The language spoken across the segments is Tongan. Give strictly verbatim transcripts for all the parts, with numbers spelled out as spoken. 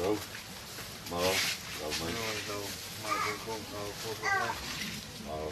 Mālō, lau mai. Mālō.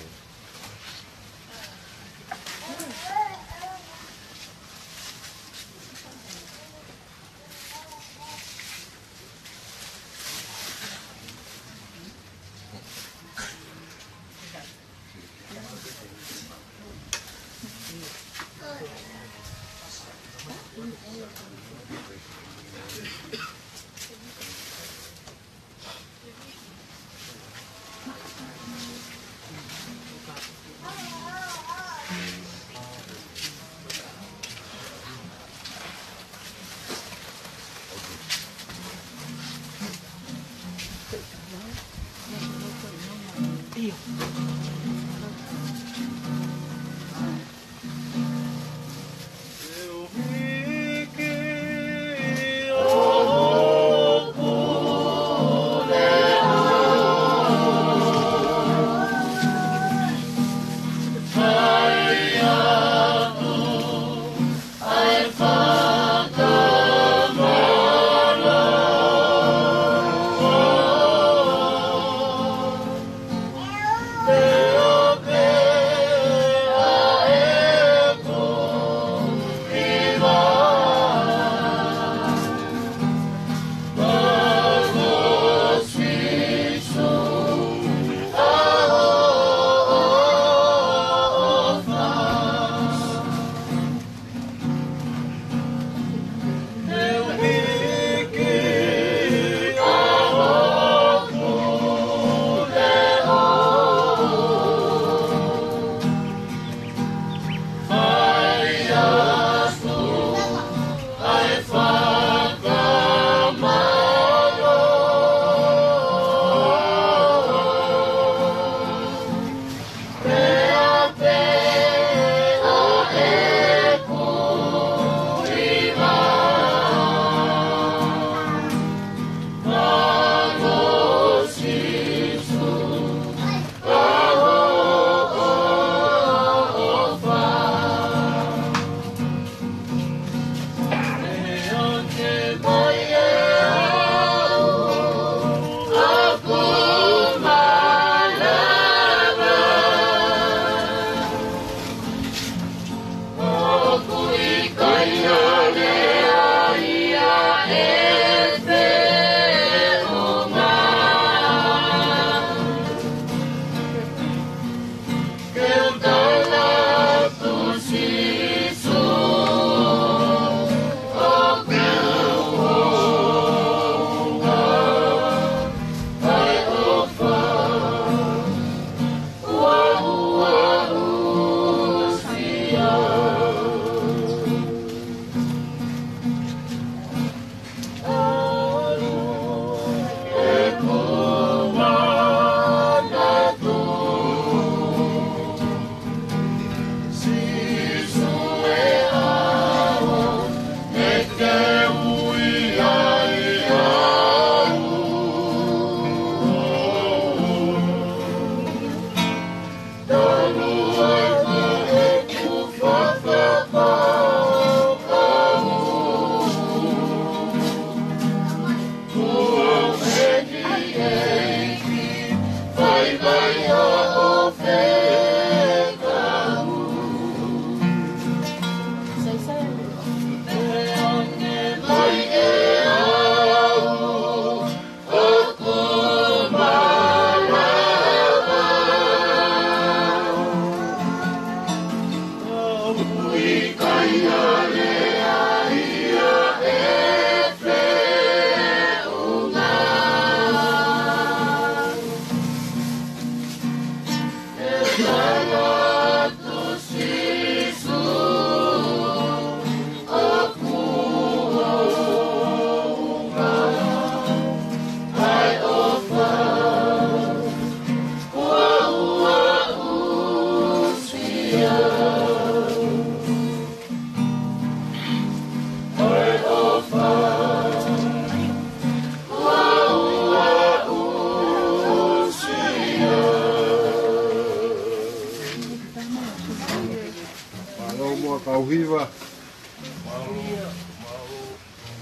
Mālō muʻa kau hiva.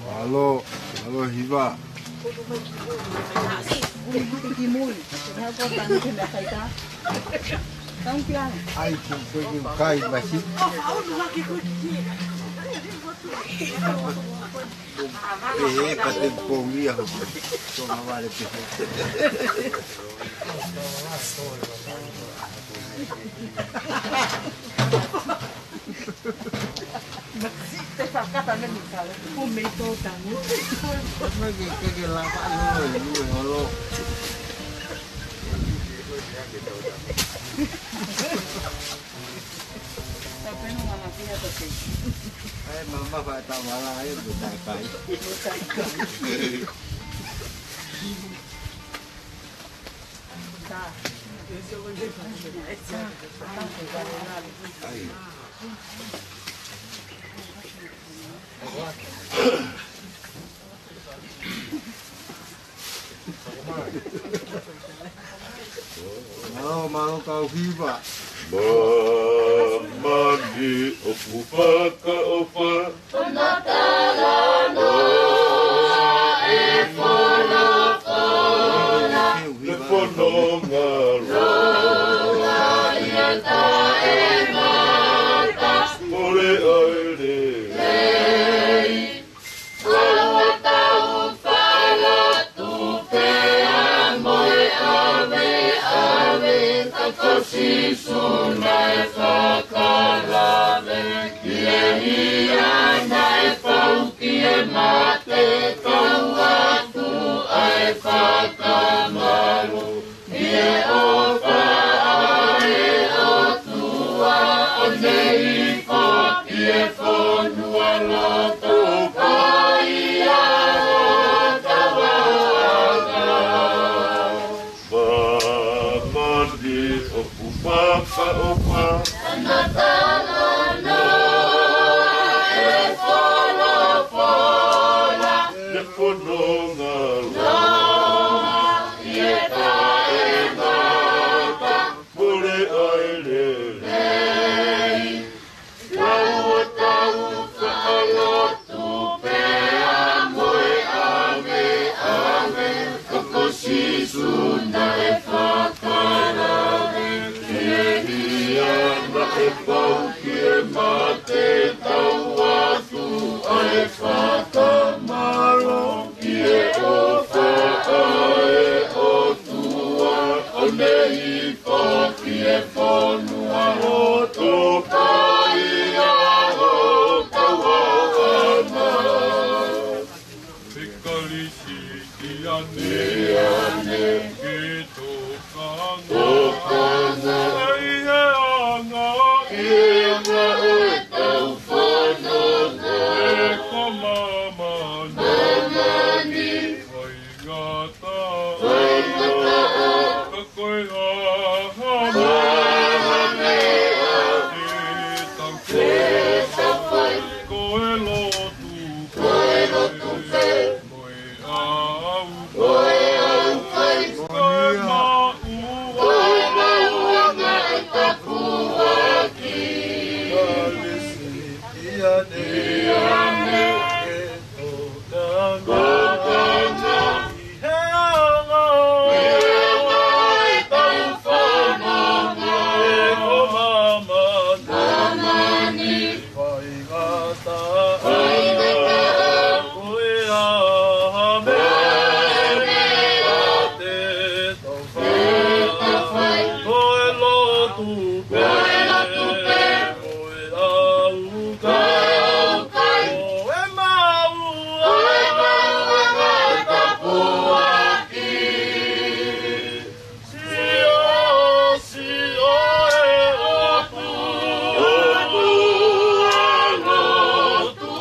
Mālō, mālō hiva. Ai, ko, ko, ko, kai masi. Pehē ka te pongia hoki. Tonga vale pehē. Te fakata me ni kale. Ko me to tangu. Maki ke ke lava no e holo. Tapenu mana kia to ke. Ai, mama fa ta mala ai, buta kai. Mālō, mālō kau hiva. Māmani ʻoku fakaʻofa. Ana talanoa e folofola. He fononga loa ia taʻengata. Mole ai lelei. Ua tau faʻa lotu pea mo e ʻaveʻave, ka ko Sīsū naʻe fakalave. Ia ia naʻe pau ki he mate, tau atu ʻa e fakamālō. ʻI he ʻofa ʻa e ʻOtua, ʻo ne hifo ki he fonua loto, ko ia hotau ʻaʻanga. Māmani ʻoku fakaʻofa. Ana talanoa e folofola. He fononga loa ia taʻengata. Mole ai lelei. Ua tau faʻa lotu pea mo e ʻaveʻave, ka ko Sīsū naʻe fakalave. Ia ia naʻe pau ki he mate, tau atu ʻa e fakamālō. ʻI he ʻofa ʻa e ʻOtua, ʻo ne hifo ki he fonua loto, ko ia hotau ʻaʻanga. He Kalisitiane, ke tokanga, tokanga ʻi he anga, ʻi he anga ʻo ʻetau fononga. He ko māmani, māmani, faingataʻa, faingataʻa, ka ko e hā ha meʻa te tau fai, te tau fai, ko e lotu, ko e lotu pē, mo e ʻaukai, mo e ʻaukai, ko e maʻu, ko e maʻu ʻa e ngaahi tāpuaki. Ia ne, ia ne, tokanga, tokanga ʻi he anga, ʻi he anga ʻetau fononga. He ko māmani, māmani, faingataʻa, faingataʻa, ko e hā ha meʻa te tau fai, te tau fai, ko e lotu pē, ko e lotu pē, ko e ʻaukai, ko e ʻaukai, ko e maʻu, ko e maʻu ʻa e ngaahi tāpuaki. Sio, sio e ʻOtua, ʻOtua lotu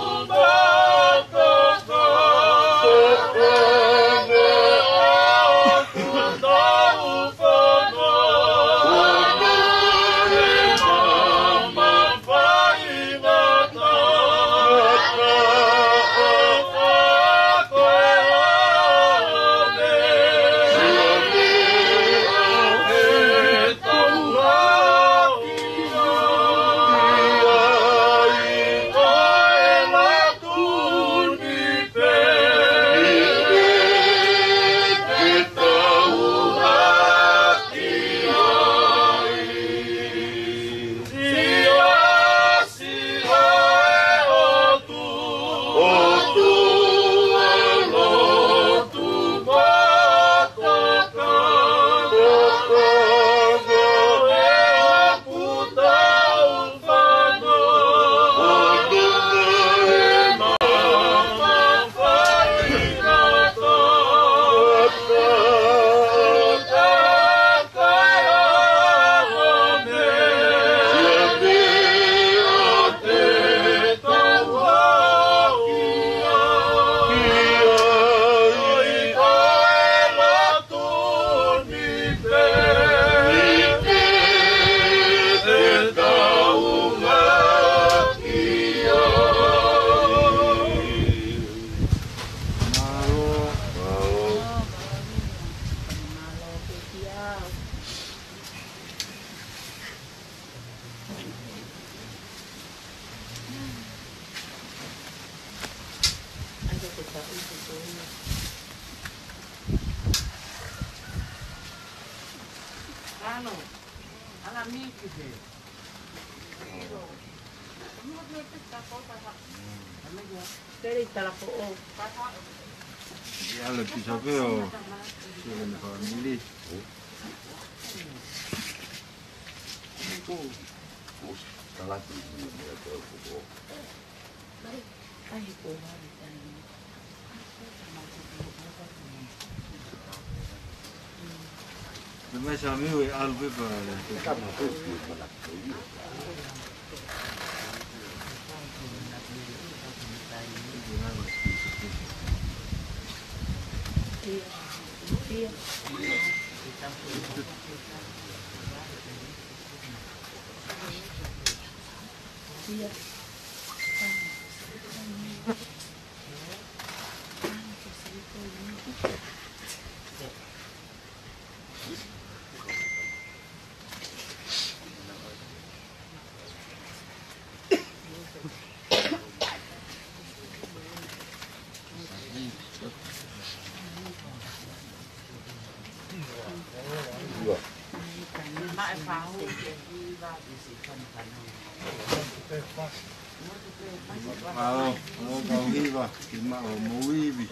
Ano, ala miki he. Pele i talapoʻou. Ia le pisa pē ʻo sio ki he fāmili. Te mai sa miu e alu pē pea le. Ao, ao kau hiva, ke maʻu mo ivi.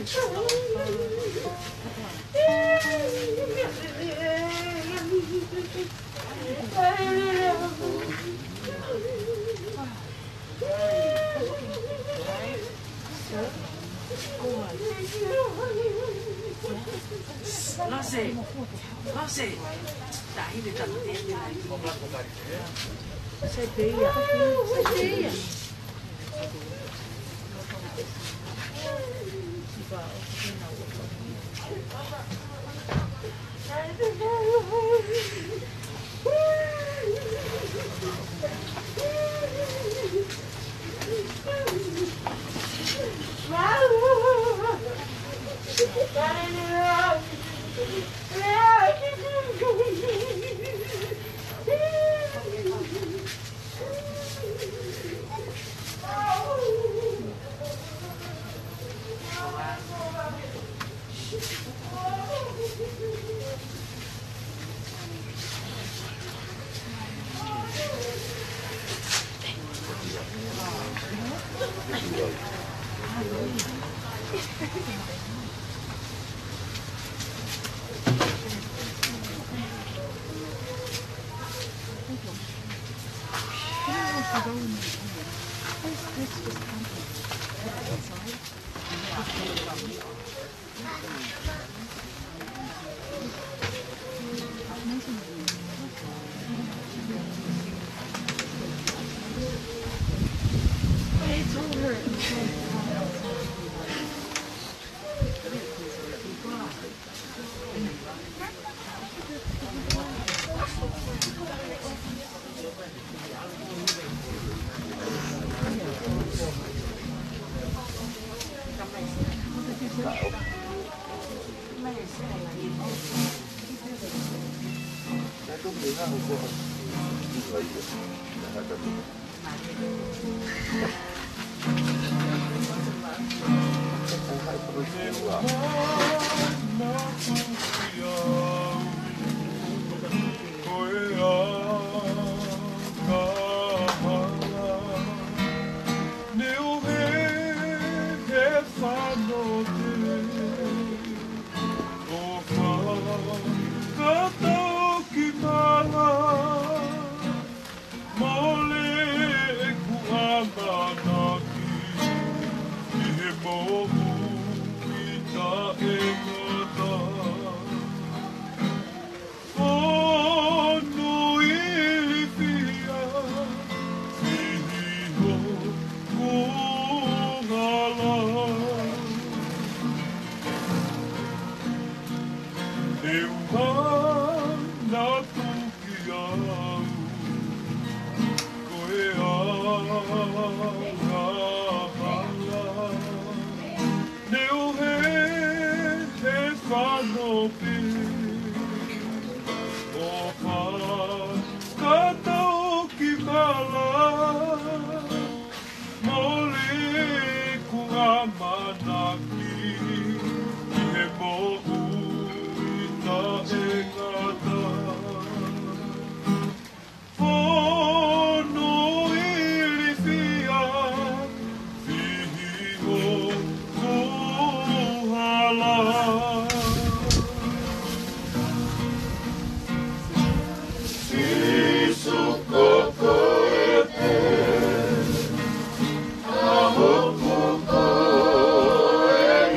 Lose. Lose. Taʻahine tapu te te. Sai pē ia. Sai pē ia. Mole ʻeku ʻamanaki ʻi he moʻui taʻengata. Fonu ilifia, fihi hoku hala. Te u manatu ki au, ko e angahala. Ne u hē, hē fano pē, ʻo fakatau ki mala. Mole ʻeku ʻamanaki ʻi he moʻui taʻengata. Fonu ilifia, fihi hoku hala. Sīsū ko koe pē, ʻa hoku koe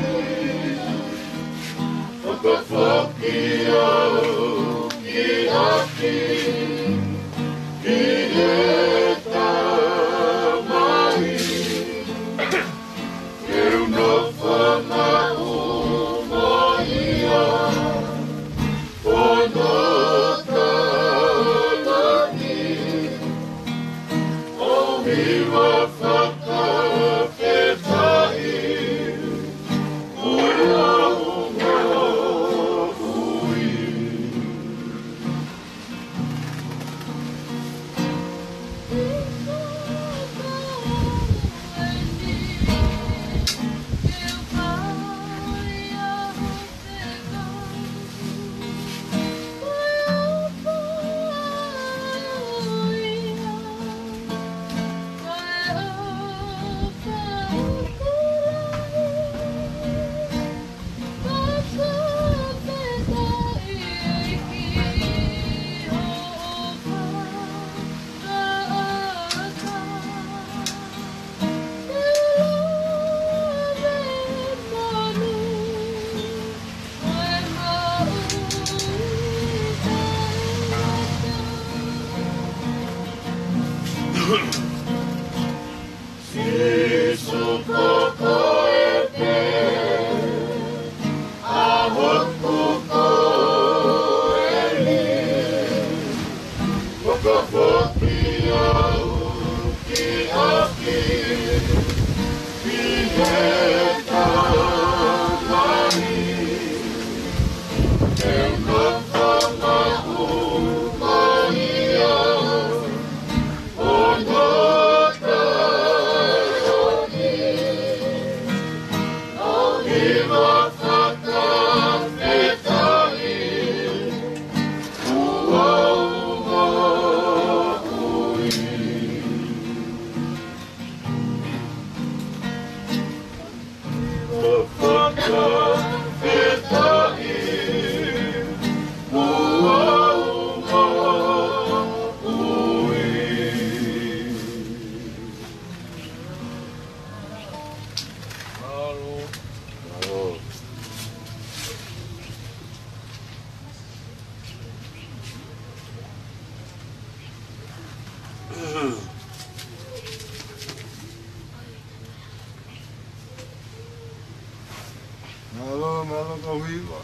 Mālō, mālō ka hiva.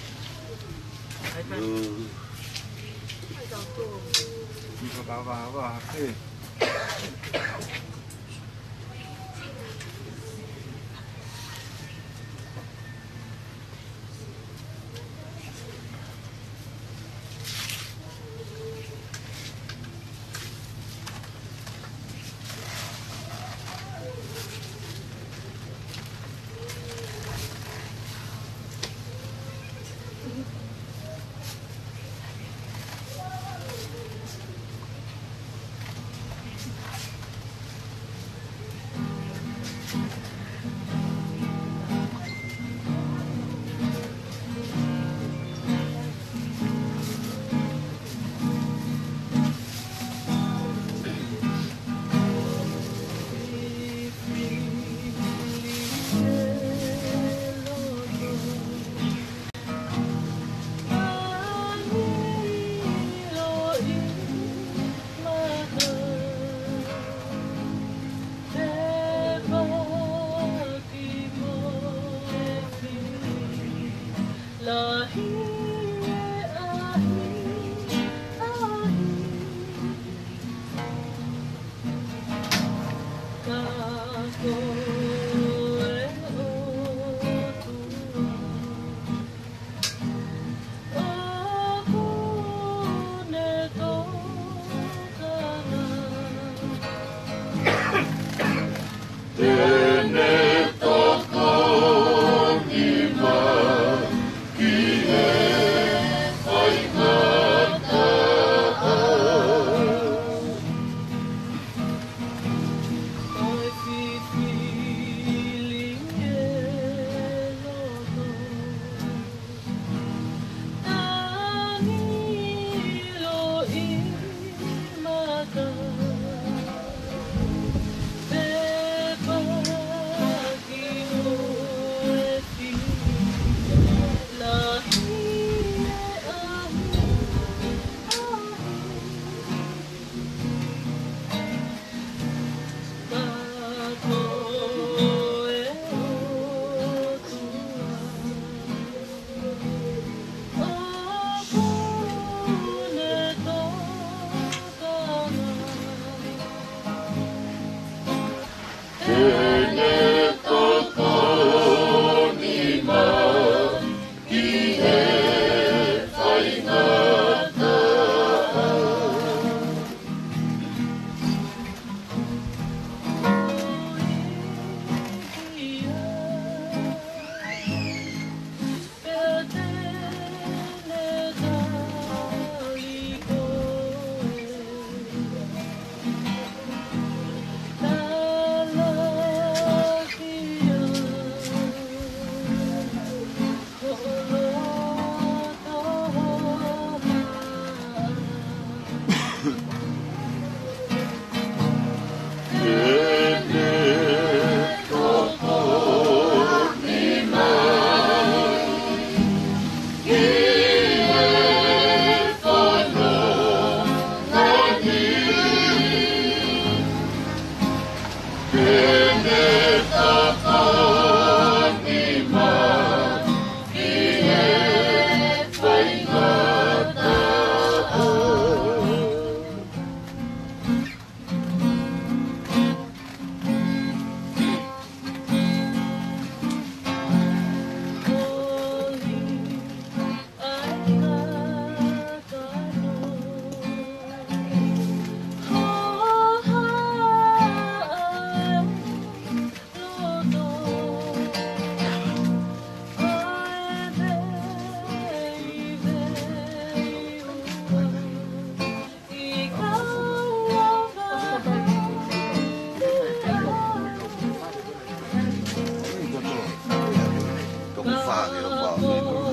Ni ka ka vaha vaha ke. Mālō, mālō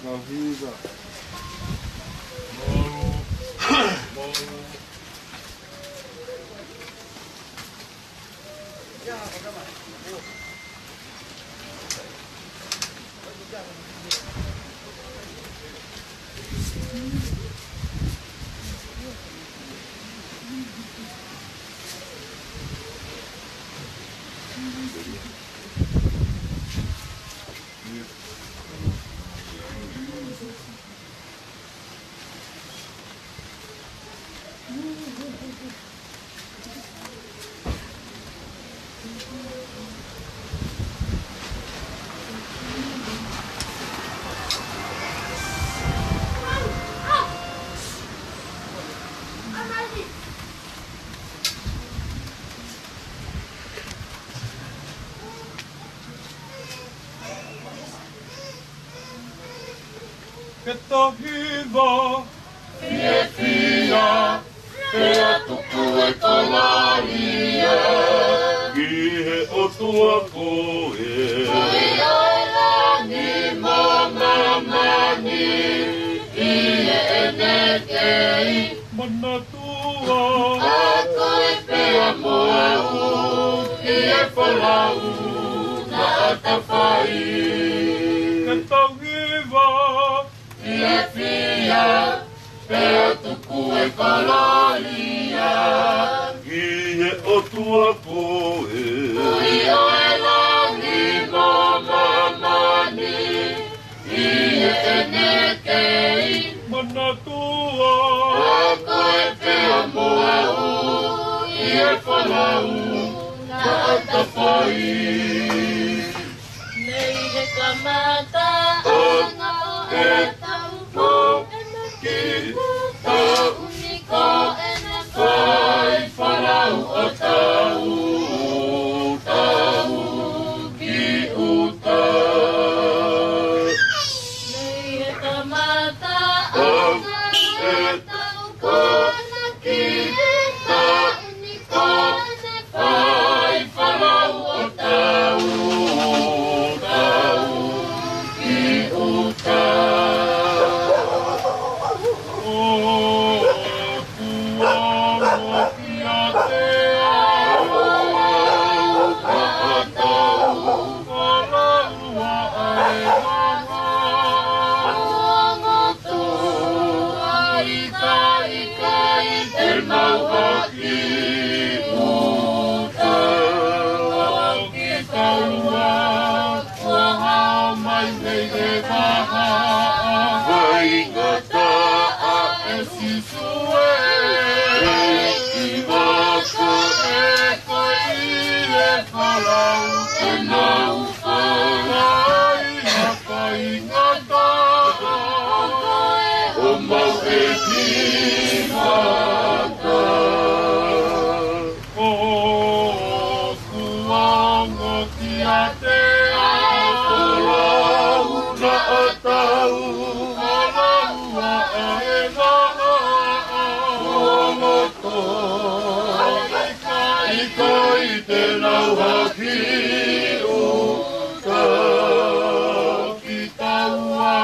kau hiva. Ke tau hiva. Fiefia, pea tuku e kololia. Ki he ʻOtua ko e. Tuʻi ʻo e langi mo māmani, ʻi heʻene kei. Manatua. Ko koe pea mo au, ʻi he folau naʻa ta fai. Ke tau hiva. Fiefia, pea tuku e kololia. Ki he ʻOtua ko e. Tuʻi ʻo e langi mo māmani, ʻi heʻene kei. Manatua. Ko koe pea mo au, ʻi he folau naʻa ta fai. Mei he kamataʻanga ʻo e tau, ko ʻene kiʻi taʻu ni ko ʻene fai folau ʻo tau, tau ki ʻuta. Mei he kamataʻanga ʻo e tau, ko ʻene kiʻi taʻu ni ko ʻene fai folau ʻo tau, tau ki ʻuta. ʻOku ongo kiate au ʻa e tau, folau ʻa e mama. Ongo tua ika ika i te mau haki ʻuta. ʻOku taua, kuo hao mai mei he vahaʻa. Faingataʻa ʻe Sīsū ē, ʻi vaka e koe ʻi he folau te nau fai. Faingataʻa ʻo mau ʻEiki vaka. ʻOku ongo kiate au ʻa e folau Ki ʻuta ki taua,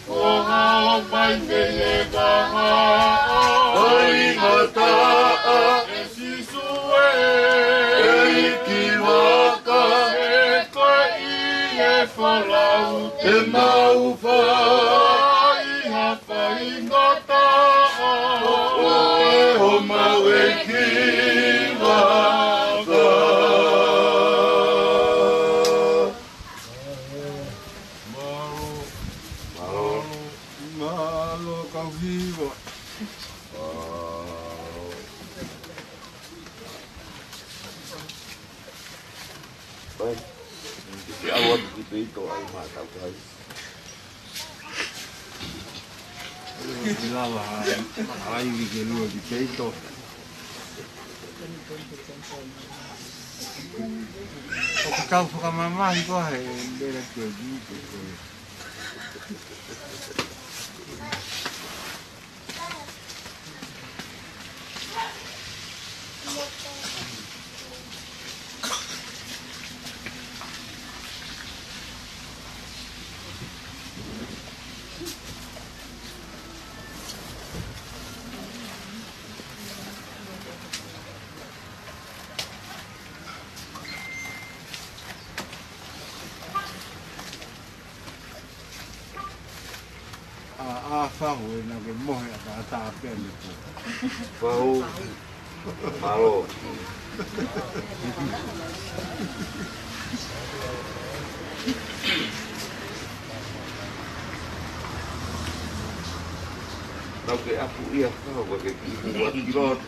ko e hā mai mei he vahaʻa. Faingataʻa ʻe Sīsū ē, ʻEiki vaka. He ko e ʻi he folau te mau fai ha faingataʻa. ʻOku ʻi homau ʻEiki vaka. Mālō. Mālō. Mālō kau hiva. Mālō. Pai. Ke ʻalu atu ki Peito ai ma tau kai. Ke lava ai, ai ke lua ki Peito. ʻOku tau fakamamahi koe he lele ke ki Peito. ʻA, ʻa, fahu ē naʻa ke mohe ʻa ka ata pē ne ko. Fahu. Mālō. Tau ke aku ia fahu ke ki mua ki loto.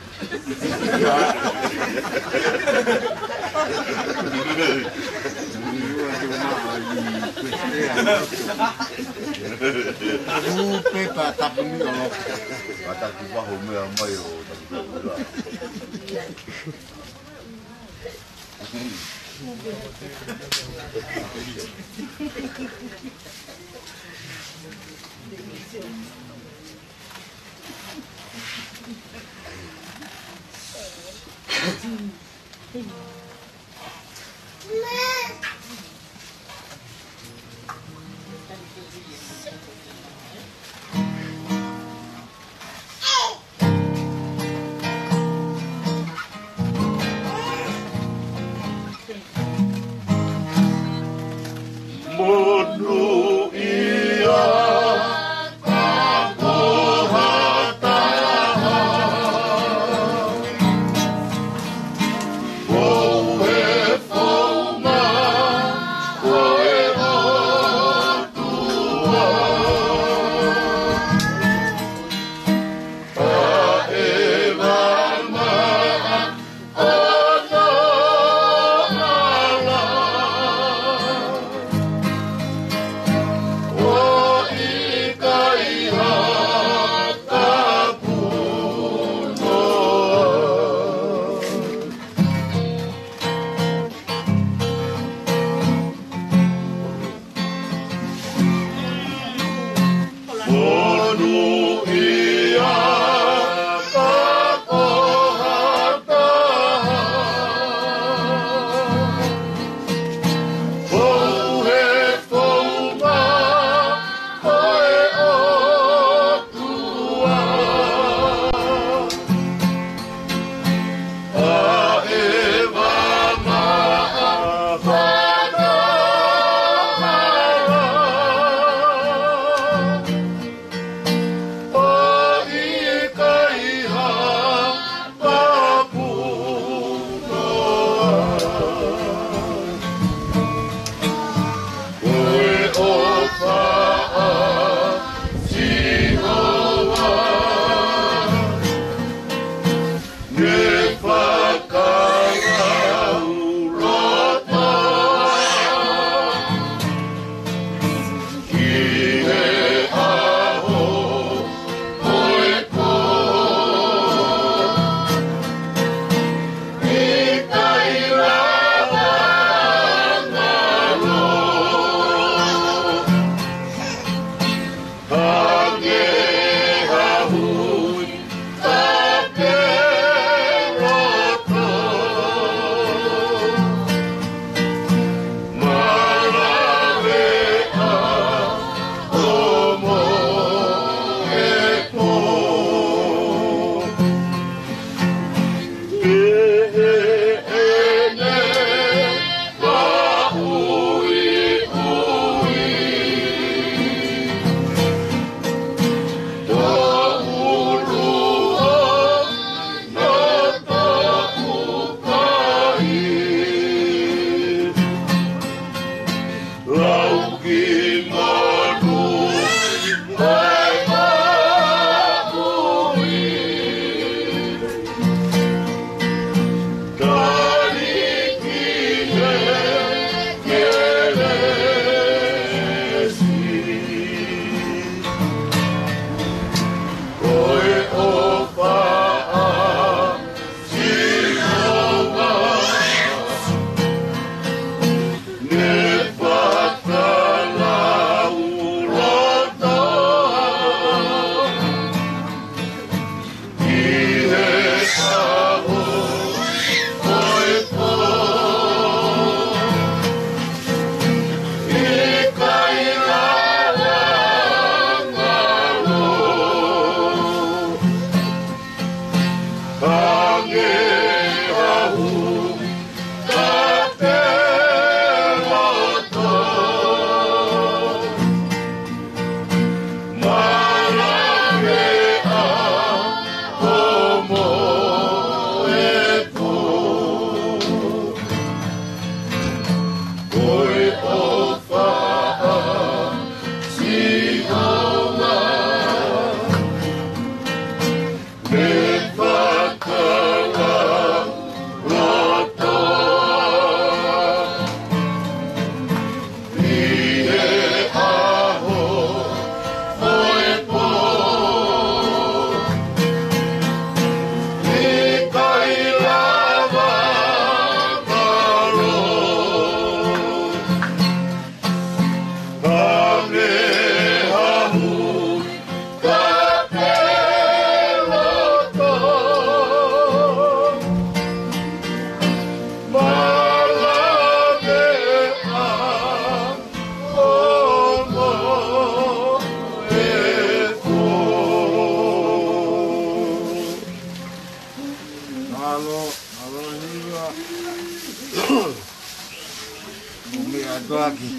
Upe pa tapu ni o. Pata ki waho mea mai o tapu ni o. Monūʻia ka ko ha taha. Fou ē, fou mai, ko e ʻOtua. Taʻe vamaʻa ʻo nau ala.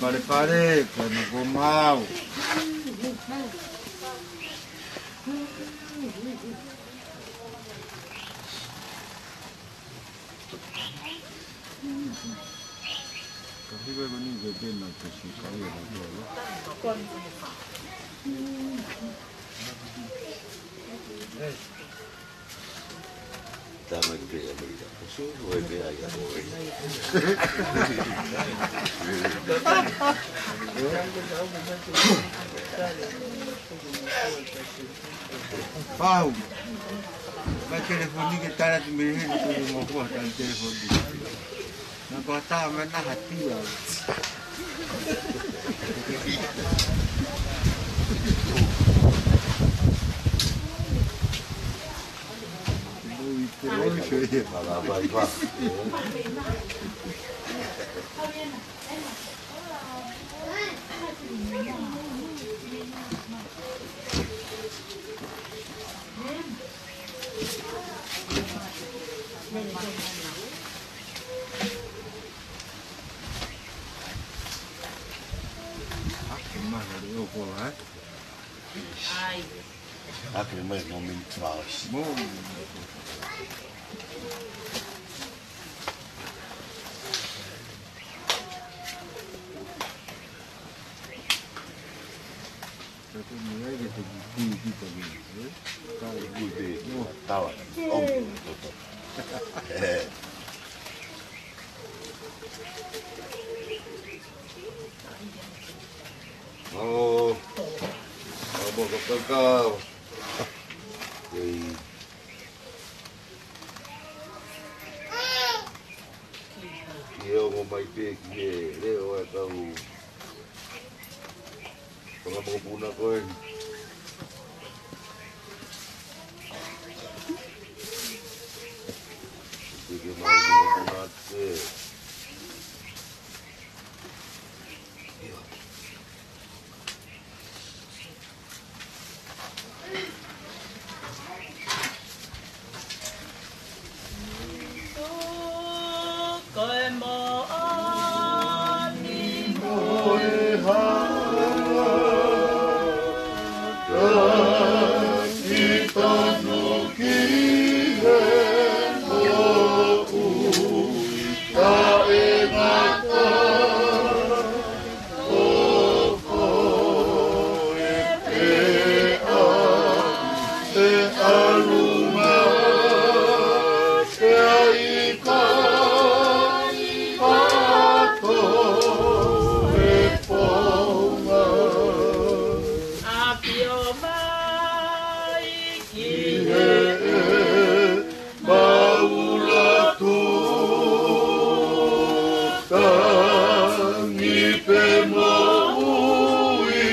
Palepale, ko ena kuo mau. Ka hiva ko ni ke pena ke si ka ia na kuo. Tama ki pē ʻAmelika. Ko su ko e pē ai a ko e. Pau. Mai telefoni ke tala ki mei heni ko e mo kua tala telefoni. Na ko ta me na hatia. Ai. Ake mai mo min tvaus. Mo. Tawa. Om. Eh. Mau. Mau kakau. Ei. Ki he ongo mai pē ki he leʻo ʻa e kau fanga mokopuna ko eni. Ke ke mau mokopuna te. Maula tu, tangi pē moʻui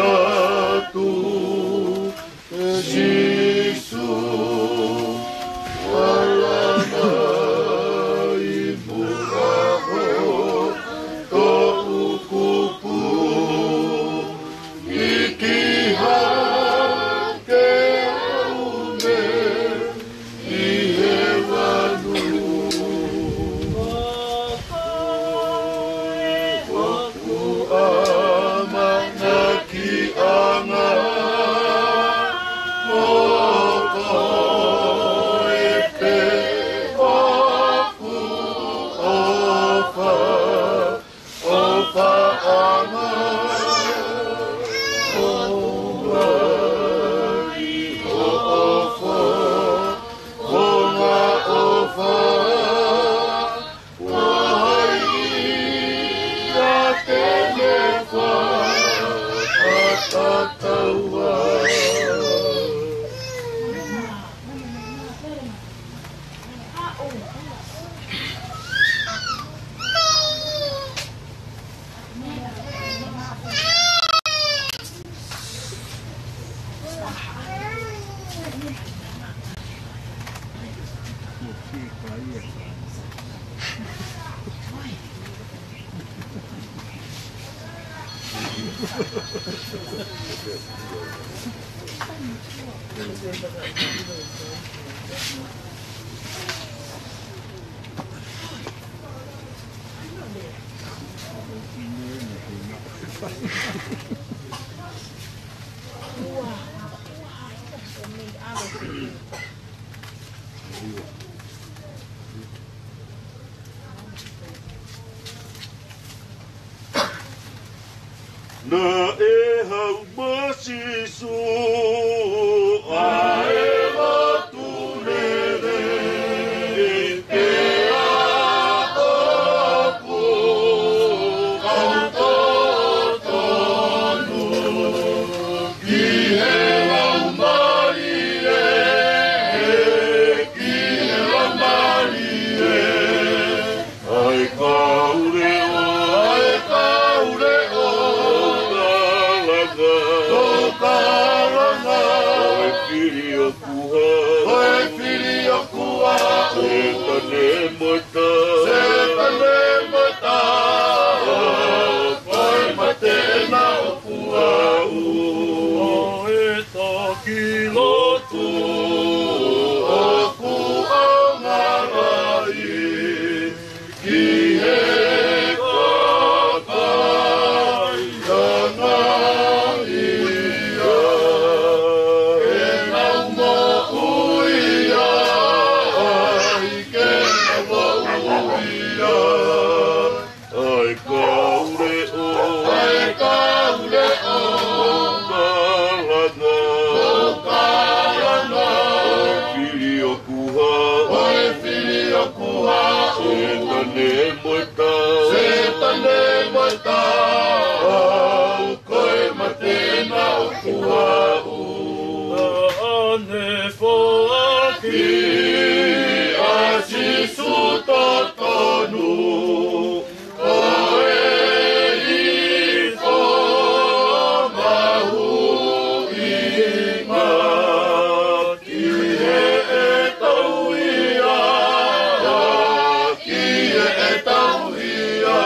atu, Sīsū, ala mai muʻa ho toʻukupu, ʻi ki hake au me ʻi he vanu. Ko koe ʻoku ʻamanaki ʻanga, mo koe pē ʻoku ʻofa. ʻOfa ʻa e ʻOtua, ʻofa, ʻofa, ʻofa, ʻofa, ʻa e ʻEiki ke ne fakatatau. Naʻe haʻu mai Sīsū ʻa e motu lelei, pea ʻoku totonu ki he laumālie, ki he laumālie. ʻA e kau leʻo, ʻa e kau leʻo, ʻoku kalanga, ʻoku kalanga, ʻo e fili ʻo Kuhau, ʻo e fili ʻo Kuhau, Sētane mo e tau, Sētane mo e tau, ko e mate ʻena ʻo Kuhau. ʻO e taki lotu ʻoku ʻaonga lahi ki he kakai ʻa e ngaahi ʻaho, ʻe nau moʻui ai, ke nau moʻui ai. ʻA e kau leʻo, ʻa e kau leʻo, ʻoku kalanga, ʻoku kalanga, ʻo e fili ʻo Kuhau, ʻo e fili ʻo Kuhau, Sētane mo e tau, Sētane mo e tau, ko e mate ʻena ʻo Kuhau. Naʻa ne foaki ʻa Sīsū totonu, ko e hifo mahuʻinga ki heʻetau hia, ki heʻetau hia.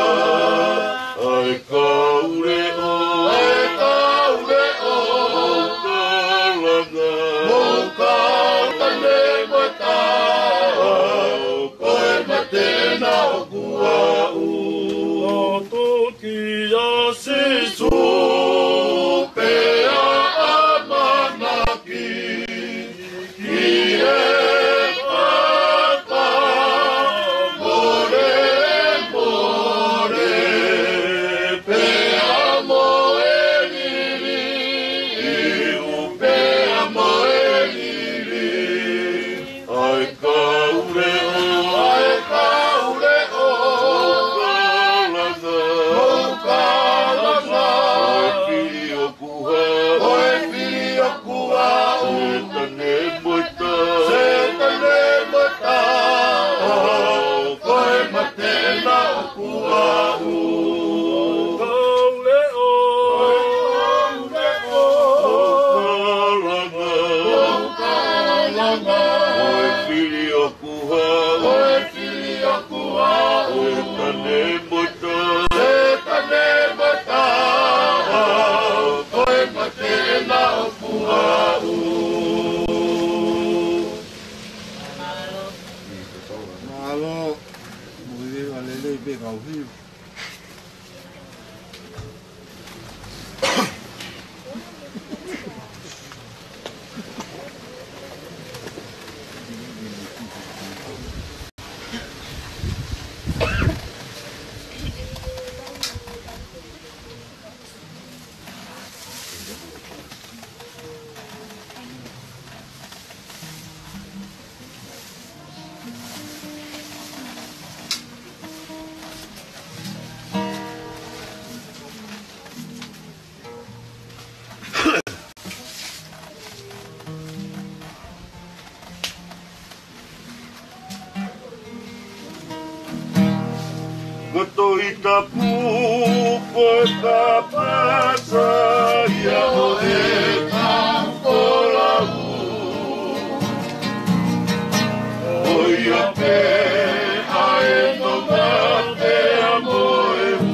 ʻA e kau leʻo, ʻa e kau leʻo, ʻoku kalanga, ʻoku kalanga, Sētane mo e tau, ko e mate ʻena ʻo Kuhau. ʻO tuki ʻa Sīsū pea ʻamanaki ki he kakai molemole, pea mo e liliu, pea mo e liliu. ʻA e kau leʻo, ʻa e kau leʻo, ʻoku kalanga, ʻoku kalanga, ʻo e fili ʻo Kuhau, ʻo e fili ʻo Kuhau, Sētane mo e tau, Sētane mo e tau, ko e mate ʻena ʻo Kuhau. Kau leʻo, kau leʻo, ʻoku kalanga, ʻoku kalanga, ʻo e fili ʻo Kuhau, ʻo e fili ʻo Kuhau, Sētane mo e tau, Sētane mo e tau, ko e mate ʻena ʻo Kuhau. Mālō. Mo e lelei pē kau hiu. Ko e Tohi Tapu ko e kapakasa ia ʻo e kau folau. Ko ia pē ʻa e nonga pea mo e ū.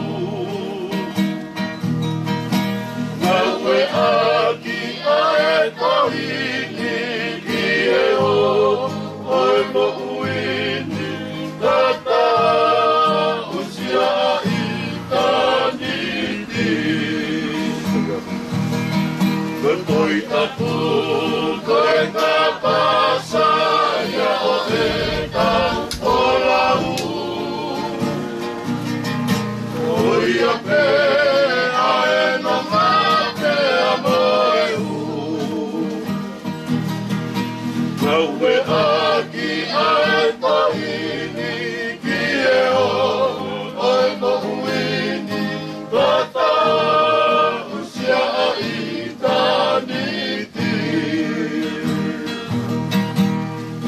Ngāueʻaki ʻa e tohi ni ki he ʻofa ʻo e moʻui ni, kae taʻusia ʻa ʻitāniti. Ko e Tohi Tapu, ko e kāpasa ia ʻo ʻetau folau. Ko ia pē ʻa e nonga pea mo e ʻū. Kau e ʻaki ʻa e tohi ni ki he ʻoʻo ʻo e moʻui ni, ka tau sia ʻa ʻitāniti.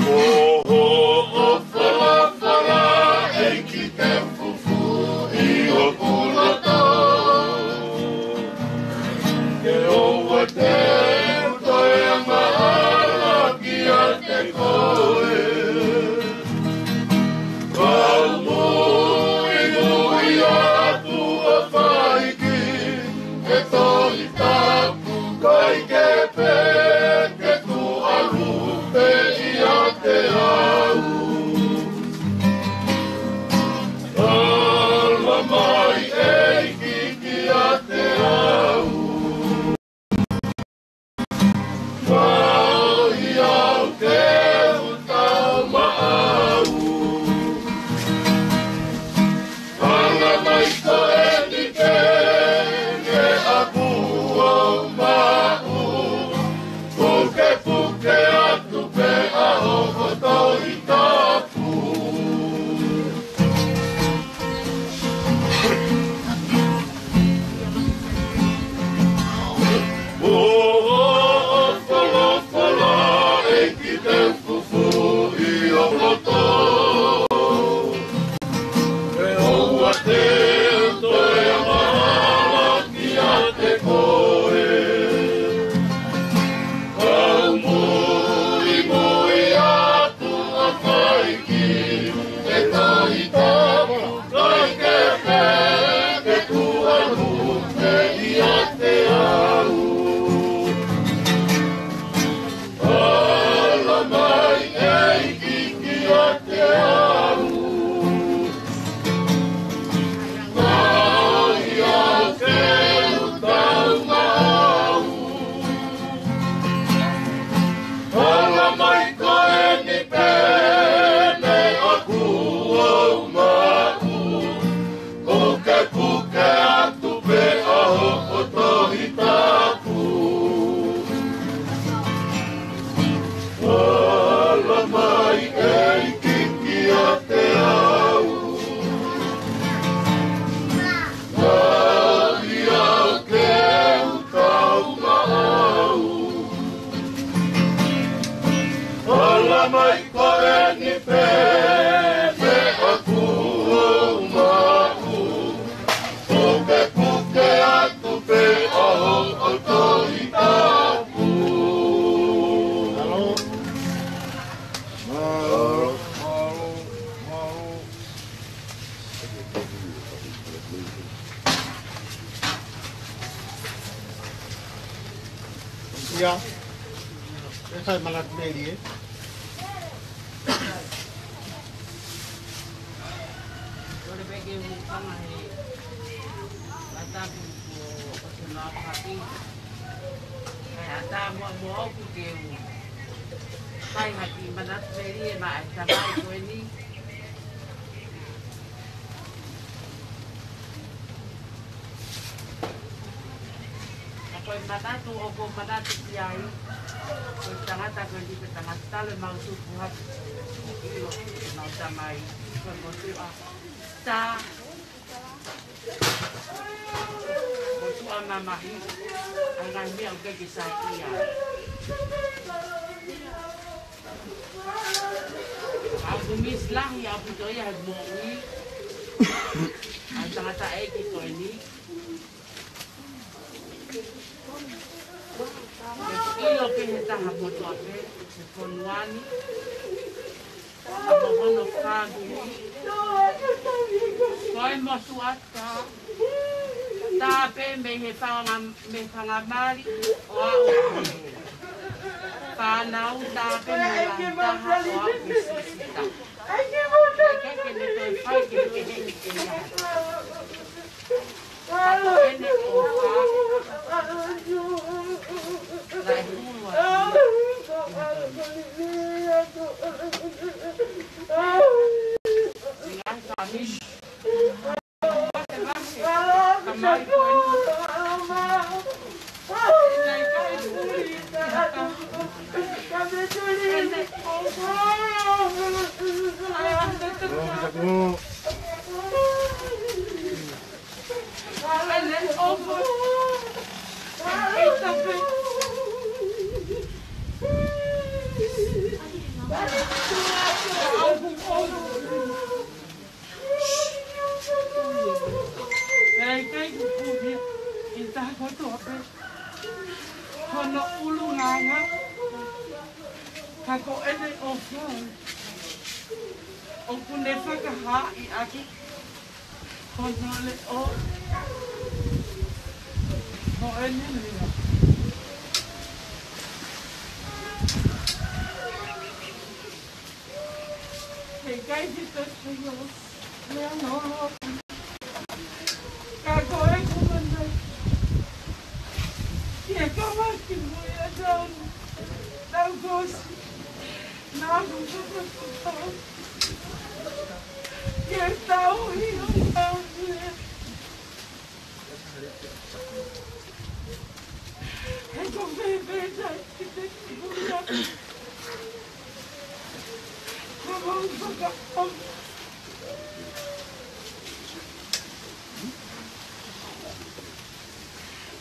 Ko hoʻo folofola ʻEiki te u fufū ʻi hoku loto. Ke ʻoua te u toe angahala kiate koe. Kau muimui atu ʻo fai ki he Tohi Tapu, ʻikai ke pehē ke tuʻalupe ʻiate au. Ala mai ʻEiki kiate au. Fai au ke u tau maʻau. Ala mai ko eni pē meʻa kuo u maʻu. Pukepuke atu pē ʻa hoʻo Tohi Tapu. Ko hoʻo folofola ʻEiki te u fufū ʻi hoku loto. Ke ʻoua te u toe angahala kiate koe. Kau muimui atu ʻo fai ki he Tohi Tapu, ʻikai ke pehē ke tuʻalupe ʻiate au. Ala mai ʻEiki kiate au. Fai au ke u tau maʻau. Ala mai ko eni pē meʻa kuo u maʻu. Pukepuke atu pē ʻa hoʻo Tohi Tapu. Ala mai ʻEiki kiate au. Fai au ke u tau maʻau. Ala mai ko eni pē meʻa kuo u maʻu. Pukepuke atu pē ʻa hoʻo Tohi Tapu. Ia, ʻe sai Manatu Meli, ē? Kole pē ke u hūfanga he lata kuo ʻosi ʻo nau paki. Kae ʻatā muʻa moʻoku ke u fai ha kiʻi manatu melie maʻa e tamai ko eni. Ka ko e manatu ʻoku ou manatu ki ai, ko e tangata ko eni ko e tangata talu ʻemau tupu hake. ʻIlo, ʻemau tamai, ko e motuʻa tā, motuʻa mamahi, ʻa e ngaahi meʻa ʻoku ʻikai ke saiʻia. ʻOku ou misi lahi ʻaupito ia he moʻui ʻa e tangataʻeiki ko eni. ʻIlo pē he taha motuʻa pē he fonua ni, ʻa mo hono fāmili. Ko e motuʻa tā, tā pē mei he fanga, mei he fanga mali ʻo aʻu ki he fānau, tā pē mei he lahi taha ʻo aʻu ki he siʻisiʻi taha. ʻIkai ke ne toe fai kehekehe ia. Ka ko ʻene ʻofa. kotoa pē hono ʻulungaanga, ka ko ʻene ʻofa ʻoku ne fakahaaʻi ʻaki hono leʻo mo ʻene lea. He ʻikai ke tau sio lea lolo. Ka ko e kumana ke kau ki mui a tau, tau kosi. Nā ku kau kau ke tau hi o kau lea. He ko fēfē tai ki te kuia. Ko mau fakaʻamu.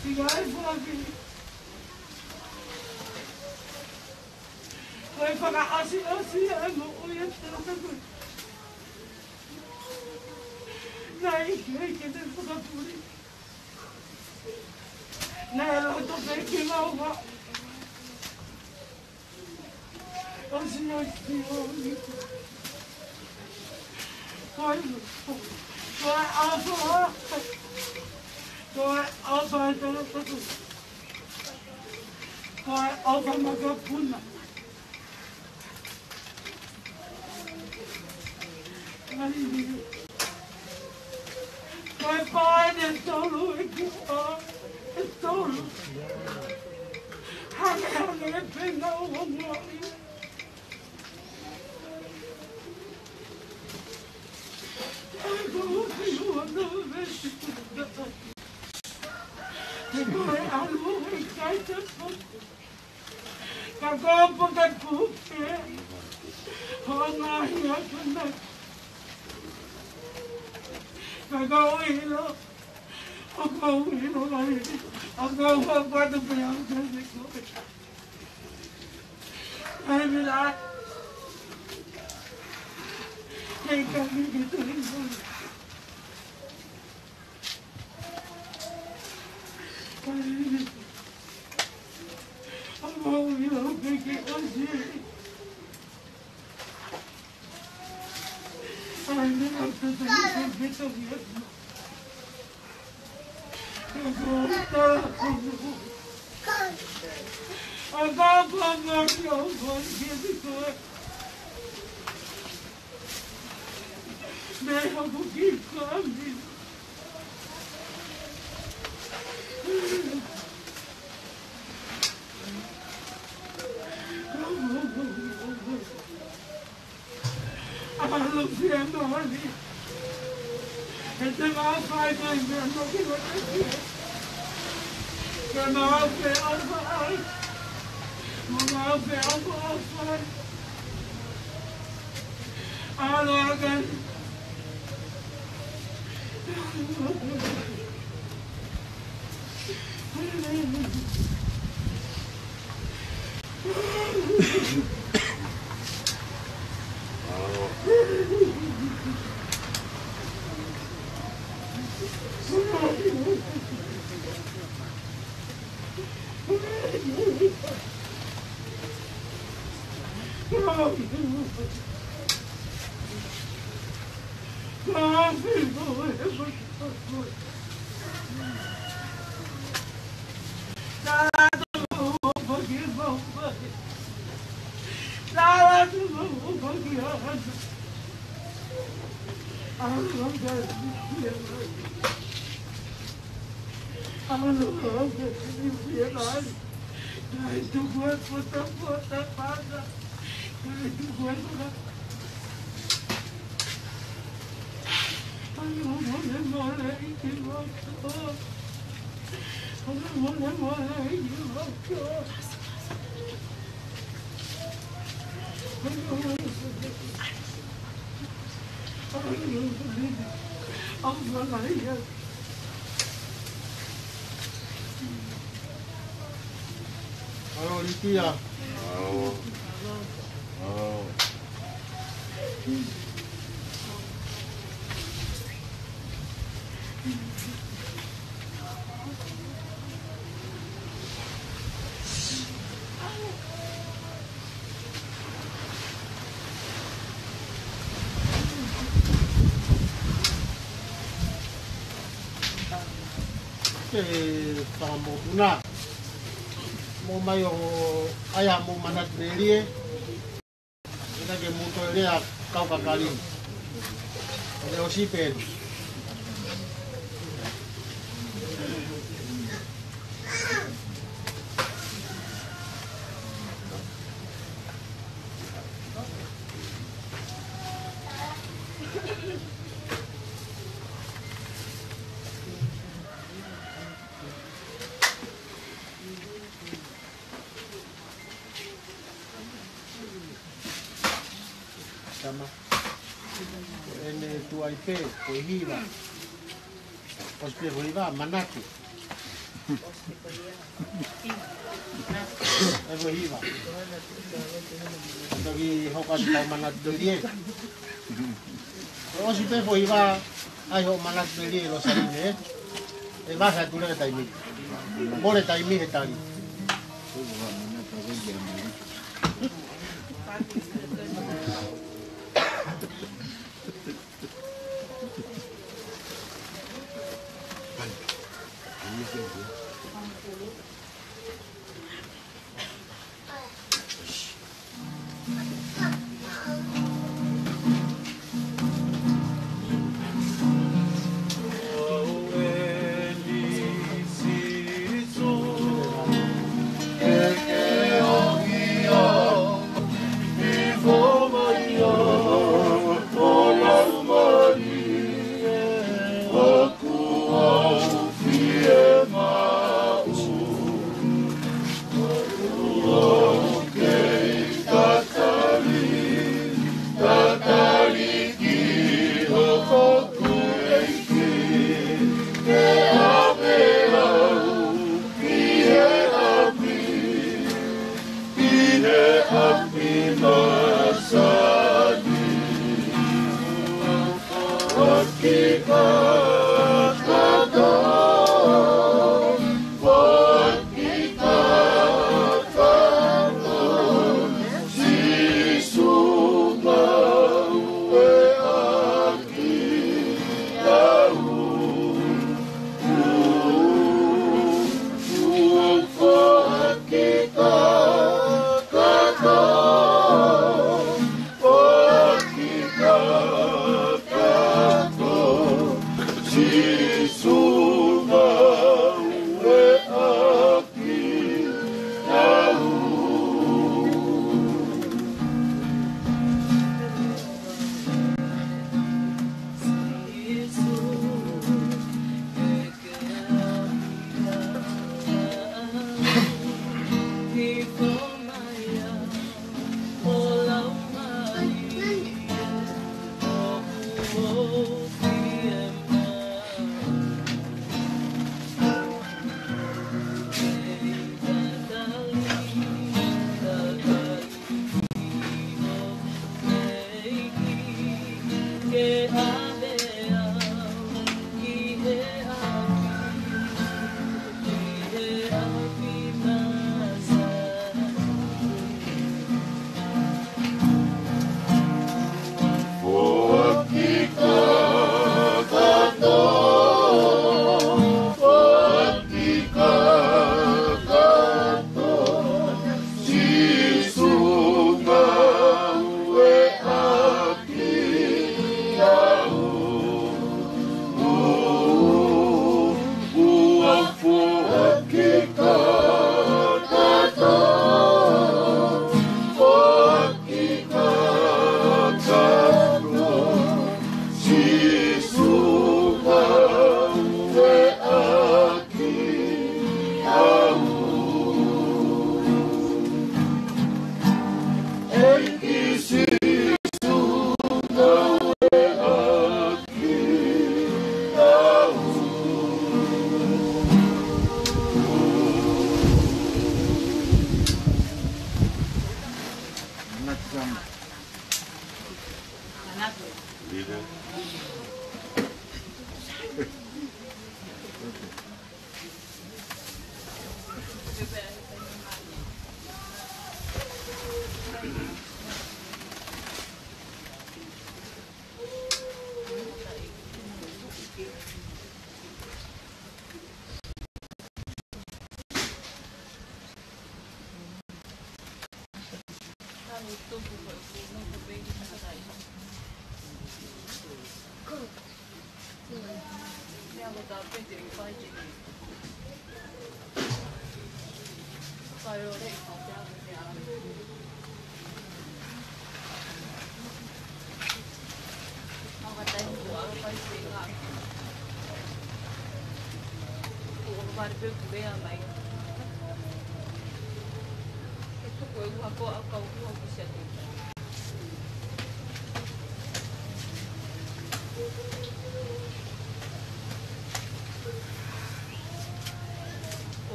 Siʻi ai fakafi. Ko e fakaʻosiʻosi ʻa e moʻui ʻa e tangata ko ē. Naʻe ʻikai ke ne fakapuli. Naʻe loto pē ke mau ha. ʻOsi, ʻosi, ʻosi. Ko e, ko e ʻofa. Ko e ʻofa e tangata ko ē. Ko e ʻofa makapuna. Ko e pā ʻe tolu, ʻe kiʻi pā ʻe tolu. Hangehangē pē ngā ongoʻi. Ko e ʻofa ʻoku ne vesi. Ko e ʻalu ʻikai te foki. Ka ko e puke puke hoʻo ngaahi akonaki. Ka ko e ʻilo, ʻoku ou ʻilo ai, ʻoku ou ʻoatu pē au kiate koe. Ai mira, he ka mi ke tui mui. Mei hoku kiʻi fāmili. ʻAlu pē mālie. He te mau fai mai meʻa no ki loto ki. Ke mau pē ʻofa ai. Mo mau pē ʻofa ʻofa ai. ʻAlu ʻa kai. ʻAlo, Litia. ʻAlo. ʻAlo. Ke fakamoʻoni puna. Mou mai ʻo ʻai ʻa mou manatu melie. ʻIkai ke mou toe lea kau kakali. ʻE ʻosi pē. Tama. Ene tuai pē, ko e hiva. ʻOsi pē ko e hiva, manatu. ʻE ko e hiva. Toki hoko atu kau manatu melie. ʻOsi pē ko e hiva, ʻai hoʻo manatu melie Losaline. ʻE vahe atu leva taimi. Mole taimi he tali.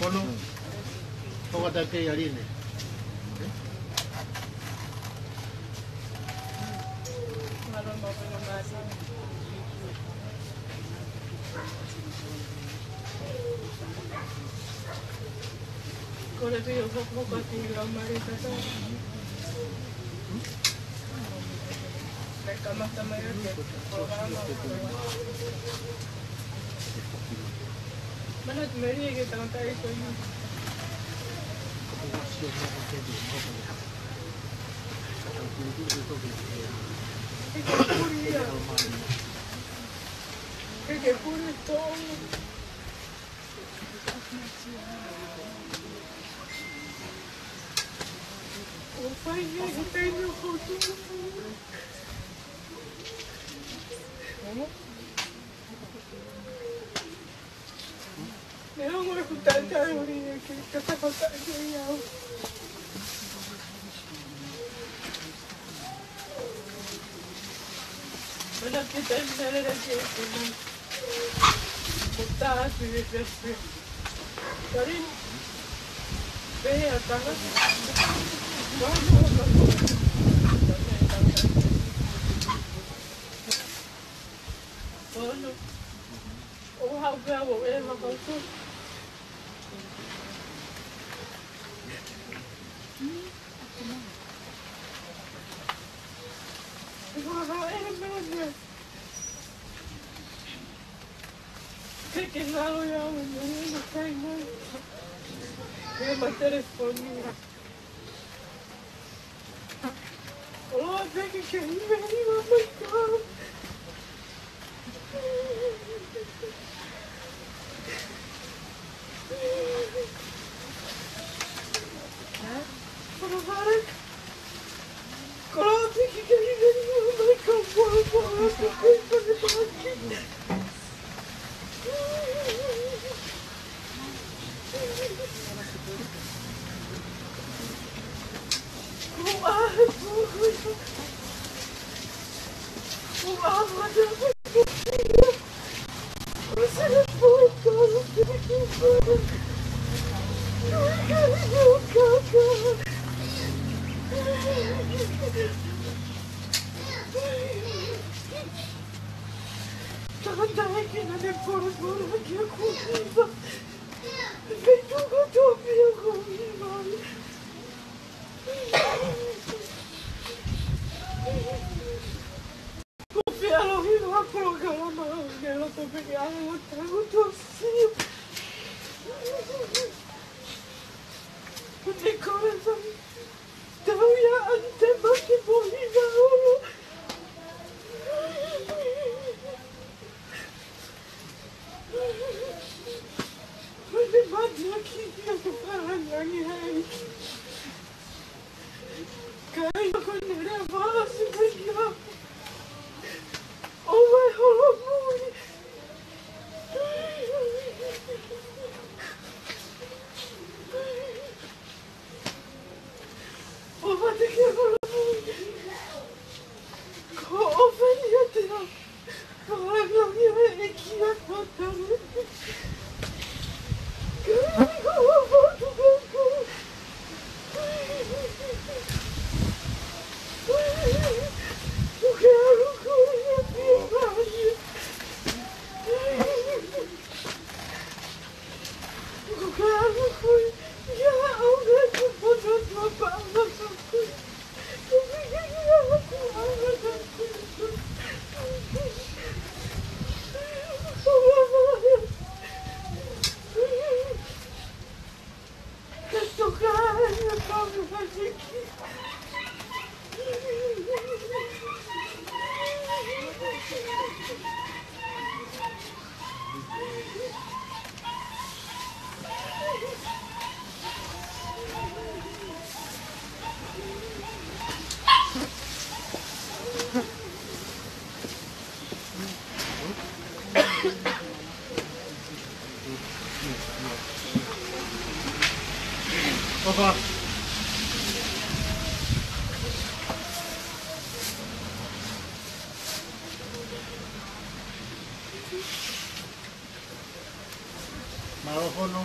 Kono, ko kata ke aline. Neongo ʻeku taʻetaʻeʻauli ʻi he kakato taʻe ke au. Mana ke taʻe mele ke ke na. Ko tā atu he pepe. Kari. Pea tanga. Mana ka. Ono. ʻO haʻu pea mo e makauku. Ua haʻu e mele. Ke ke ngalo ia o mele na kai mai. Ke ma telefoni. Koloa pē ke ke ʻi mei mamahi ka. Koloa pē ke ke ʻi mei mamahi ka. Tangata ʻeke naʻa ne polepole ki he kuo hiva. Feituʻu kotoa pē ʻoku hiva ai. Mene ʻa e tau tō sio. Mene kore fai. Tau ia ante maki mo hina olo. Mene mate aki ia ke falangangi hai. Kai ko nere vasi pe ia. ʻO e holomui. ʻO vate ke holomui. Ko ʻofa ia te au. Mālō hono.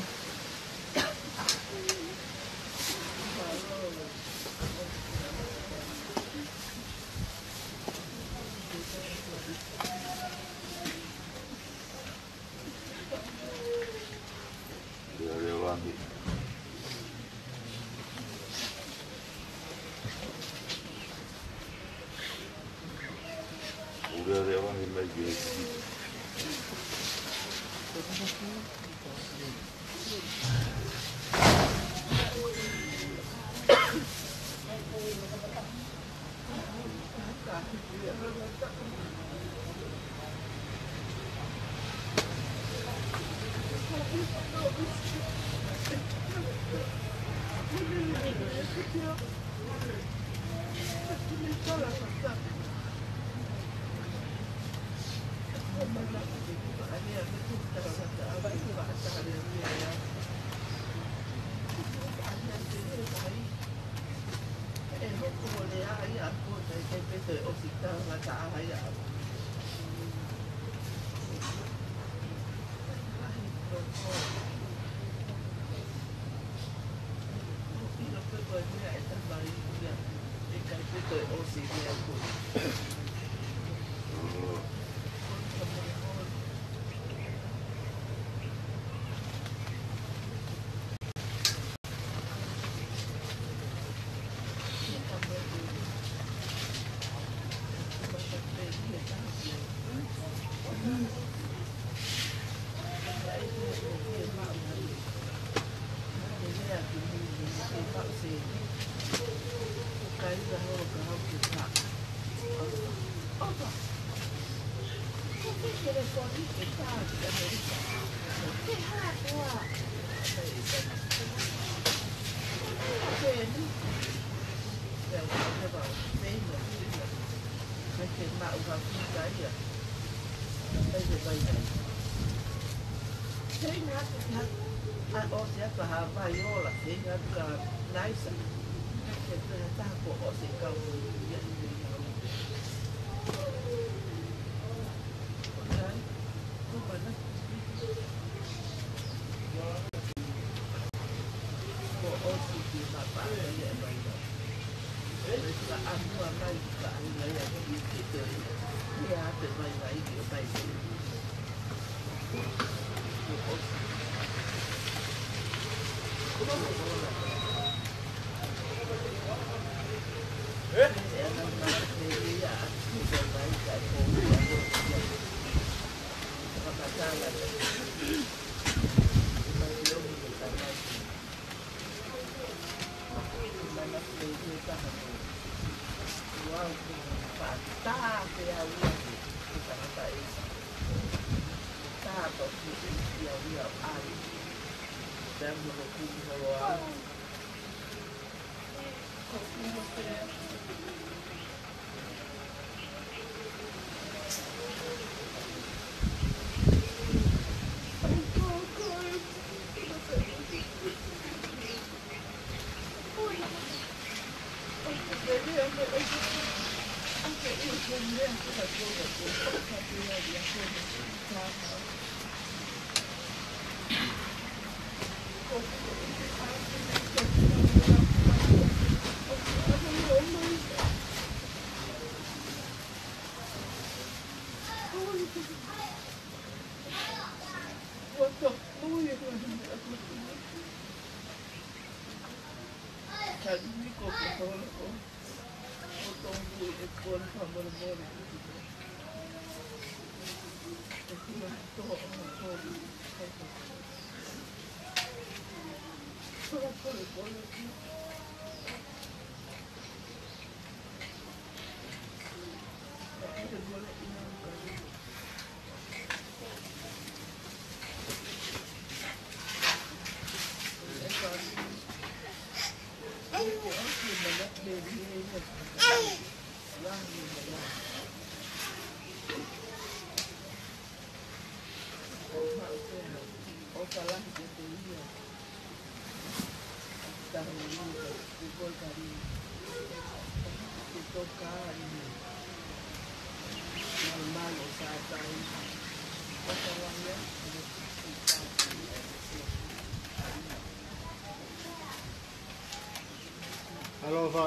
Alofa.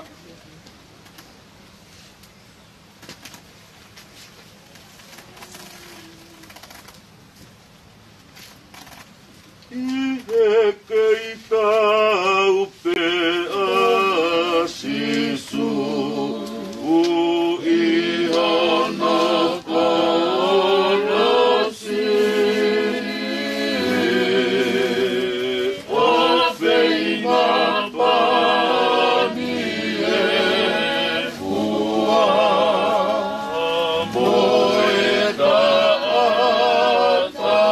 ʻI he kei tau pē ʻa Sīsū ʻi hono kolosi. ʻO feinga pani e fua mo e taʻataʻa,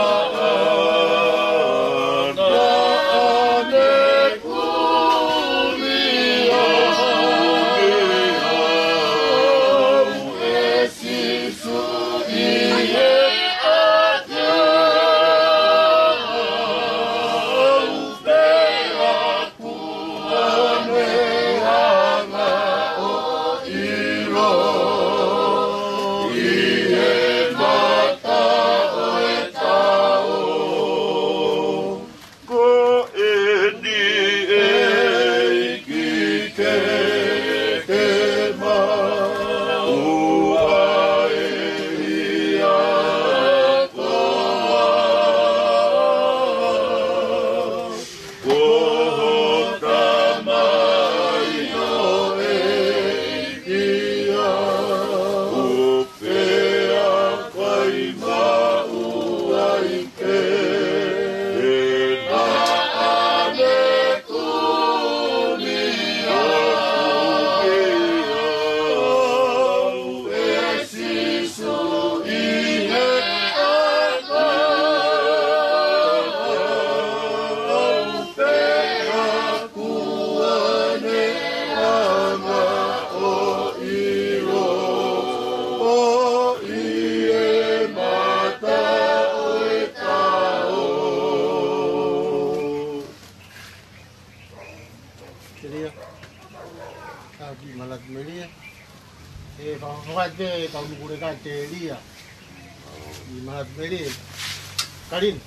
naʻa ne kumi au ʻe Sīsū ʻi he ʻaho, pea kuo ne hanga ʻo ʻilo ʻi he mata ʻo e tao. Ko eni ʻEiki ke ke maʻu ai ʻa koe. Ko ho Tamai ʻo e ʻEiki au, pea fai maʻu ai pē, he naʻa ne kumi au ʻe Sīsū ʻi he ʻaho, pea kuo ne hanga ʻo ʻilo ʻi he mata ʻo e tao. Telia. Ka ki Malat Melia. E, fa-, fa-, te, kau nuku le ka Telia. Ki Malat Melia. Kalin.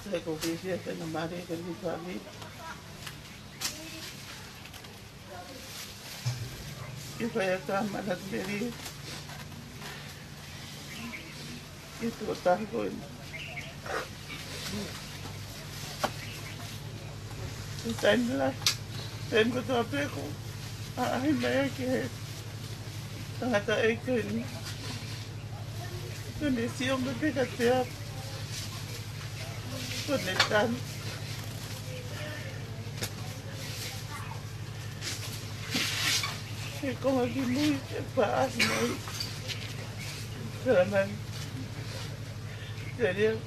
Sai, ko ke fia ke na mare ke ni fami. Ke fai ʻa e ka Malat Melia. Ke tuʻo taha ko eni. Ko e taimi lahi, taimi kotoa pē ko e ʻaʻahi mai ʻa e Tangataʻeiki ko eni. Ko ʻene sio mai pē kiate au. Ko ʻene tanu. He konga kimui, he paʻasi mai. Tala mai. Tali au.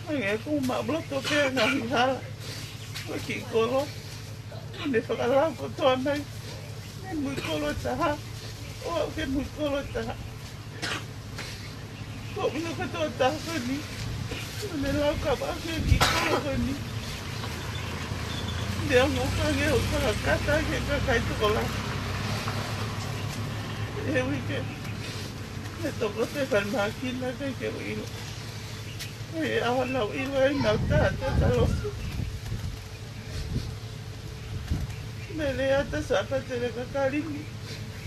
Hangē ko e maʻuloto pē ʻa e ngaahi hala. Ko e kiʻi kolo. Ne fakalau kotoa mai. Ne mui kolo ʻe taha. ʻO aʻu ki he mui kolo ʻe taha. Ko e ʻuhinga kotoa taha ko eni. Ne lau ka ba ke kiʻi kolo ko eni. Ne ongo ka nge o ka kata ke ka kai tokolahi. ʻE uike. Ne toko te fai mākina ke ke ʻilo. ʻE aho nau ʻilo ai nau tā te talosi. Ne lea ʻa Sāpate le kakali ni.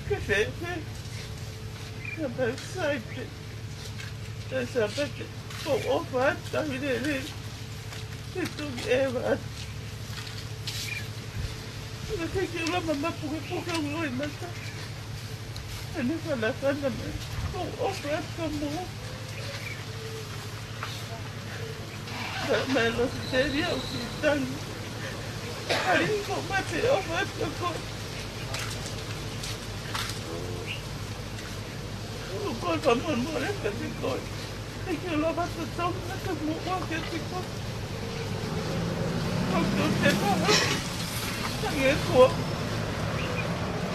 Ke fēfē. Ka pau sai pē. ʻE Sāpate. Ko ʻofa atu ka hile le. Ke tuki e va atu. Ne ke ke ula mama puke puke ulo i mata. ʻAne fanafana mai. Ko ʻofa atu ka mo. Ka mai lo si te ria u si tangi. Ari ko mate ʻofa atu ka ko. Ko e fakamolemole pē ki koe. Thank you, lava to tau na ka mo wa ke ki ko. Ko ko te pa. Tangi ko.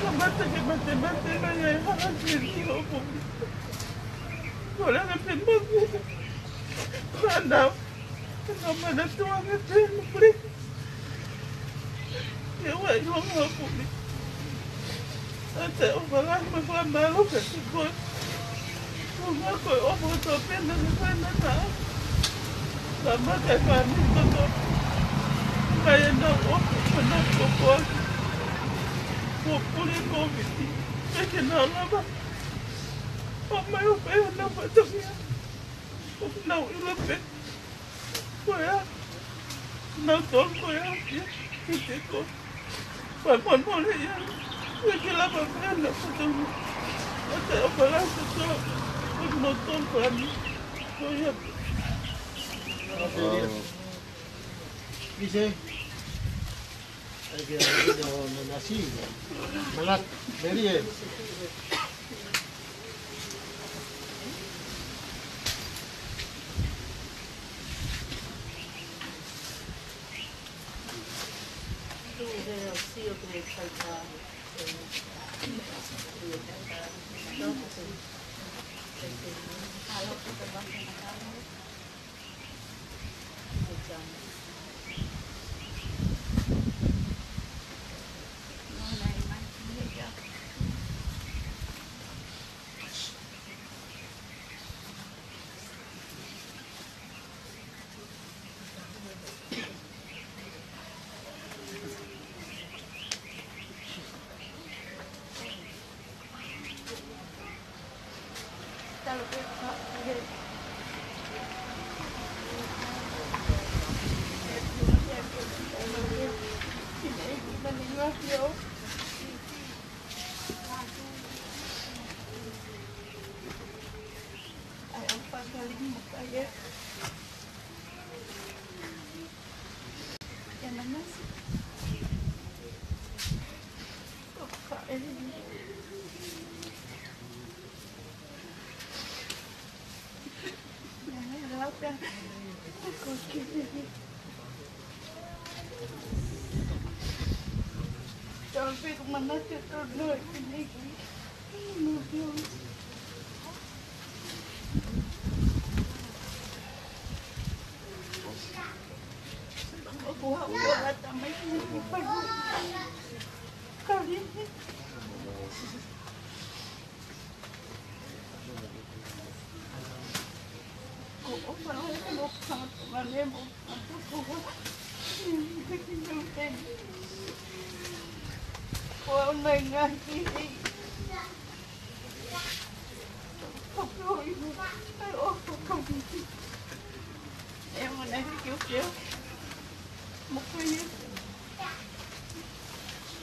Ka mate ke mate mate mai ai ha ha ke ni o ko. Ko la na pe mo. Ka na. Ka na ma na to anga te mo pre. Ke ua i longa pumi. ʻA te ʻofa lahi mo e fakamālō kiate koe. Ko ngā ko e ʻofa kotoa pē naʻa ke fai na na. Ka mate fāmili kotoa. Ka e nau ʻofa, ka nau kokoa. Ko pule ko viti. Ke ke nau lava. ʻO mai ʻo pē nau fatongia. ʻO nau ʻilo pē. Ko ia, nau tolu ko ia, ki, ki te ko. Fakamolemole ia, ʻoku ke lava pē na fatongia. ʻA te ʻofa lahi kotoa, ʻo nau tolu ko ani. Ko ia. Pise. Ai ke, ai ke, o, no, nasi. Manat, melie.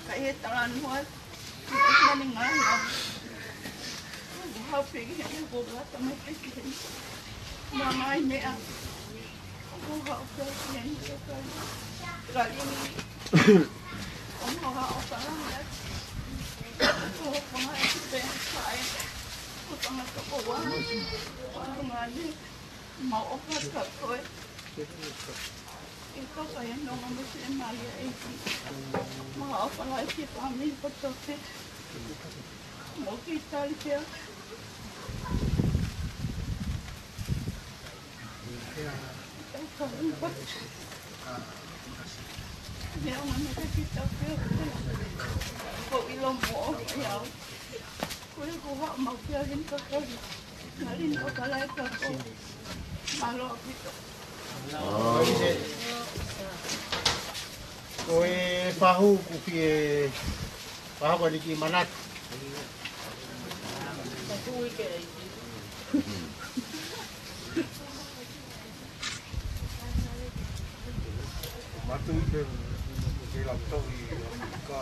Ka e talanoa, mani ngā ngā. Hau piki heni ko lata mai piki heni. Mama i mea. Ko hau piki heni ko kai. Kali ni. Ko hau piki heni. Ko hau piki heni. Ko hau piki heni. Ko hau piki heni. Mau ʻofa ka koe. ʻI ka kai no mama se mai ʻEiki. Mau ʻofa lahi ki he fāmili kotoa pē. Mau ki tali pea. Mea mana ka ki tau pea. Ko ʻilo mo ʻofa ia. Ko e ko haʻamau pea heni ka kai. Ngali no ka lai ka ko. Mālō ʻaupito. Ko e fahu kupi e fahu ni ki manatu. Matu i pe ke la toki ka.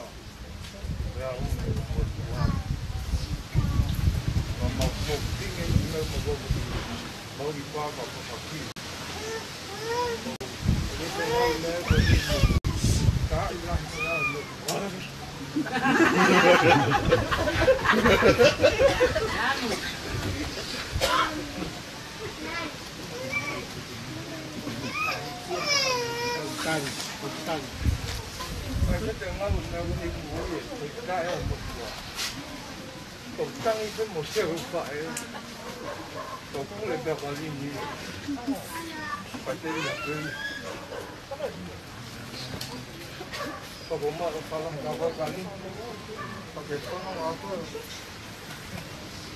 Tani, tani. Ko tangi pē mo se upa e. Ko kule pē ka lini. Pate ia pē. Ko ko ma o pala ka ko ka lini. Ko ke tono ako.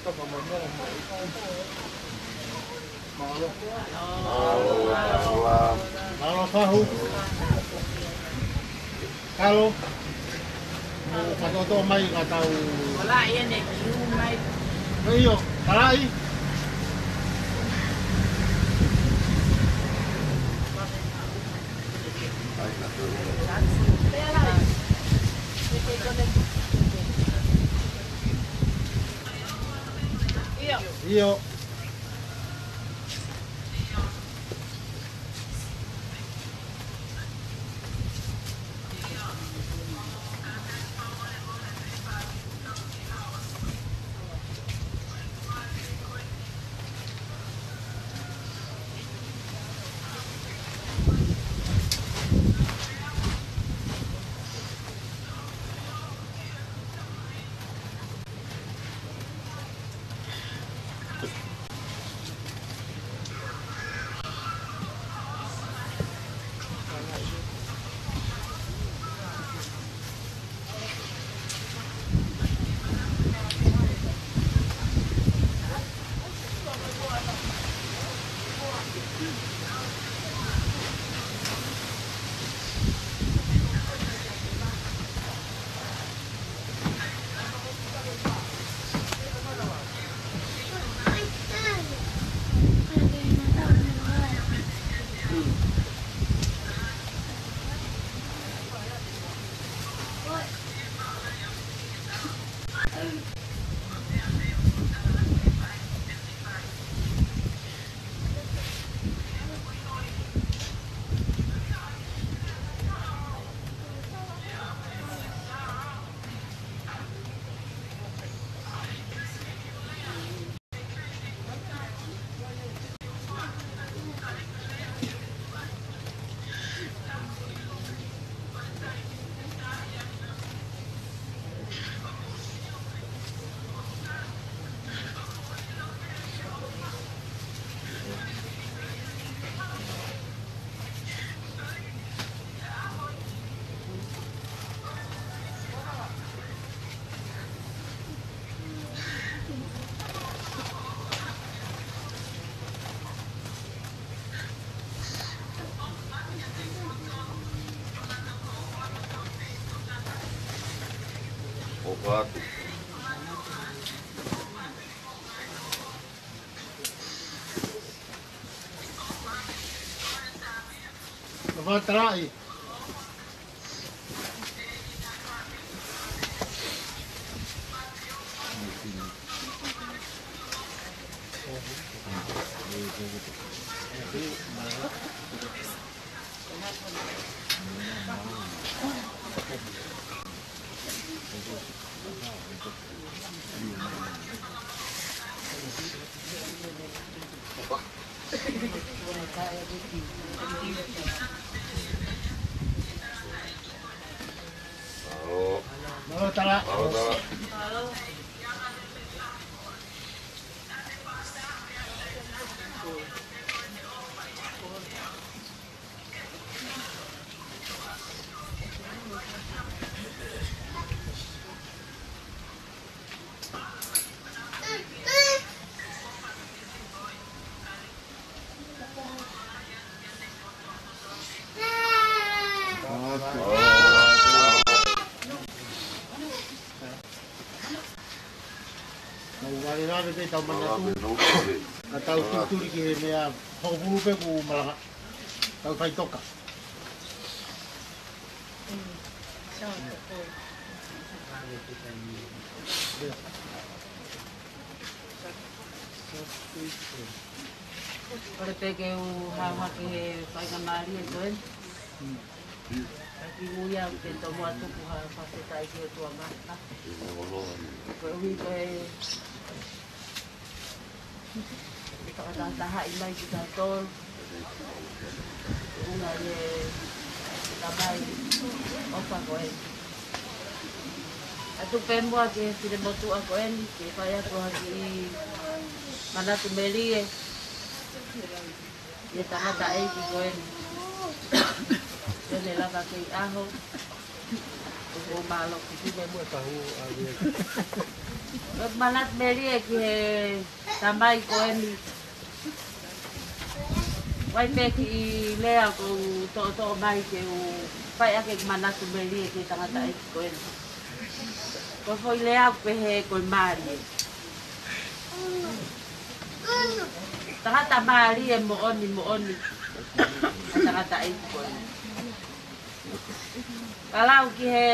Ko ka ma no. Mālō. Mālō, mālō. Mālō, fahu. Kalo. Mo katoto mai ka tau. Hola, ia ne kiu mai. ʻIo, kalai. ʻIo. ʻOfa atu. ʻOfa talaʻi. Tau vale vale pē tau manatu. Ka tau tutuli ki he meʻa hokopulu pē kuo malanga. Tau faitoka. Kole pē ke u hao hake he faingamālie ko eni. Ka kimuʻa ke tomuʻa tuku ha fakafetaʻi ki he ʻOtua Mafimafi. Koeʻuhi ko e fakatahatahaʻi mai kitautolu. ʻUhinga ʻi he tamai ʻofa ko eni. ʻOatu pē muʻa ki he finemotuʻa ko eni, ke fai atu ha kiʻi manatu melie ʻi he tangataʻeiki ko eni. Ke ne lava kei ʻaho. ʻOku mālō ki he manatu melie ki he tamai ko eni. ʻOku ʻi ai pē kiʻi lea ʻoku ou toʻotoʻo mai ke u fai ʻaki ʻeku manatu melie ki he tangataʻeiki ko eni. Ko e foʻi lea ʻoku pehē ko e mālie. Tangata mālie moʻoni moʻoni ʻa e tangataʻeiki ko eni. Ka lau ki he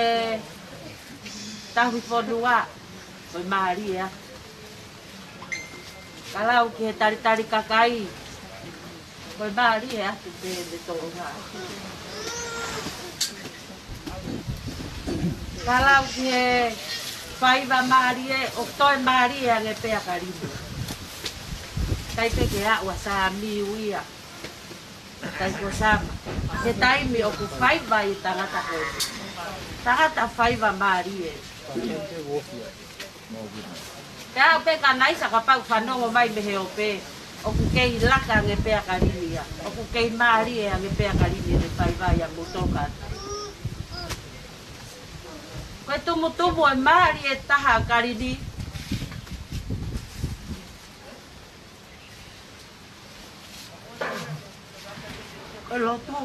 tauhi fonua, ko e mālie ʻa. Ka lau ki he talitali kakai, ko e mālie ʻa, tuku pē ne tōnga. Ka lau ki he faiva mālie, ʻoku toe mālie ange pē ʻa Kalini. ʻIkai pē ke aʻu ʻa Samiu ia. Kai ko Sama. He taimi ʻoku faiva ai e tangata ko ē. Tangata faiva mālie. Pea ʻoku pehē ʻe Kanaisa kapau ʻe fanongo mai mei he ope, ʻoku kei laka ange pē ʻa Kalini ia. ʻOku kei mālie ange pē ʻa Kalini ʻene faiva ia mo toka. Ko e tumutumu ʻo e mālie taha ʻa Kalini. Ko e lotu.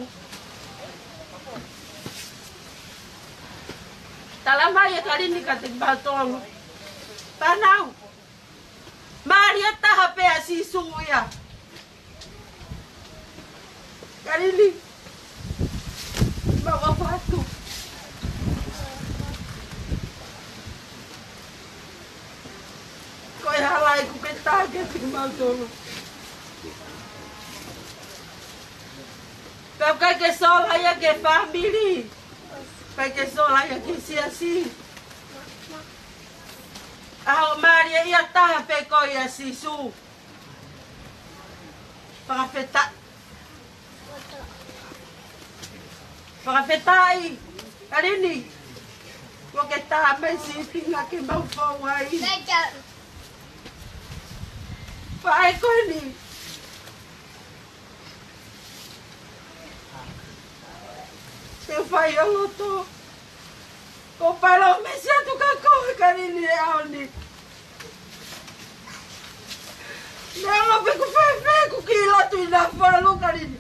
Tala mai ʻe Kalini kiate kimautolu, fānau, mālie taha pē ʻa Sīsū ia. Kalini, mau ʻofa atu. Ko e hala ʻoku ke tā kiate kimautolu. Pea ʻikai ke sola ia ki he fāmili. ʻIkai ke sola ia ki he siasi. ʻA hoʻo mālie ia taha pē koe ʻia Sīsū. Fakafetaʻi. Fakafetaʻi, Kalini. Kuo ke tā mai sīpinga ke mau fou ai. Faʻē ko eni. Te u fai ʻo loto. Ko e palōmesi atu kia koe Kalini he ʻaho ni. Neongo pe ʻoku fēfē ʻeku kiʻi lotu ʻi Nafalu Kalini.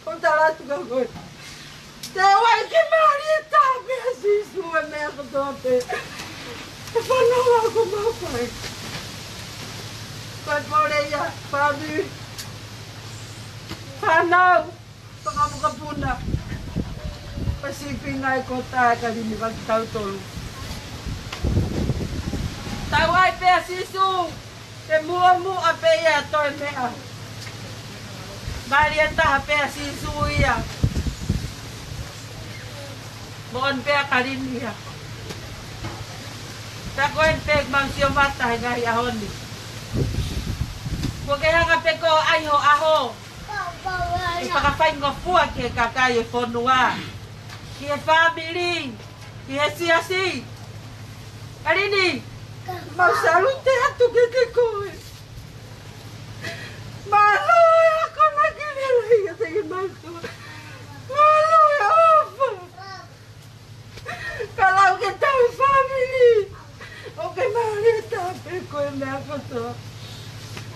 ʻOku ou tala atu kia koe. Te u ʻai ke mālie taha pē ʻa Sīsū he meʻa kotoa pē. ʻE fanongo ʻa ko mau fai. Ko e pole ia, fāmili. Fānau. Fakamokapuna. Ko e sīpinga ʻe ko tā Kalini kiate kitautolu. Tau ʻai pē ʻa Sīsū, ke muʻomuʻa pē ia ʻa e toe meʻa. Mālie taha pē ʻa Sīsū ia. Moʻoni pē ʻa Kalini ia. Pea ko eni pē mau sio mata he ngaahi ʻaho ni. Kuo ke hanga pē koe ʻo ʻai ho ʻaho ke fakafaingofua ki he kakai e fonua, ki he fāmili, ki he siasi. Kalini, mau salute atu kiate koe. Mālō e akonaki lelei ʻiate kimautolu. Mālō e ʻofa. Ka lau ke tau fāmili, ʻoku ke mālie taha pē koe he meʻa kotoa.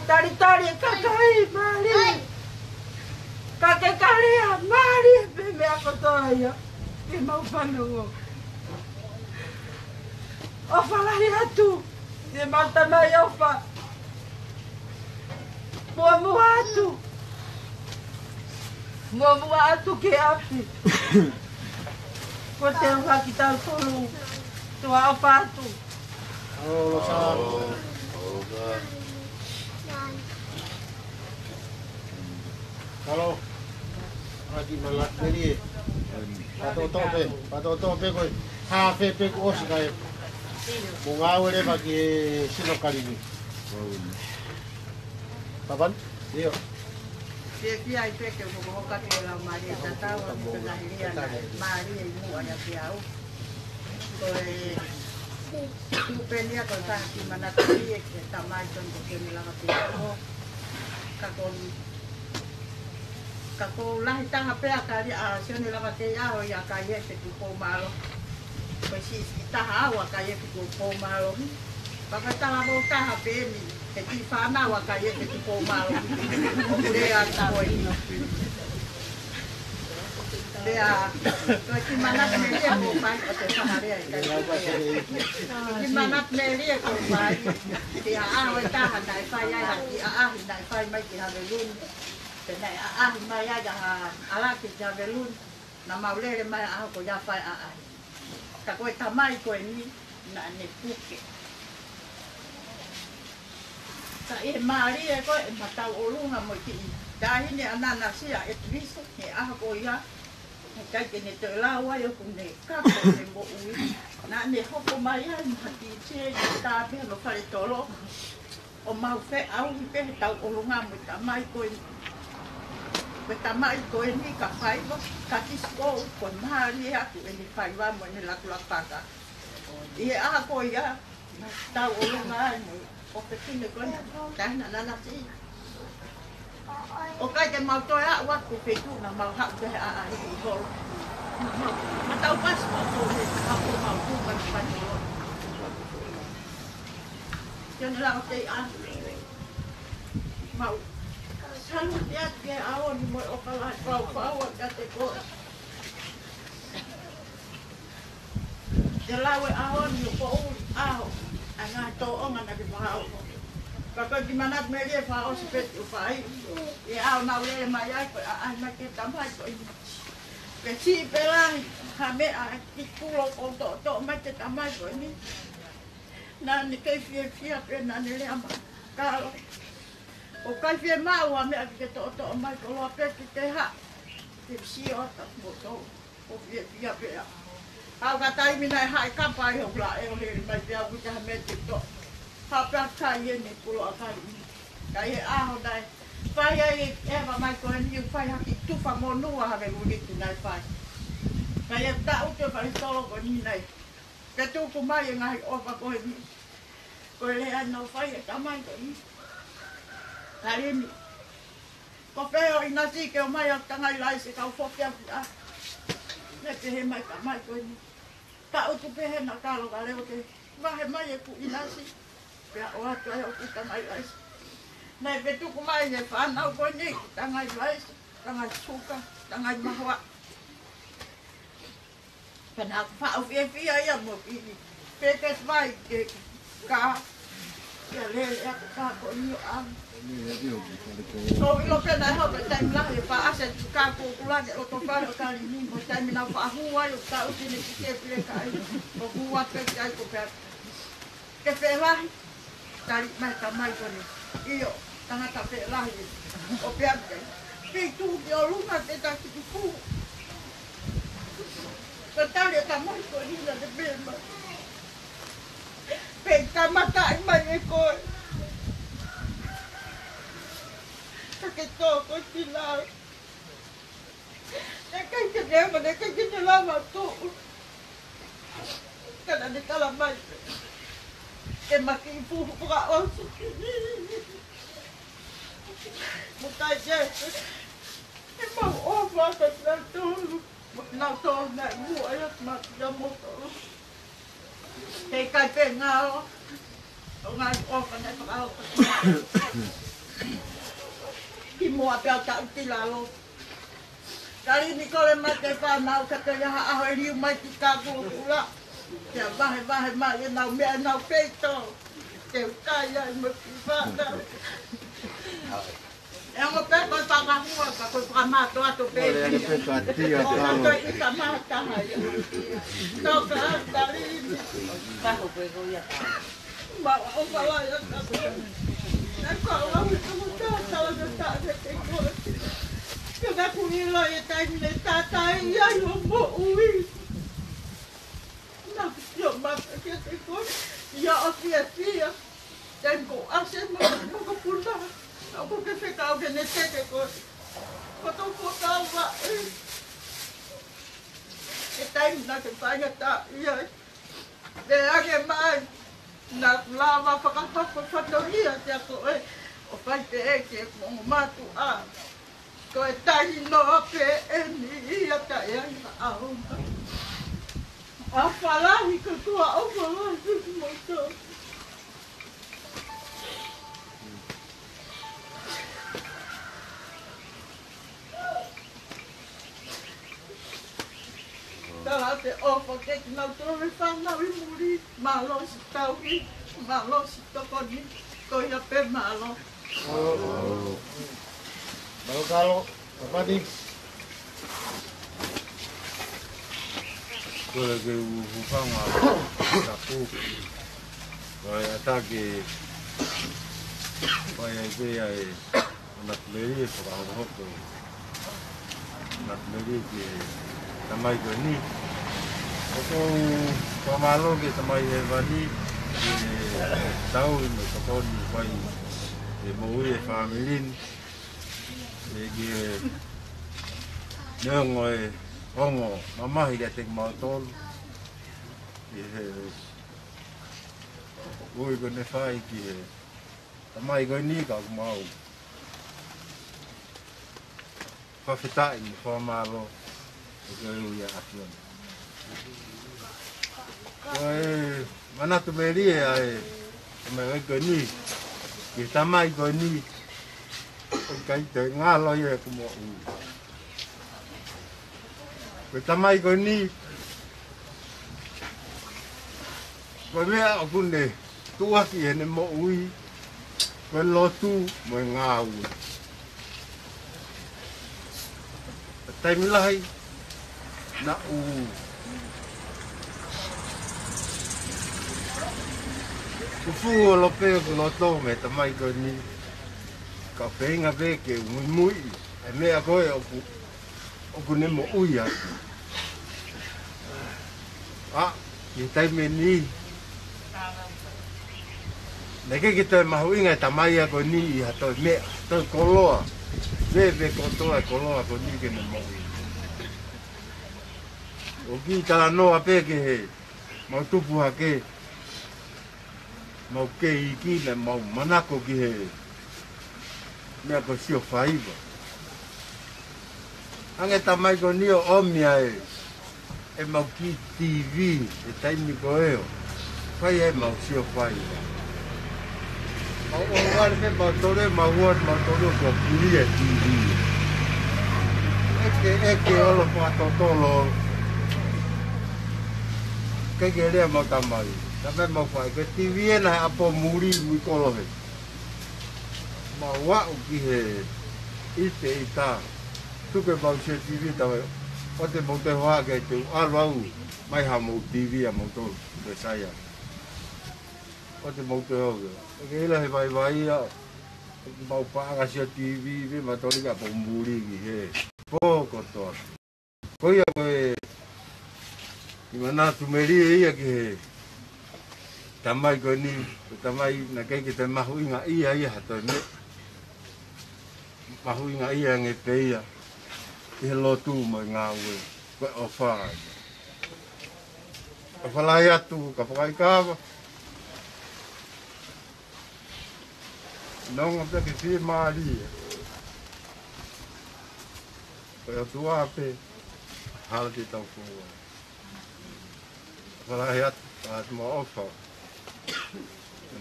Talitali e kakai, mālie. Ka ke kalea, mālie pē meʻa kotoa ia. Ke mau fanongo. ʻOfa lahi atu. Ke mau tamai ʻofa. Muʻomuʻa atu. Muʻomuʻa atu ki ʻapi. Ko te ua kitautolu. Tuʻa ʻofa atu. Halo. Aki mana melie. Patoto pe, patoto pe koe. Hafe pe kuo ʻosi kae. Mo ngāue leva ki he sino Kalini. Papan? Io. Fiefia ai pē ke u hokohoko atu e lau mālie tatau ʻa e ngaahi lea naʻe mālie ʻi muʻa ʻiate au. Ko e tuʻu pē eni ia ko e taha kiʻi manatu ʻa e tamai tonu ko Sione Lavakeiʻaho. Ka ko, ka ko e lahi taha pē ʻa e kali ʻa Sione Lavakeiʻaho ia ʻa Kaiefe Tupou Mālohi. Ko e siʻisiʻi taha au ʻa Kaiefe Tupou Mālohi. Pea ko e talavou taha pē eni he kiʻi fānau ʻa Kaiefe Tupou Mālohi. Lea atu ko eni. Pea, ko e kiʻi manatu melie kuo fai ʻo te fakalea ʻi kai. Kiʻi manatu melie kuo fai. Pea ʻaho ʻe taha naʻe fai ai ha kiʻi ʻaʻahi naʻe fai mai ki Haveluni. Pea naʻe ʻaʻahi mai ai ʻa Alaki ki Haveluni. Naʻa mau lele mai ʻaho ko ia fai ʻaʻahi. Ka ko e tamai ko eni, naʻa ne puke. Ka ʻi he mālie ko e matauʻolunga mo e kiʻi taʻahine ʻa Nana Sia ʻEtiliso, he ʻaho ko ia, he ʻikai ke ne toe lau ai ʻoku ne kako ʻene moʻui. Naʻa ne hoko mai ai mo ha kiʻi tē, kiʻi tā pē hono fale tolo. ʻO mau feʻauhi pē he tauʻolunga mo e tamai ko eni. Ko e tamai ko eni ka faiva, ka kisi ko, ko e mālie atu ʻene faiva mo ʻene lakulaku kākā. ʻI he ʻaho ko ia, tauʻolunga ai mo e ʻofefine ko eni, taʻahine ʻa Nana Sia. ʻOku ʻikai ke mau toe aʻu atu ki he feituʻu naʻa mau haʻu ki he ʻaʻahi ʻi holo. Naʻa mau, ma tau pasi mau toe, mau toe mau tuka ki fai holo. Sione Lavakeiʻaho. Mau salute atu ki he ʻaho ni mo e ʻofa lahi faufaua kiate koe. Te lau e ʻaho ni ʻo poʻuli ʻaho, ʻa e ngaahi tōʻonga naʻa ke fakaʻosi. Ka ko e kiʻi manatu melie fakaʻosi pē te u fai. ʻI he ʻaho naʻa ku lele mai ai ko e ʻaʻahi mai ki he tamai ko eni. Ke siʻi pē lahi ha meʻa ki kulo ko toʻotoʻo mai ki he tamai ko eni. Naʻa ne kei fiefia pē naʻa ne lea mai. Kalo. ʻOku ʻikai fiemaʻu ha meʻa ke ke toʻotoʻo mai koloa pē ke ke haʻu. Ke sio atu mo tau. ʻOku fiefia pē ʻa. Haʻu ka taimi naʻe haʻi kapa ai hoku laʻe ʻo lele mai pē au ki ha meʻa te toʻo. Haʻu pē ʻa kai ʻene kulo ʻa kai ni. Ka ʻi he ʻaho naʻe fai ai e ʻeva mai ko eni ʻoku fai ha kiʻi tufa monū ʻa Haveluni tu naʻe fai. Ka ʻi he taʻu te fai tolo ko eni naʻe. Ke tuku mai e ngaahi ʻofa ko eni. Ko e lea naʻe fai e tamai ko eni. Kalini. Ko fē ʻo ʻInasi ke ʻomai ʻa e tangai laisi kau foki ʻaki ʻa. Naʻe pehē mai tamai ko eni. Ka ʻoku pehē naʻa Kalo ka leo ke vahe mai ʻeku ʻinasi. Pea ʻoatu ai ʻoku tangai laisi. Naʻe pē tuku mai e fānau ko eni, tangai laisi, tangai suka, tangai mahoa. Pea naʻa ku faʻu fiefia ia mo e kiʻi pekesi vai ke ka. Ia lele ʻa e ka ko eni ʻo ʻamu. Ko ʻilo pē naʻe hoko e taimi lahi e faʻase tu ka ko kula ke loto fale ʻo Kalini mo e taimi naʻa faʻa hū ai ʻo taʻu tine ki ke pile kai. Ko kua pē kai ko pea ke pē lahi. Tali mai tamai ko eni. ʻIo, tangata pē lahi. ʻO pea pē. Pea tuʻu ki ʻolunga te taki ki fuhu. Ka tali e tamai ko ē naʻa ne pehē mai, pea kamataʻi mai ʻe koe. Ka ke tō koe ki lalo. Naʻe ʻikai ke ne, naʻe ʻikai ke ne lava tuʻu. Ka naʻa ne tala mai, ʻe ma kiʻi fuhu fakaʻosi. Mo kai ke, ʻe mau ʻofa atu kia kinautolu. Mo kinautolu naʻe muʻa ʻi atu ma kia moutolu. He ʻikai pē ngalo, ʻo ngaahi ʻofa naʻe fakaʻofa. Ki muʻa pea u taʻu ki lalo. Kali ni kole mai ke fānau ka te ia ha ʻaho ʻe liu mai ki kaku ʻo kula. Ke vahevahe mai ʻenau meʻa ʻenau peito. Ke u kai ai mo ki fānau. ʻE ongo pē ko e fakahua ka ko e fakamātoato pē. Ole ane pē ka tia ʻO kalo. Ka ko e ika mata hai. Toka kali ni. Kaho pē ko ia. Ma o malaya ka. Na ka lau i ka mata tala na ta ke te koe. Ka na ku ʻilo e taimi ne tātā ai ʻo moʻui. Na ku sio mata ke te koe. Ia o fia fia. Taimi ko ase ma, ma ko puna. Au ko ke fekau ke ne teke koe. Ko tō ko tau va e. E taimi na ke paia ta ia. Te ake mai, na lava fakafakafatongia kia koe, ʻo fai pē ʻe he ongo mātuʻa. Ko e tahi noa pē eni ia ka ʻe ai ha ʻaonga. ʻOfa lahi ka ko e ʻofa lahi ki moutolu. Tala te ʻofa ke kinautolu e fānau ʻi muli, mālō siʻi tauhi, mālō siʻi tokoni, ko ia pē mālō. Mālō kalo, kapati. Ko e ke u hūfanga tapu. Ko e ʻatā ke, ko e ʻai pē ʻa e ʻAna Meli e fakahokohoko. ʻAna Meli ki he tamai ko eni. ʻOku ou fakamālō ki he Tamai Hēvani, ki he tauhi mo e tokoni ʻoku fai ʻi he moʻui e fāmili ni. ʻE ki he neongo e ongo mamahi kiate kimautolu. Ki he ui ko eni ʻe fai ki he tamai ko eni ka ʻoku mau fakafetaʻi mo fakamālō ʻi he ui ʻa ʻAfiona. Ko e manatu melie ʻa e tamai ko eni, ki he tamai ko eni, ʻoku ʻikai toe ngalo ia ʻi heʻeku moʻui. Ko e tamai ko eni, ko e meʻa ʻoku ne tuʻuaki ʻene moʻui, ko e lotu mo e ngāue. Taimi lahi, naʻa ku fuʻu olo pē ʻoku loto mei he tamai ko eni, ka feinga pē ke muimui, ʻa e meʻa ko ē ʻoku ʻoku ne moʻui atu. ʻA, ʻi he taimi ni, naʻe ʻikai ke toe mahuʻinga e tamai ko eni ʻi ha toe meʻa, toe koloa. Veve kotoa e koloa ko eni ke ne moʻui. ʻOku ou talanoa pē ki he mau tupu hake, mau kei iiki naʻa mau manako ki he meʻa ko e sio faiva. Hangē e tamai ko eni ʻo ʻomi ʻa e, ʻemau kiʻi TV he taimi ko ē ʻo fai ai ʻemau sio faiva. Mau ʻohovale pē mautolu, mau huat mautolu ko e puli e TV. ʻEke, ʻeke ʻolo fakatotolo. ʻIkai ke lea mau tamai. Tamai mau fai, ko e TV ena he ʻapo muli mui kolohe. Mau aʻu ki he ʻite ʻita. Tuku e mau sio TV tamai. ʻOua te mou toe hohaʻa ke te u ʻalu au. Mai ha mau TV ʻa mautolu. Te saia. ʻOua te mou toe hohaʻa. ʻEke ila he vaivai ia. Mau paʻanga sio T V pē, matoli ka pō muli ki he pō kotoa. Ko ia ko e, ʻi manatu melie ia ki he tamai ko eni, ko e tamai naʻe ʻikai ke toe mahuʻingaʻia ia ha toe meʻa. Mahuʻingaʻia ange pē ia ʻi he lotu mo e ngāue. Ko e ʻofa ia. ʻOfa lahi atu, ka fakaʻikava. Nonga pē ke fiemālie. Ko e ʻOtua pē, hala ke tau fua. ʻOfa lahi atu, atu mo ʻofa.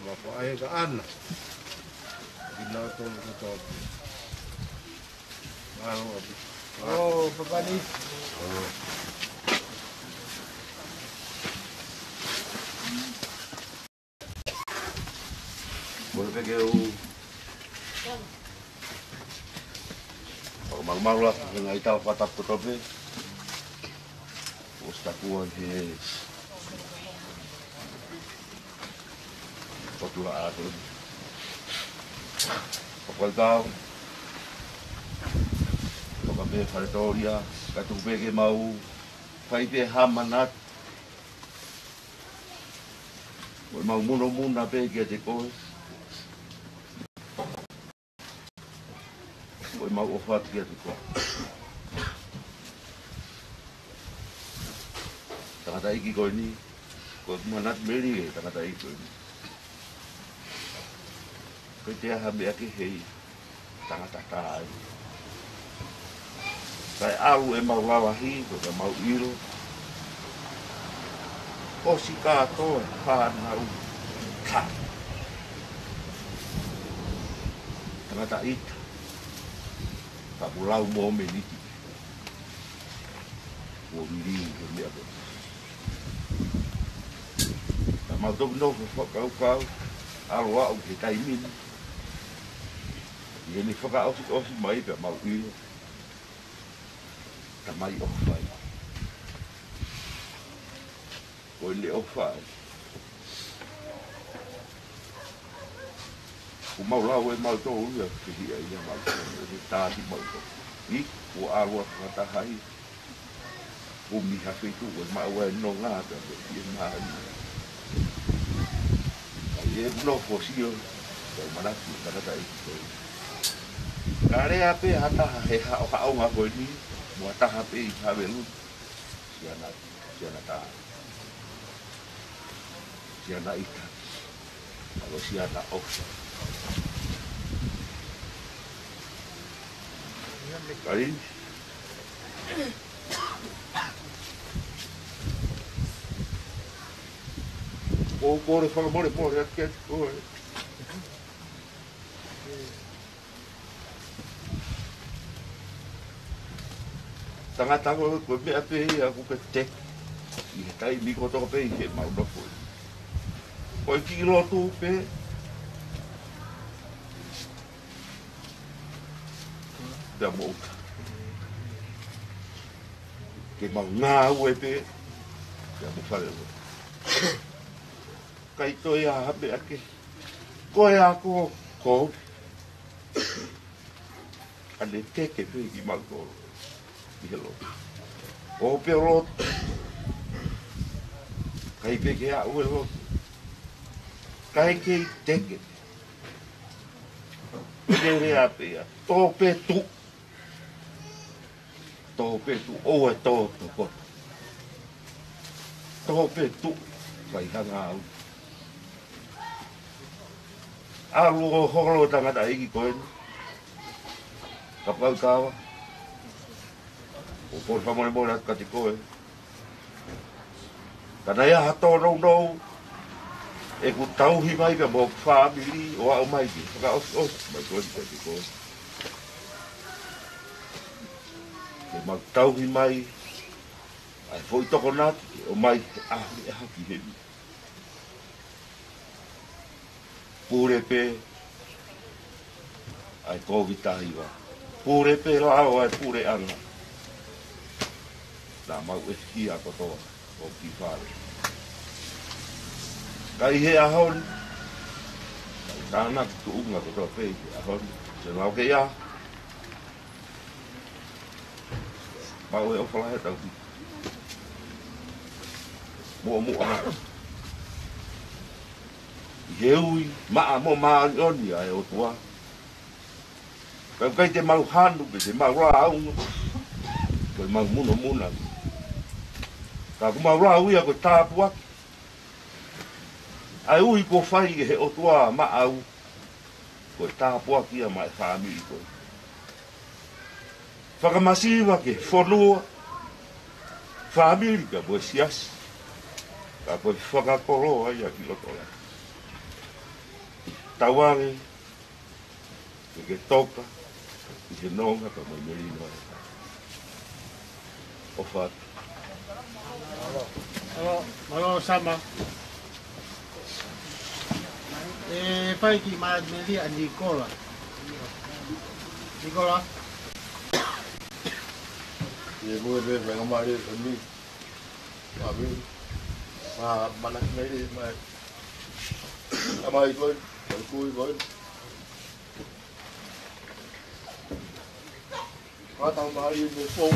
Mo fai ka ana. Kinautolu kotoa pē. Mālō ʻaupito. ʻO, Papani. Kole pē ke u fakamalumalu atu he ngaahi tala fakatapu kotoa pē. ʻOsi takua he potula atu. Fakakaukau. Fakapē fale tōlia. Ka tuku pē ke mau fai pē ha manatu. Ko e mau munomuna pē kiate koe. Ko e mau ʻofa atu kiate koe. Tangataʻeiki ko eni, ko e manatu melie tangataʻeiki ko eni. Ko e te aha meʻa ke hei tangata tā ai. Kae ʻalu ʻemau lalahi, ko ʻemau ʻilo. ʻOsi kātoa e fānau tā. Tangata ʻita. Ka ʻoku lau mōmeniti. Kuo liliu he meʻa ko. Ka mau toki nofo fakakaukau, ʻalu aʻu he taimi ni. ʻI heʻene fakaʻosiʻosi mai pea mau ʻilo. Tamai ʻofa ia. Ko ʻene ʻofa ia. Kuo mau lau ʻe mautolu ia, ke hia ia mautolu, ʻe tāki mautolu. ʻI, kuo ʻalu atu fakataha ia. Kumi ha feituʻu ʻe maʻu ai e nonga pea mo e fiemālie. Ka ʻi heʻeku nofo sio, kau manatu, tangataʻeiki ko ē. Ka lea pē ha taha he haʻohaʻonga ko eni, mo ha taha pē ʻi Haveluni. Siana, siana tā. Siana ʻita. Alo siana ʻofa. Kai. ʻOku ou kole fakamolemole atu kiate koe. Tangata ko ē, ko e meʻa pē ia ʻoku ke teke ʻi he taimi kotoa pē ʻi heʻemau nofo. Ko e kiʻi lotu pē. Pea mo uta. Ke mau ngāue pē. Pea mo fale lotu. ʻIkai toe ʻi ai ha meʻa kehe. Ko e ako ko ē. ʻA ʻene teke pē kimautolu ʻi he lotu. ʻO pē ʻo lotu. ʻIkai pē ke aʻu e lotu. ʻIkai ke teke. Pea lea pē ia. Tō pē tuʻu. Tō pē tuʻu, ʻoua ʻe tō toko. Tō pē tuʻu, fai hanga au. ʻAlu ʻo holo tangataʻeiki ko eni. Kapau ʻe kava. ʻOku ou kole fakamolemole atu kiate koe. Ka naʻe ʻi ai ha tōnounou ʻeku tauhi mai pea mo e fāmili ʻo aʻu mai ki he fakaʻosiʻosi mai ko eni kiate koe. Ke mau tauhi mai ʻa e foʻi tokonaki ke ʻomai he ʻaho ʻe haki heni. Pule pē ʻa e Kōviti taha hiva. Pule pē lao ʻa e puleʻanga. Naʻa mau ʻefikia kotoa ʻo ki fale. Ka ʻi he ʻaho ni, Tānaki tuʻunga kotoa pē ki he ʻaho ni. Sio nau ke ia. Mau e ʻofa lahi ʻa e tau ki. Muʻomuʻa. ʻI he ui maʻa mo māʻoniʻoni ʻa e ʻOtua. Ka ʻoku ʻikai te mau hanu, pe te mau lāunga. Ko e mau munomuna. Ka ʻoku mau lau ia ko e tāpuaki. ʻA e ui kuo fai ʻe he ʻOtua maʻau, ko e tāpuaki ia maʻa e fāmili ko ē. Fakamasiva ki he fonua, fāmili ka mo e siasi, ka ko e fakakoloa ia ki loto lahi. Tauange, ke ke toka, ʻi he nonga ka mo e melino. ʻOfa atu. Mālō, mālō Sama. ʻE fai ki Maʻa Melia ʻa Nikola. Nikola. ʻIo, ko e pē, pē, ka mālō, ʻa ni. Mālō. Mā, Maʻa Melia, mā. Ka mai koe, mai koe, koe. Ka tau mālō e meʻa fou.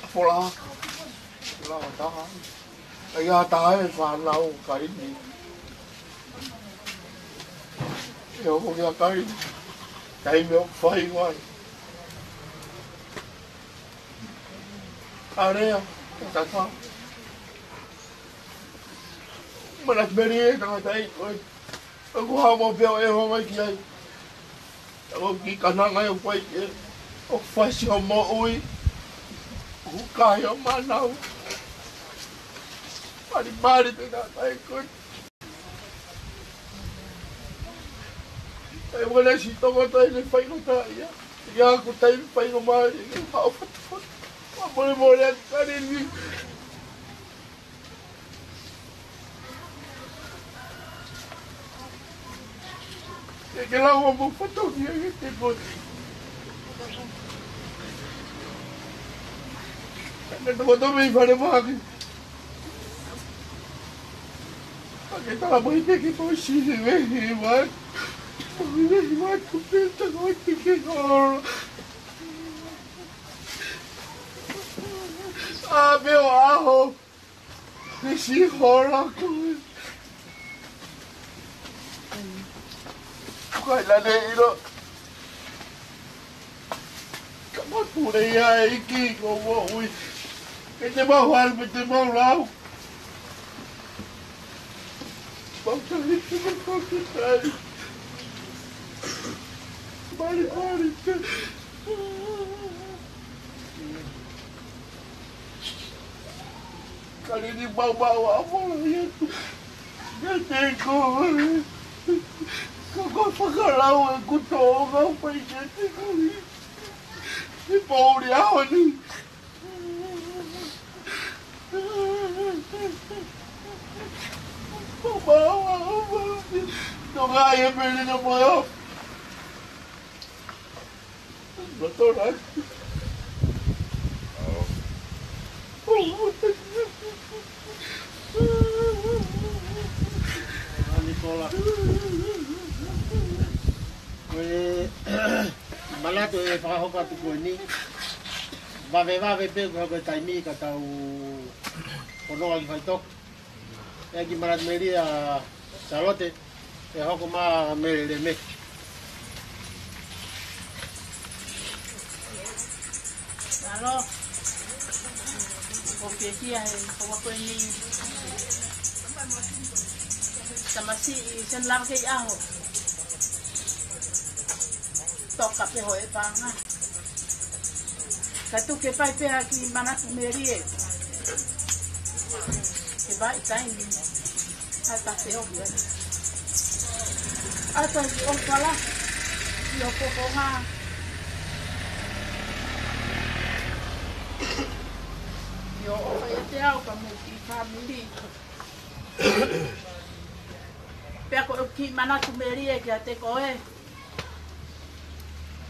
Ka fola. Fola ka taha. ʻAi ʻa taha e fānau Kalini. ʻE ʻoho kia Kalini. Taimi ʻoku fai mai. Alea, ka taha. Maʻa Melia, tangataʻeiki ko ē. ʻOku hamo pē ʻo e hoa mai ki ai. ʻOku kiʻi kananga ʻo fai ke, ʻo fasi ʻo moʻui. ʻOku kai ʻo mānava. Malimali pē ka kai ko ē. ʻE wana si toko tai ne fai ko tai ia. Ia ko tai fai ko mai, ia hao fatafata. Mamolemole atu Kalini. Ke ke lau mo fatongia ke te koti. Ke te koto mei fale mahaki. Ke tala mai te ke poisi he vehi mai. Poisi he vehi mai kupe ta koti ke kolo. A me o aho. Ni si hola ko. Ko e lale ilo. Ka mau pule ia e iki ko mo ui. Ke te mau haru, ke te mau lau. Mau tali, ke mau tali. Mali, mali, te. Kalini mau mau a mo ia tu. Ia te ko. Ko ko fakalau e kuto o ngau pai ke te ko. I pouri a honi. Mau mau a mo ia. Toka ia pele na mo ia. Loto la. Nikola. Ko e manatu ʻe fakahoko atu ko eni. Vave vave pē ko e taimi ka tau hono ʻai faitoko. ʻEiki Maʻa Melia Salote, ʻe hoko mai Mele Leme. Mālō, ʻoku ou fiefia he ʻoku ou ako eni. Tamasiʻi, sen lava kei ʻaho. Toka pē ho e panga. Ka tuku ke fai pē ha kiʻi manatu melie. Ke vaʻi taimi. ʻA ta te oki ai. ʻA ta ki o kala. Ki o poponga. Ki o o fai e te au ka mo ki family. Pea ko e kiʻi manatu melie kiate koe.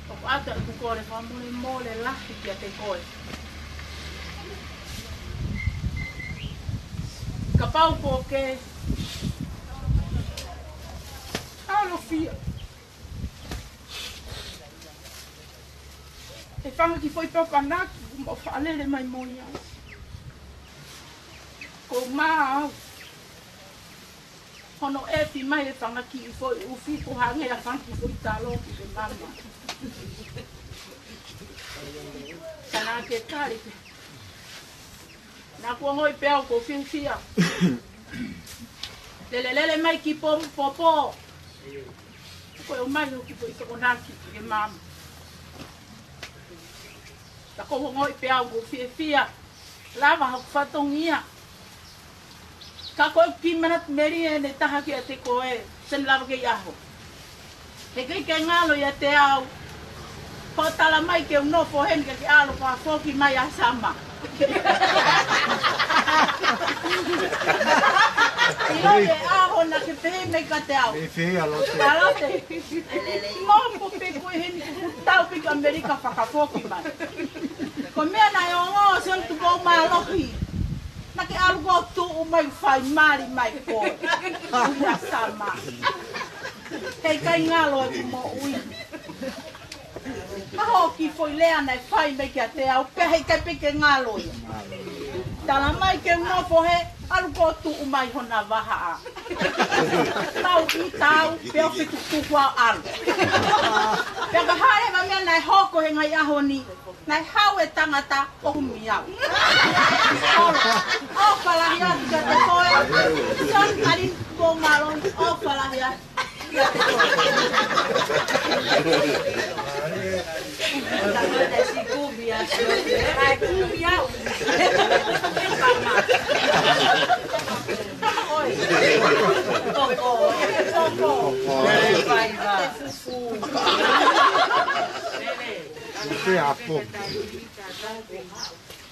ʻOku ʻata ʻeku kole fakamolemole lahi kiate koe. Kapau ko ke ʻalofia, ʻe fanga kiʻi foʻi papanaki mo fakalele mai mo ia. Ko ma au. Hono ʻefi mai e fanga kiʻi foʻi ʻufi ko hangē ʻa e fanga kiʻi foʻi talo ki he mama. Ka naʻa ke kali pē. Naʻa ku ongoʻi pē au ʻoku ou fiefia. Lelelele mai ki pom popo. Ko e ʻomai hoku kiʻi foʻi tokonaki ki he mama. Ka ʻoku ou ongoʻi pē au ʻoku ou fiefia. Lava hoku fatongia. Ka ko e kiʻi manatu melie ʻe taha kiate koe, sen lava ke ʻi ʻaho. He ʻikai ke ngalo ʻiate au hoʻo tala mai ke u nofo heni ka ke ʻalu fakafoki mai ʻa Sama. ʻIlo e ʻaho naʻa ke pehē mai kiate au. Mei fē ʻa Lote? ʻA Lote. Nofo pē koe heni kuo u tau pē ki ʻAmelika fakafoki mai. Ko e meʻa naʻe ongo ʻo Sione Tupou Mālohi. Naʻa ke ʻalu koe ʻo tuʻu mai fai mali mai koe. ʻUi ʻa Sama. He ʻikai ngalo ʻeku moʻui. Ka hoʻo kiʻi foʻi lea naʻe fai mai kiate au, pea he ʻikai pē ke ngalo ia. Tala mai ke u nofo hē, ʻalu koe ʻo tuʻu mai hona vahaʻa. Tau ʻita au, pea u fekuku au ʻalu. Pea ka hale ma meʻa naʻe hoko he ngaahi ʻaho ni, naʻe haʻu e tangata ʻo kumi au. ʻOfa lahi atu kiate koe, Sione Tupou Mālohi, ʻofa lahi atu.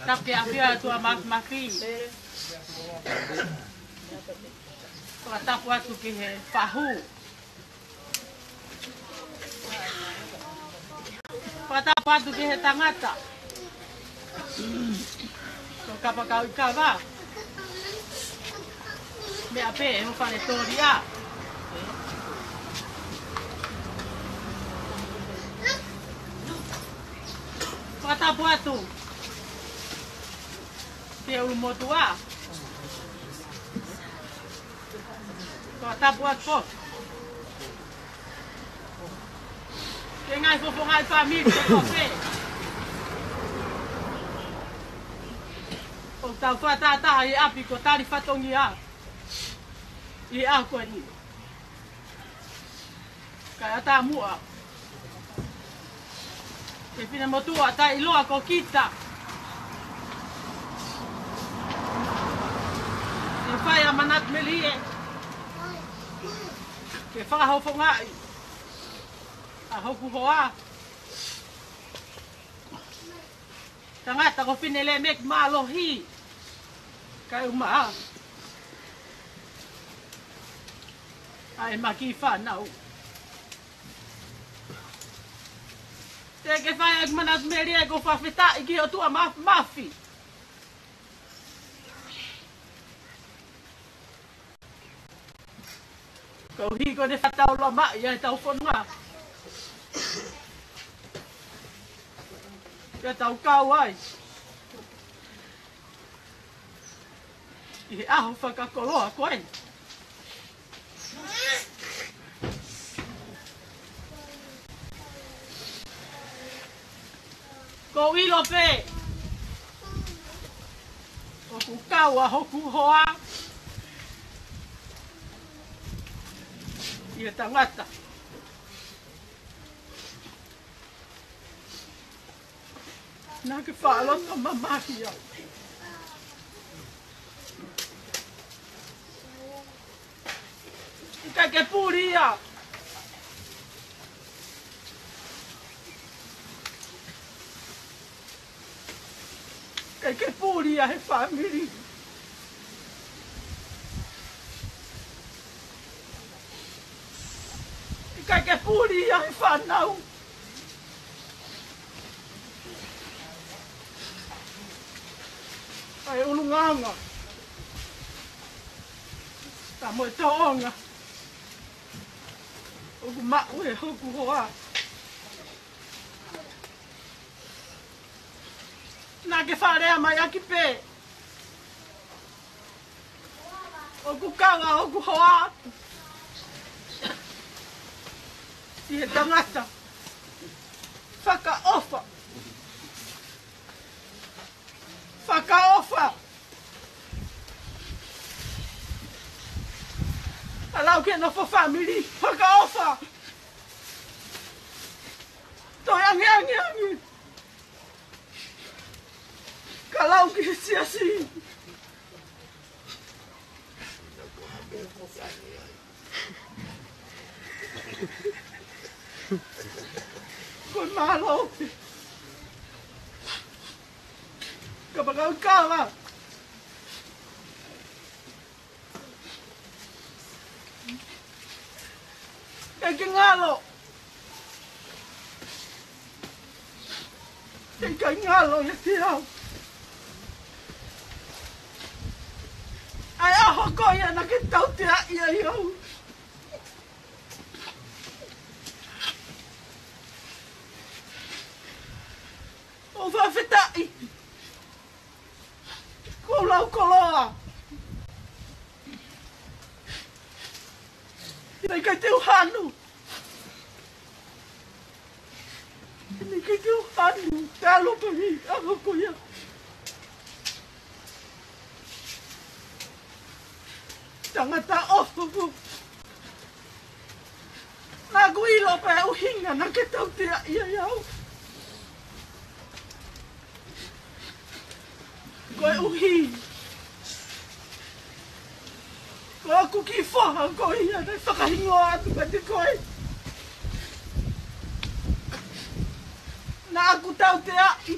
Tapu ki he ʻafio ʻa e ʻOtua Mafimafi. Fakatapu atu ki he fahu. Fakatapu atu ki he tangata. Ko e kapakau ʻi kava. Meʻa pē ʻe ho fale tōlia. Fakatapu atu ki he ʻulumotuʻa. Fakatapu atu ki he ngaahi fofonga ʻi he fāmili kotoa pē. ʻOku tau fakataha ʻi he ʻapi ko Tali Fatongia ʻi he ʻaho ko eni. Kae ʻatā muʻa ki he finemotuʻa taʻeʻiloa ko Kita. Ke fai ʻa e manatu melie. Ke fakafofongaʻi ʻa hoku hoa. Tangata ko Finelēmeki Mālohi. Kae ʻumaʻā ʻa e maki fānau. Te ke fai ʻa e manatu melie, ʻoku ou fakafetaʻi ki he ʻOtua Mafimafi. Koeʻuhi ko ʻene fakataulamaʻi ʻa e tau fononga. Ke tau kau ai ʻi he ʻaho fakakoloa ko ē. Ko e ʻilo pē ʻoku kau ʻa hoku hoa ʻi he tangata. Naʻa ke faʻa loto mamahi au. ʻIkai ke puli ia. ʻIkai ke puli ia he fāmili. ʻIkai ke puli ia he fānau. ʻA e ʻulungaanga. Ka mo e tōʻonga ʻoku maʻu ʻe hoku hoa, naʻa ke fakalea mai ʻaki pē ʻoku kau ʻa hoku hoa atu ki he tangata. Fakaʻofa. Fakaʻofa. ʻAlu ki he nofo fāmili. Fakaʻofa. Toe ange, ange, ange. Ka lau ki he siasi. Ko e mālō. Ka pakau kava. ʻIkai ke ngalo. ʻIkai ngalo ia te au. ʻA e ʻaho ko ia naʻa ke tauteaʻi ai au. ʻOku ou fakafetaʻi. Ko e lau koloa. Naʻe ʻikai te u hanu. Naʻe ʻikai te u hanu. Talu pē mei he ʻaho ko ia. Tangata ʻofa. Naʻa ku ʻilo pē ʻuhinga naʻa ke tauteaʻi ai au. Koeʻuhi ko hoku kiʻi foha ko ia naʻe fakahingoa atu kiate koe. Naʻa ku tauteaʻi.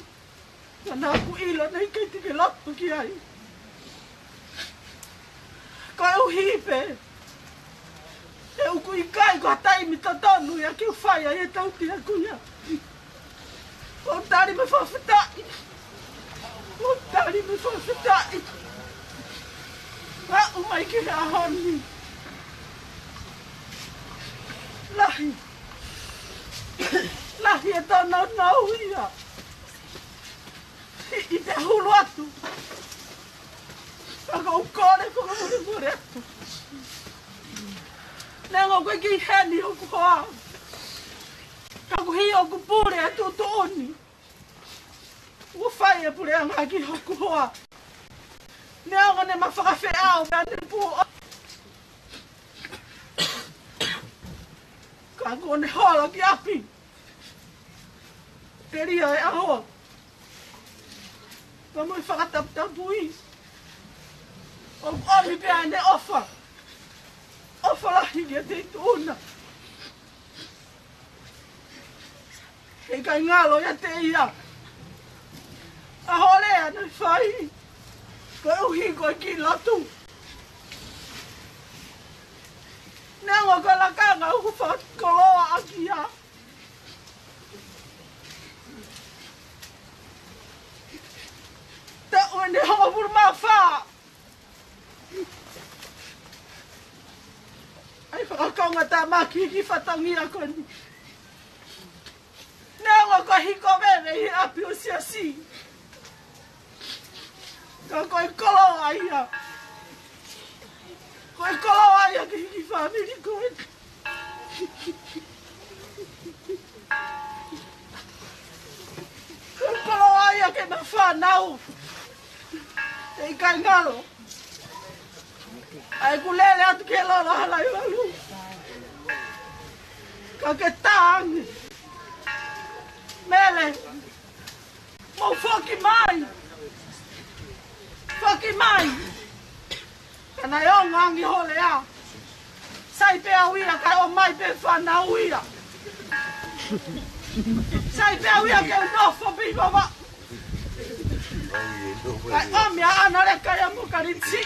Naʻa ku ʻilo naʻe ʻikai te ke loto ki ai. Koeʻuhi pē he ʻoku ʻikai ko ha taimi totonu ia ke u fai ai e tautea ko ia. ʻOku ou tali mo fakafetaʻi. ʻOku ou tali mo fakafetaʻi. Aʻu mai ki he ʻaho ni. Lahi. Lahi e tōnounou ia. ʻI te hulu atu. Ka ʻoku ou kole fakamolemole atu. Neongo ko e kiʻi heni hoku hoa, ka ʻoku ʻi ai hoku pule ʻa e tuʻutuʻuni. ʻOku fai e puleʻanga ki hoku hoa. Neongo ne ma fakafeʻao mei ʻanepō, ka kuo ne holo ki ʻapi. Telia e ʻaho. Pea mo e fakataputapui. ʻOku ʻomi pē ʻene ʻofa. ʻOfa lahi kiate Tuʻuna. Heʻikai ngalo ia te ia ʻa hoʻo lea naʻe fai. Koeʻuhi ko e kiʻi lotu. Neongo ko e lakanga ʻoku fakakoloa ʻaki ia. Taʻu ʻe hongofulu mā fā ʻa e fakakonga tāmaki ki he fatongia ko eni. Neongo ko e hiko veve ʻi ʻapi ʻo e siasi, ka ko e koloa ia. Ko e koloa ia ki he kiʻi fāmili ko eni. Ko e koloa ia ki heʻema fānau. Heʻikai ngalo ʻa ʻeku lele atu ki he lolo ʻa Halaevalu, ka ke tā ange. Mele, mou foki mai. Foki mai. Ka naʻe ongo ange hoʻo lea. Sai pē au ia kae ʻomai pē fānau ia. Sai pē au ia ke u nofo pē ʻi Vavaʻu. Kae ʻomi ʻa ʻAna Leka ia mo Kalinisi.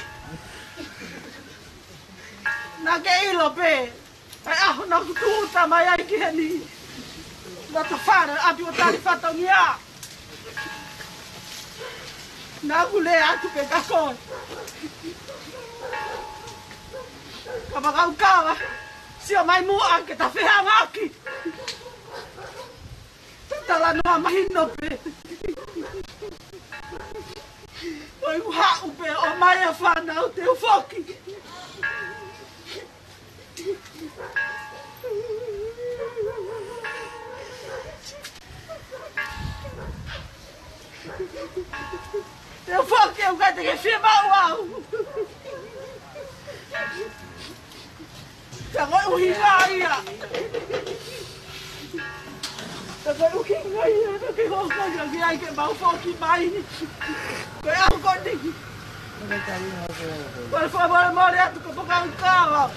Naʻa ke ʻilo pē ʻa e ʻaho naʻa ku tūʻuta mai ai ki heni loto fale ʻapi ʻo tali fatongia. Naʻa ku lea atu pē kia koe. Kapakaukau, sio mai muʻa ke ta fehangahangai. Talanoa mahino pē. ʻOi, u haʻu pē ʻo ʻomai e fānau, te u foki. Te u foki, ʻoku ʻikai te ke fiemaʻu au. Ka ko e ʻuhinga ia. Ka ko e ʻuhinga ia, ka ke hoko ia ki ai ke mau foki mai. Ko e ʻaho ko eni. Ko e fakamolemole atu, kapakaukau.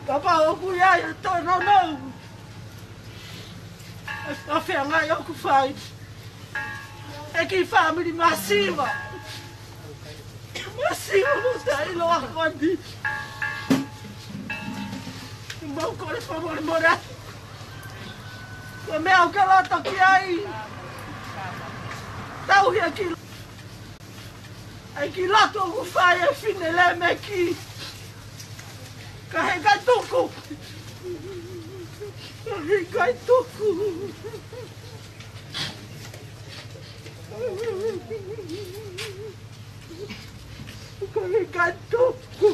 Kapau ʻoku ʻi ai ha tōnounou. ʻA e fehangahangai ʻoku fai. ʻEiki, fāmili masiva. Masiva mo taʻeʻiloa ko eni. Mau kole fakamolemole atu. Ko e meʻa ʻoku ke loto ki ai. Tauhi ʻEiki. ʻEiki, lotu ʻoku fai ʻe he fefine lēmeki. Ka heʻikai tuku. Ka heʻikai tuku. Ka heʻikai tuku.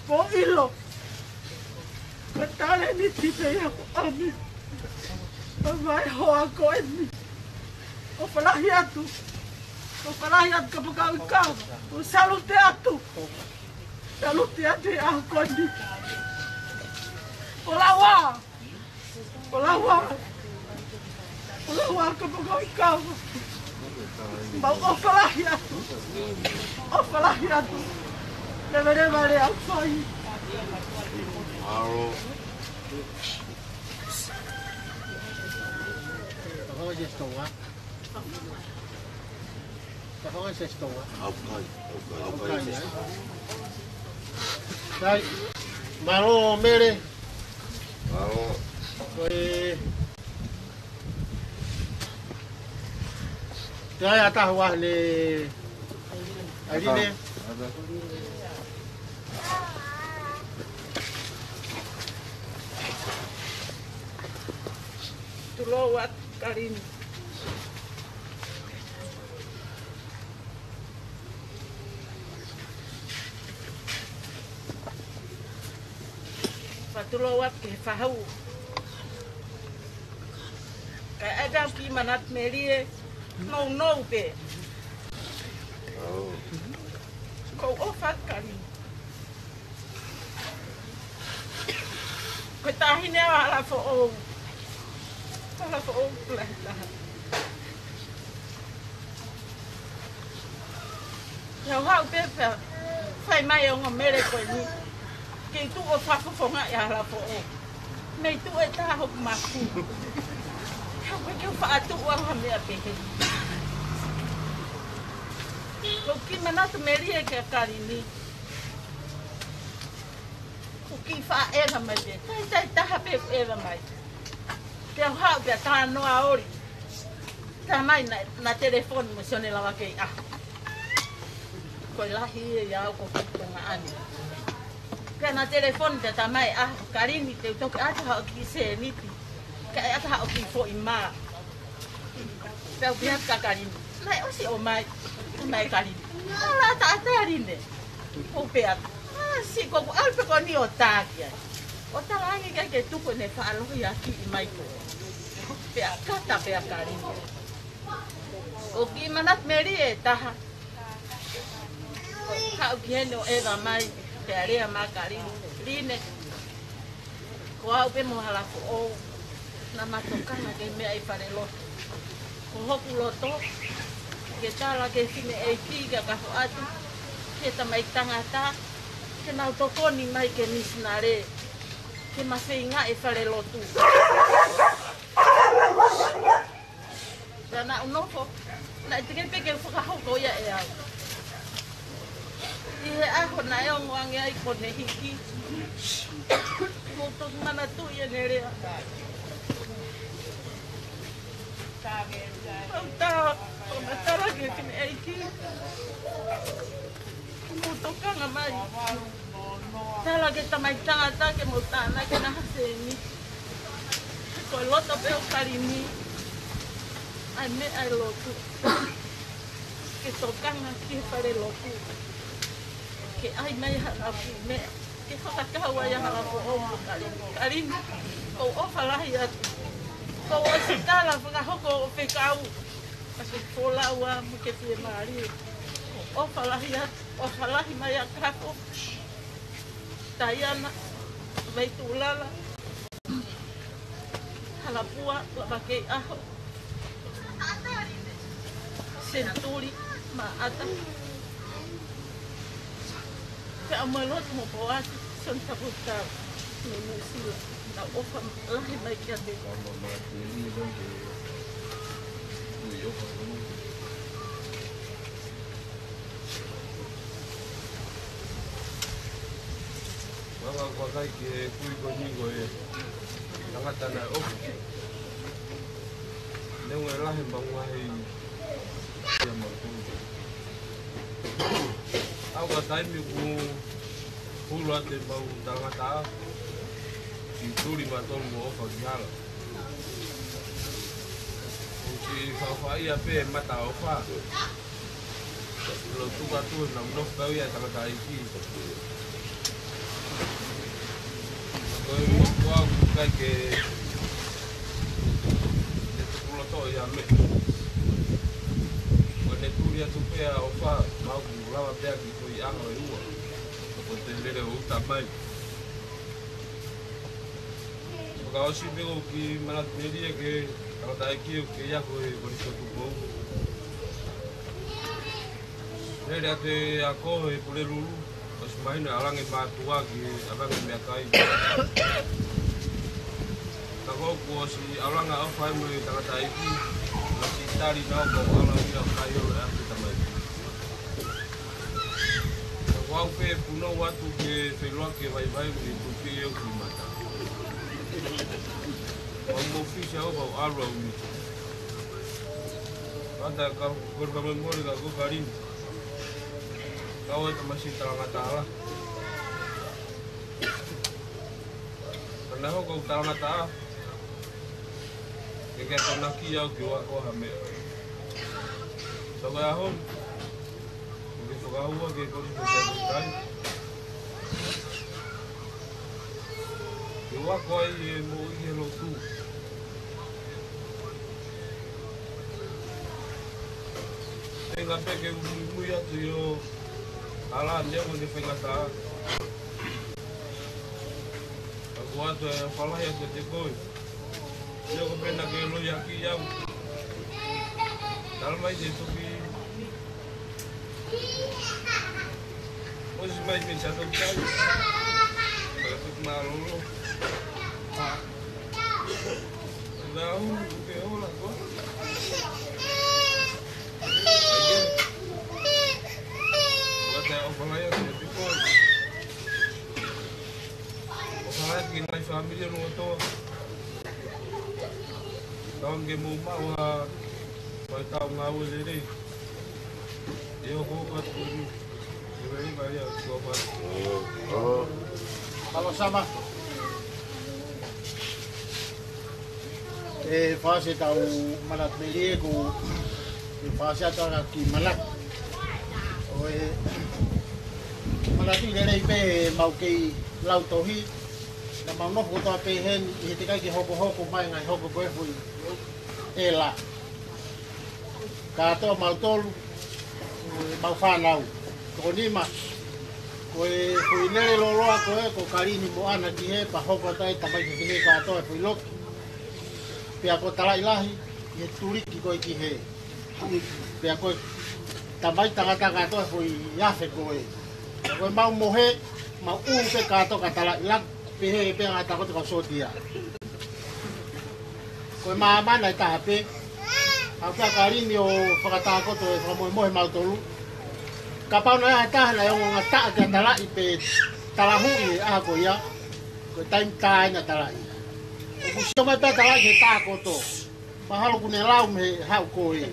Ko ʻilo. Ko e talēniti pē ia ko ʻeni. ʻA e hoa ko eni. ʻOfa lahi atu. ʻOfa lahi atu, kapakaukau. ʻOku salute atu. Salute atu he ʻaho ko eni. Ko Laua. Ko Laua. Ko Laua, kapakaukau. Mau ʻofa lahi atu. ʻOfa lahi atu. Leveleva lea ʻoku fai. Alo. Ka hanga se stonga. Ka hanga se stonga. ʻOku ʻikai, ʻoku ʻikai, ʻoku ʻikai. Sai, mālō Mele. Mālō. Ko e, ʻe ʻi ai ha taha ʻe ne ʻAline. Tulou atu Kalini. Fakatulou atu ki he fahu. Kae ʻai pē au ki Manatu Melie, nounou pē. Ko u ʻofa atu Kalini. Ko e taʻahine ʻo Halafoʻou. Halafoʻou, lahi taha. Pea u haʻu pē pea fai mai e ongo Mele ko eni. Kei tuʻu ʻo fakafofongaʻi ʻa Halafoʻou. Mei tuʻu e taha hoku mafu. Ka ʻoku ʻikai ke u faʻa tuʻu au ha meʻa pehē. Ko u kiʻi manatu Melie kia Kalini. Ko u kiʻi faʻa ʻeva mai pē. Taitai taha pē ʻeku ʻeva mai. Pea u haʻu pea talanoa oli. Tamai na, na telefoni mo Sione lava kei ʻaho. Ko e lahi ia ʻia au ko Tonga ʻani. Pea na telefoni pea tamai ʻaho, Kalini te u toki ʻatu haʻo kiʻi sēniti. Kae ʻatu haʻo kiʻi foʻi mā. Pea u pehē kia Kalini. Naʻe ʻosi ʻomai, ʻomai Kalini. Ala ata ata Line. Ko u pehē atu. ʻA, siʻi ko u ʻalu pē ko eni ʻo tā ki ai. ʻO talaange ʻikai ke tuku ʻene faʻalohiakiʻi mai ko. Pea kata pē ʻa Kalini. ʻO kiʻi manatu Melie ʻe taha. Haʻu ki heni ʻo ʻeva mai, pea lea mai Kalini. Line. Ko au pē mo Halafoʻou, naʻa ma tokanga ki he meʻa ʻi falelotu. Ko hoku loto, ke tala ki he fineʻeiki, ke kafo atu, ki he tamaiki tangata, ke nau tokoni mai ki he misinale, ke ma feinga ʻi falelotu. Pea naʻa ku nofo, naʻe teʻeki pē ke fakahoko ia ʻe au. ʻI he ʻaho naʻe ongo ange ai ko ʻene hiki. Ko u toki manatuʻi ʻene lea. Tau tala, tau tala ki he fineʻeiki. Mou tokanga mai. Tala ki he tamai tangata ke mou tānaki ʻena ha sēniti. Ko e loto pē ʻo Kalini ʻa e meʻa ʻa e lotu. Ke tokanga ki he fale lotu. Ke ʻai mai ha lapu meʻa. Ke fakakau ai ʻa e hala ko ʻoku Kalini. Kalini, ʻoku ou ʻofa lahi atu. Kuo ʻosi tala fakahoko ʻo fekau. Ka ke folau ā mo ke fiemālie. ʻOku ou ʻofa lahi atu. ʻOfa lahi mai ʻa Kapo, Taiana, Vaitulala, Halapua, Lavakeiʻaho, Senituli, Maʻata. Pea ʻamanaki mo Poasi, Santa Butau, mo Nuʻusila, naʻa nau ʻofa lahi mai kiate au. Manga vakai ki he kui ko eni ko e tangata naʻe ʻofa. Neongo e lahi ʻemau ngaahi ia mau kui. ʻAu ka taimi kuo hulu atu ʻemau tangata ʻa ki tuli matolu mo ʻofa ki hala. ʻOsi faʻafaʻia pē mata ʻofa. Lo tuka tu na no kau ia tangata iki. Ko e mo kua kai ke ne tuku loto ia me. Ko ne tuli atu pē ʻa ʻofa mau ku lava pē ki ko i anga e ua. Ko te lele o uta mai. Fakaʻosi pē ko ki Manatu Melie ke tangata iki ke ia ko e ko ni ko tukou. Lele atu e ako e Pulelulu, ʻosi mahino ʻalange mātuʻa ki ʻalange meʻakai. Ka ko kuo ʻosi ʻalanga ʻofa mo e tangata iki, ʻosi tali na ko ala ia kai o e ake tamai. Ka ko au pē punou atu ke feluaki e vaivai mo e tuki e oku mata. Ko au mo fisi au kau alu au mita. Mata ka kori ka memori ka ko Kalini. Kau e tamasi talangata ala. Ka naʻe hoko au talangata a. Ke ke akonaki au ke ua ko ha meʻa. Saka aho. Ke fakahua ke kori ko te kai. Ke ua ko ai e mo i he lotu. E ngā pē ke muimui atu i o ala neo ne whaingata. Ka ko atu e whalahi atu te koi. Ia ko pena ke loi aki au. Tala mai te tuki. ʻOsi mai te sa toki kai. Ka tuki mālolo. Nau ke ola ko. Wata o whalaia te tuki. ʻOfa lahi ki he ngaahi fāmili ʻo Nuʻuatoa. Tau ange mou maʻu ha faitau ngāue lelei. ʻE hoko atu ko eni. Ko e lelei mai ia, ko e fā. Mālō Sama. ʻE fasi tau Manatu Melie ko e fasi atu ʻa ki Manatu. ʻO e Manatu lelei pē mau kei lau tohi. Naʻa mau nofo kotoa pē heni ʻi he teʻeki ke hokohoko mai ngaahi hoko ko e foʻi ʻela. Kātoa mau tolu, mau fānau. Toko nima. Ko e foʻi lele loloa ko e ko Kalini mo ʻAna ki he pea hoko atu ai tamai kehekehe kātoa e foʻi loki. Pea ko Talaʻi Lahi, ʻi he tuliki ko e ki he. Pea ko e tamai tangata kātoa e foʻi afe ko e. Pea ko e mau mohe, mau ʻū pē kātoa ka Talaʻi Lahi, pehē pē ngā takoto ka sotia. Ko e māmani ʻe taha pē, ʻa ka Kalini ʻo fakatākoto e fakamoemoe mau tolu. Kapau naʻe ʻi ai ha taha naʻe ongo ngataʻa kia Talaʻi pe talahuʻi e ʻaho ko ia, ko e taimi tā ena Talaʻi. ʻOku sio mai pē Talaʻi he tākoto. Mahalo kuo ne lau mei he haʻu ko ē.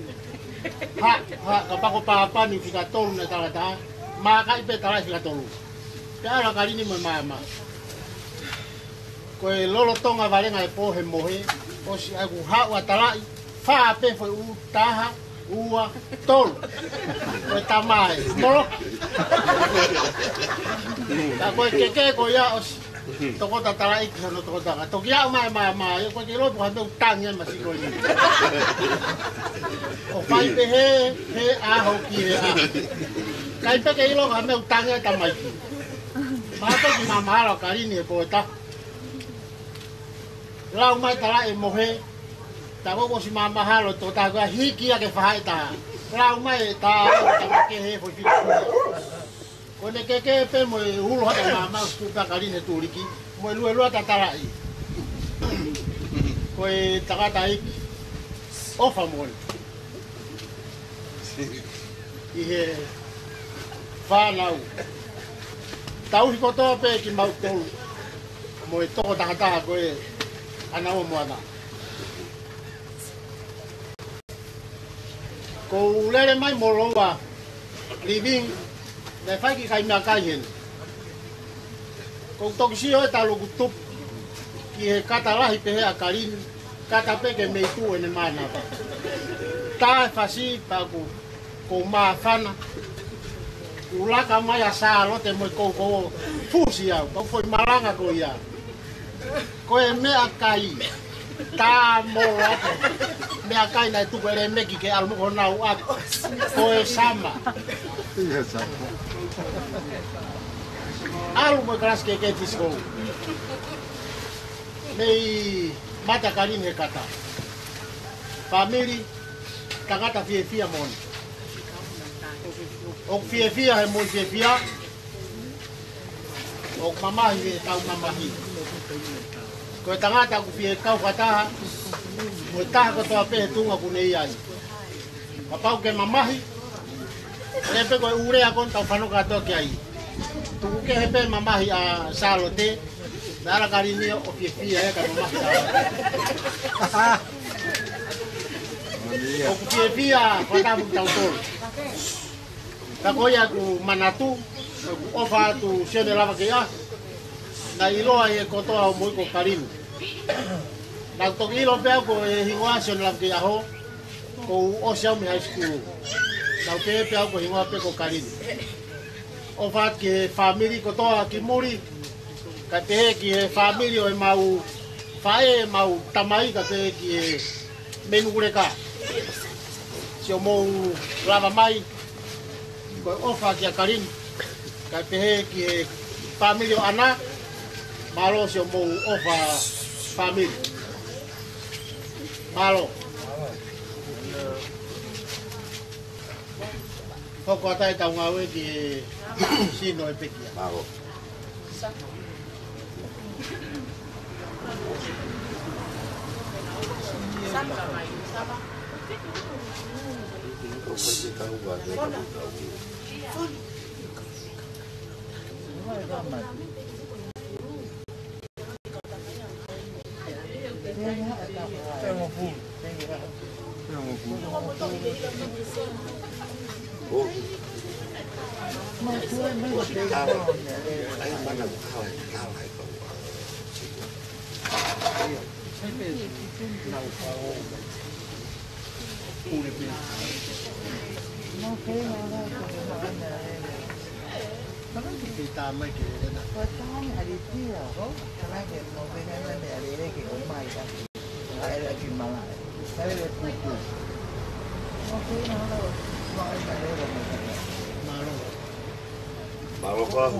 Ha, ha, kapau ko Papani fika tolu naʻe talataha, mākai pē talaʻi fika tolu. Pea ʻalu ʻa Kalini mo e maama. Ko e lolotonga valenga e pō he mohe, ʻosi ʻaku haʻu ʻa talaʻi, fā pē foʻi ʻū, taha, ua, tolu. Ko e tamae, moloki. Ka ko e keke ko ia ʻosi tokota talaʻi ki hono tokota. Toki aʻu mai e maama, ia ko e ke lopu ha meʻa ʻoku tangi ai masi ko eni. ʻO fai pē he, he ʻaho ki he ʻaho. ʻIkai pē ke ʻilo ha meʻa ʻoku tangi ai tamaiki. Mahalo ki māmahalo ʻa Kalini he pō ʻe taha. Lau mai talaʻi e mohe, tā ko ʻosi māmahalo tokota ko ia hiki ia ke fahaʻi tā. Lau mai e tā, tā ke he foʻi fili. Ko ʻene keke pē mo e ulo hata māmā ʻosi tuʻu pē ʻa Kalini he tuliki, mo e luelua tā talaʻi. Ko e tangata iki, ʻofa moʻoni. ʻI he fānau. Tauhi kotoa pē kimautolu mo e toko takataha ko ē ʻa Naua mo Ana. Ko u lele mai mo Loua Living, naʻe fai ki kai meʻakai heni. Ko u toki sio he talu ʻeku tupu ki he kata lahi pehē ʻa Kalini, kata pē ke mei tuʻu ʻene mānava. Tā e fasi pea ʻoku ou māfana. Kuo laka mai ʻa Sālote mo e koukou ʻo fusi au, kau foʻi malanga ko ia. Ko e meʻakai, tā molo atu. Meʻakai naʻe tuku ʻe Lēmeki ke ʻalu mo ko nau atu. Ko e sama. ʻAlu mo e kalasi ke ke tisko. Mei mata Kalini he kata. Fāmili, tangata fiefia moʻoni. ʻOku fiefia he moʻui fiefia. ʻOku mamahi he kau mamahi. Ko e tangata ʻoku fie kau fakataha mo e taha kotoa pē he tuʻunga ʻoku ne ʻi ai. Kapau ke mamahi, lele pē ko e ʻū lea ko eni tau fano kātoa ki ai. Tuku kehe pē mamahi ʻa Sālote, naʻa Kalini ʻo fiefia ʻe ka mamahi Sālote. ʻOku fiefia fakataha mo kitautolu. Ka ko ia ʻoku ou manatu, ʻoku ou ʻofa atu Sione Lavakeʻaho, naʻe ʻiloa ʻe he kotoa ʻo mui ko Kalini. Naʻa ku toki ʻilo pē au ko e hingoa Sione Lavakeʻaho, ko u ʻosi au mei high school. Naʻa ku pehē pē au ko e hingoa pē ko Kalini. ʻOfa atu ki he fāmili kotoa ki muli, kae pehē ki he fāmili ʻo ʻemau faʻē, ʻemau tamai, kae pehē ki he mei Nukuleka. Siʻomou lava mai, ko e ʻofa kia Kalini, kae pehē ki he fāmili ʻo Ana, mālō siʻomou ʻofa fāmili. Mālō. Hoko atu ai ʻetau ngāue ki he sino e pekia. Mālō. Mālō. Mālō koe.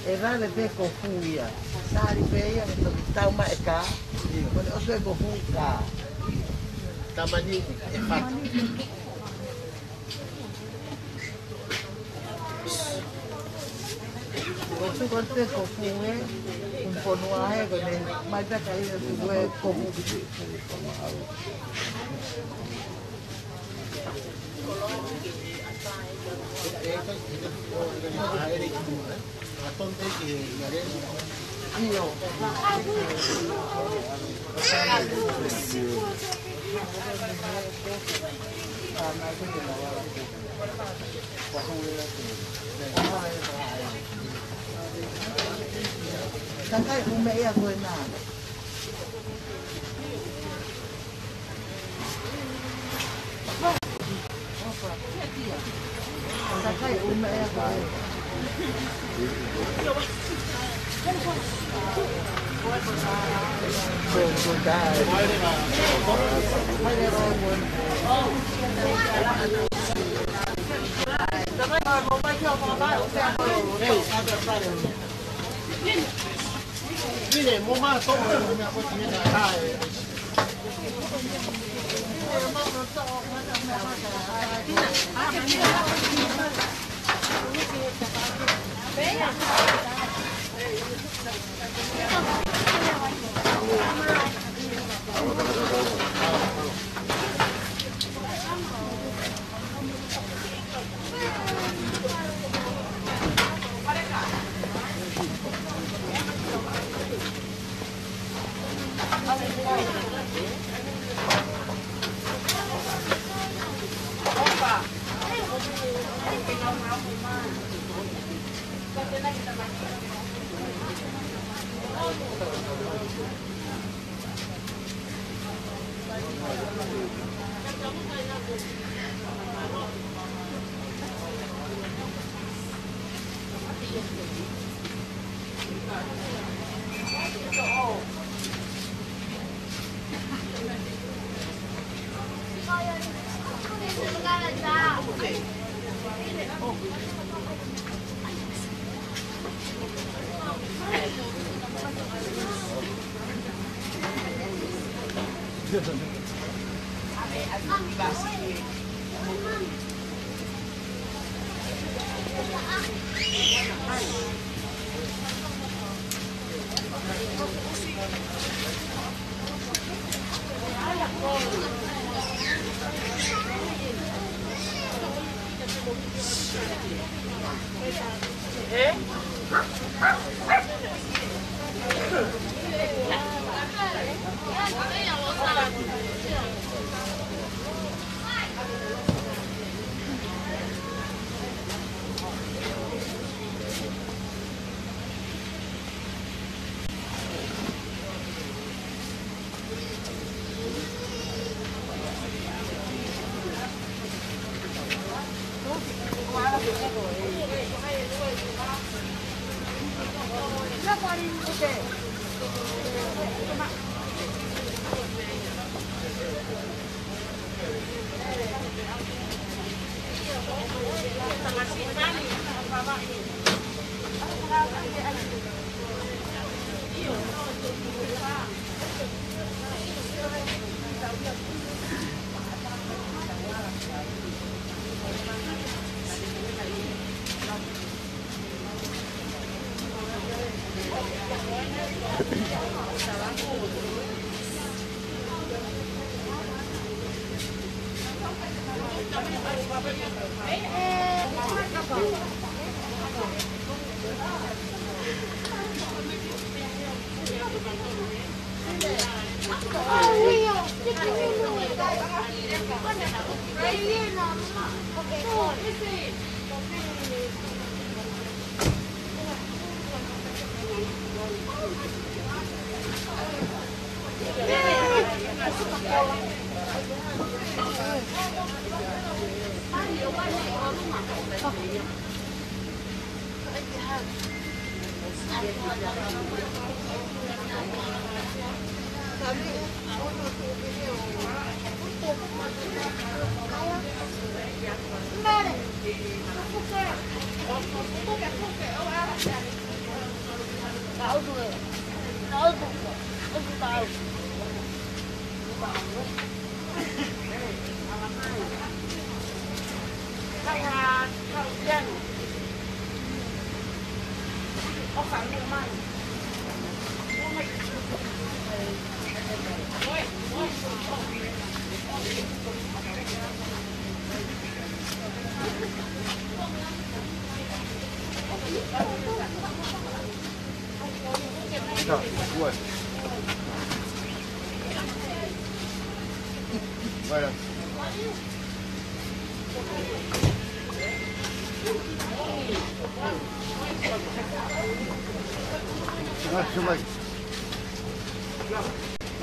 ʻE vave pē ko fuia. Sali pē ia me toki tau mai e kā. Ko e ʻosi ko e fuka. Tamani e fata. Ko e tuku atu ko e fuka, un pono ai ko e mai pē ka ia tuku e ko e fuka. Kakai ume ia ko ena.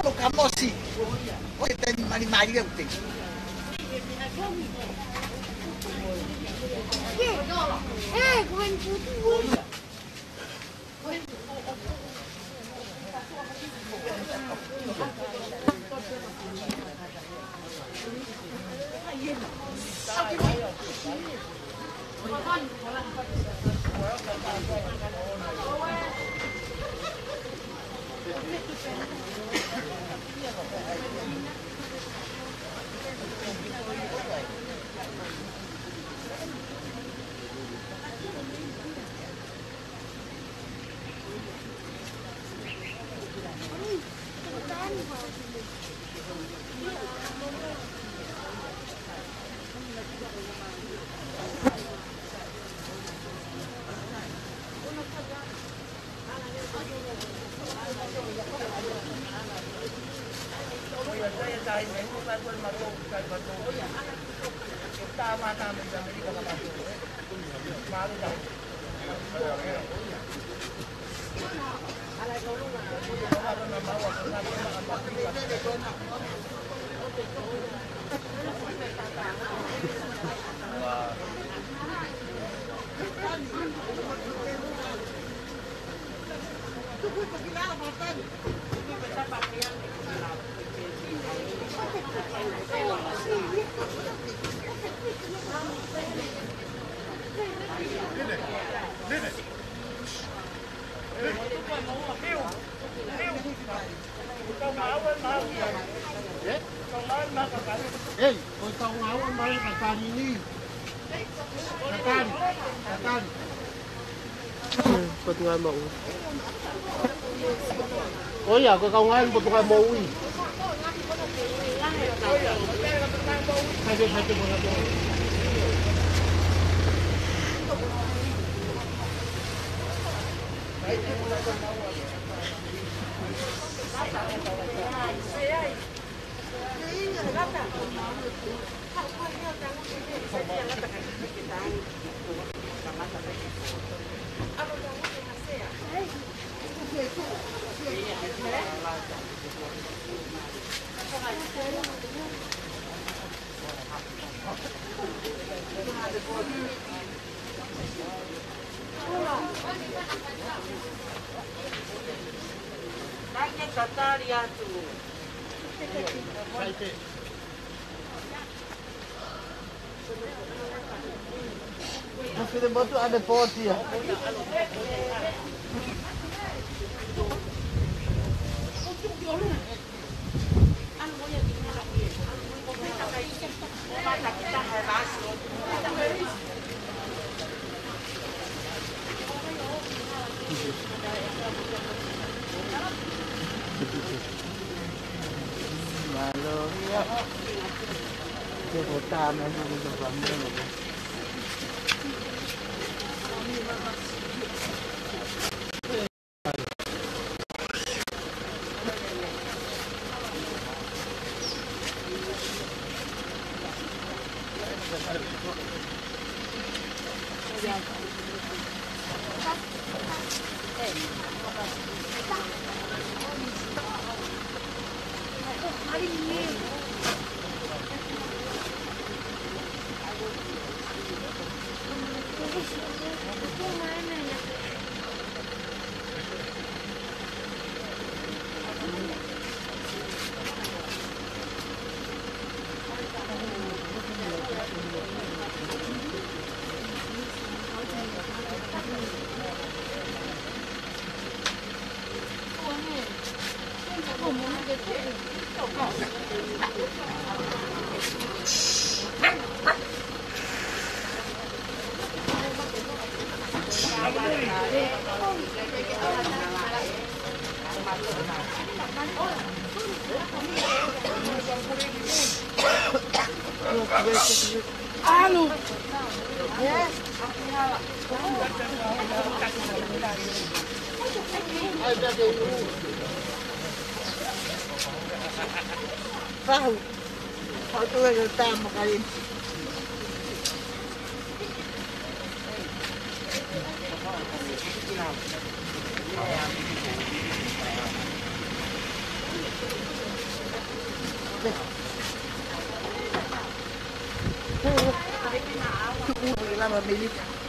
Ko Kamosi, ʻo e temi mali mali au te. Ei, ko e kaungā ua mai ka tali ni. Ka tali, ka tali. Hmm, Potungāue Moʻui. ʻO ia, ko e kaungā ua Potungāue Moʻui. Sai, sai, sai, sai, sai. Naʻe tatali atu. Ko Finemotu ʻAnepotia. Mālō ia. Ke ko tā mai ko ke tō pamelo. Fahu. Hau tu e tama kai. Lama Melika.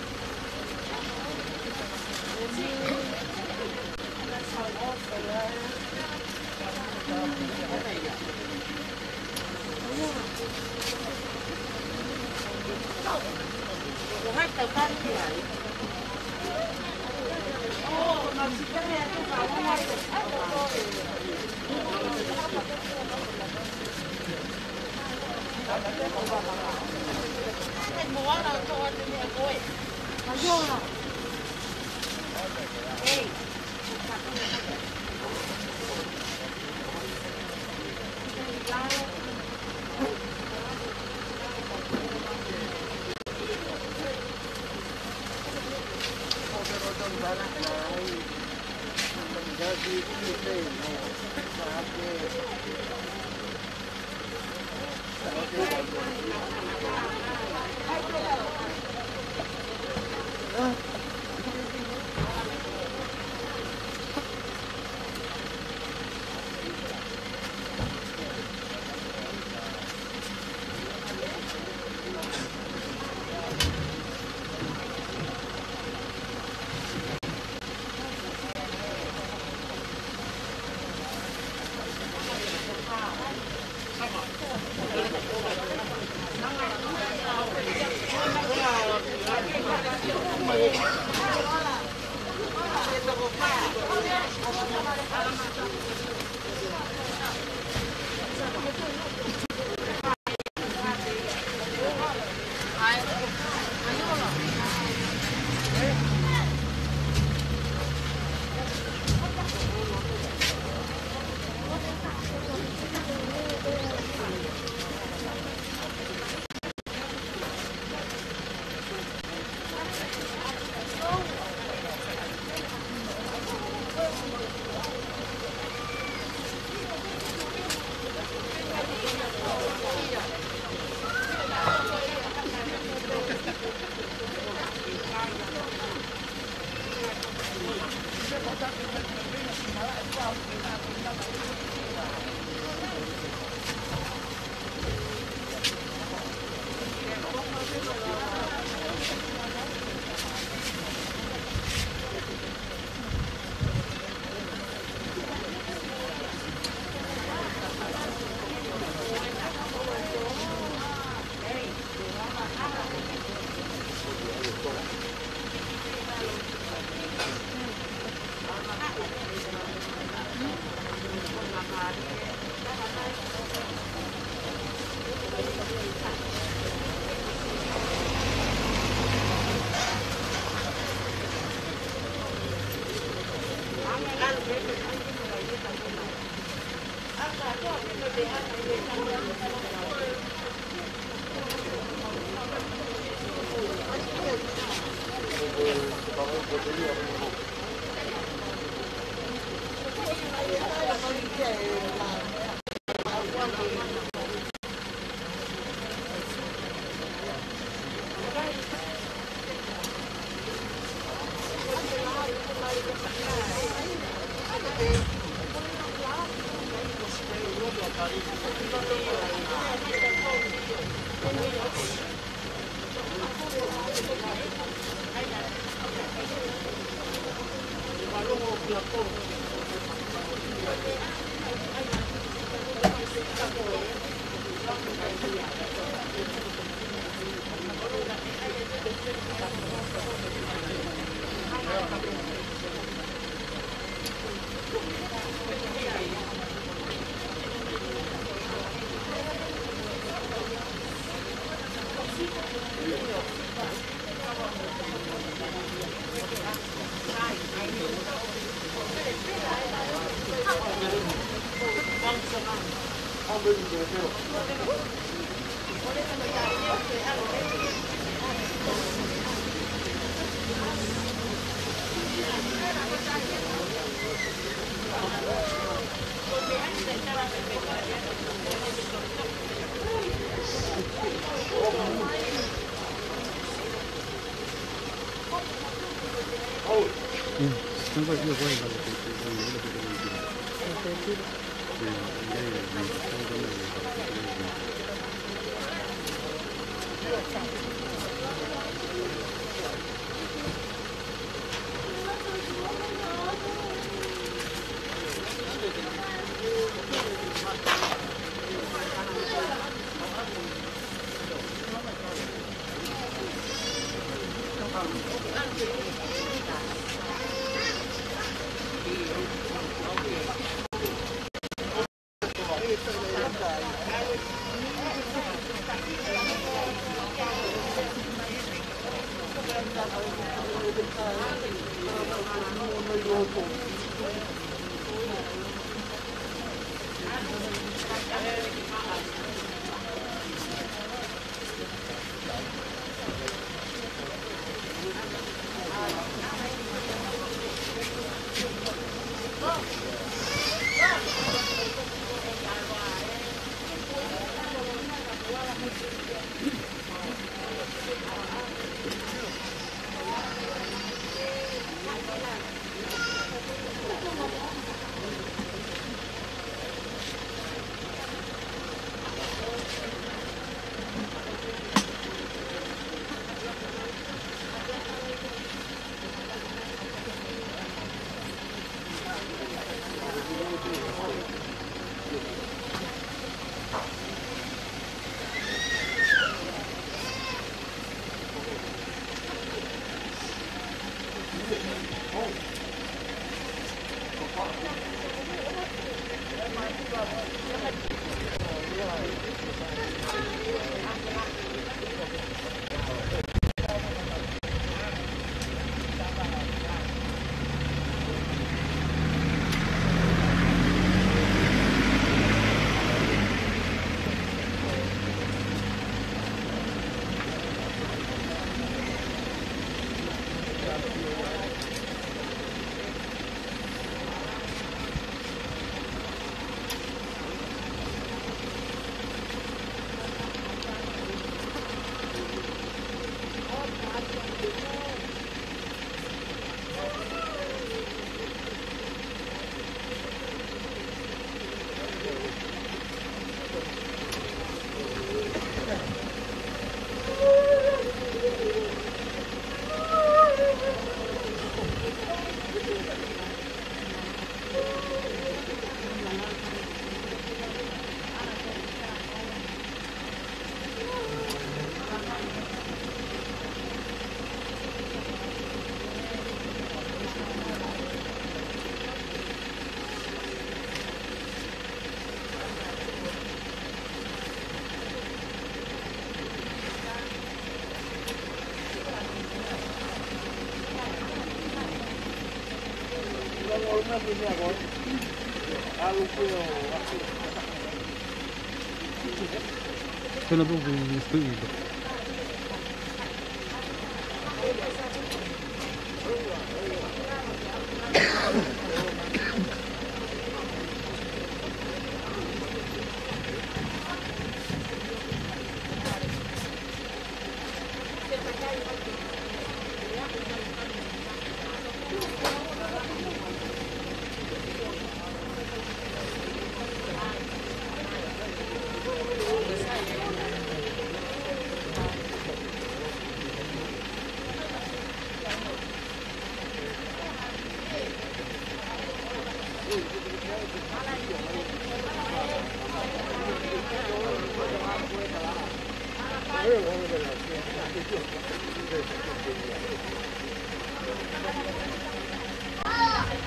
Pena tuku ki Mr. Iba.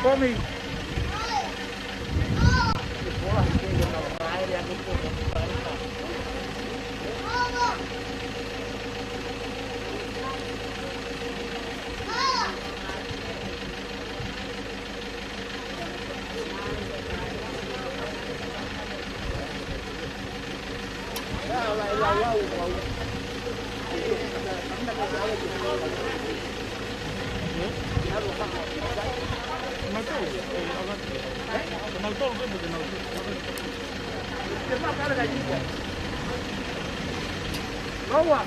Tommy. Loua,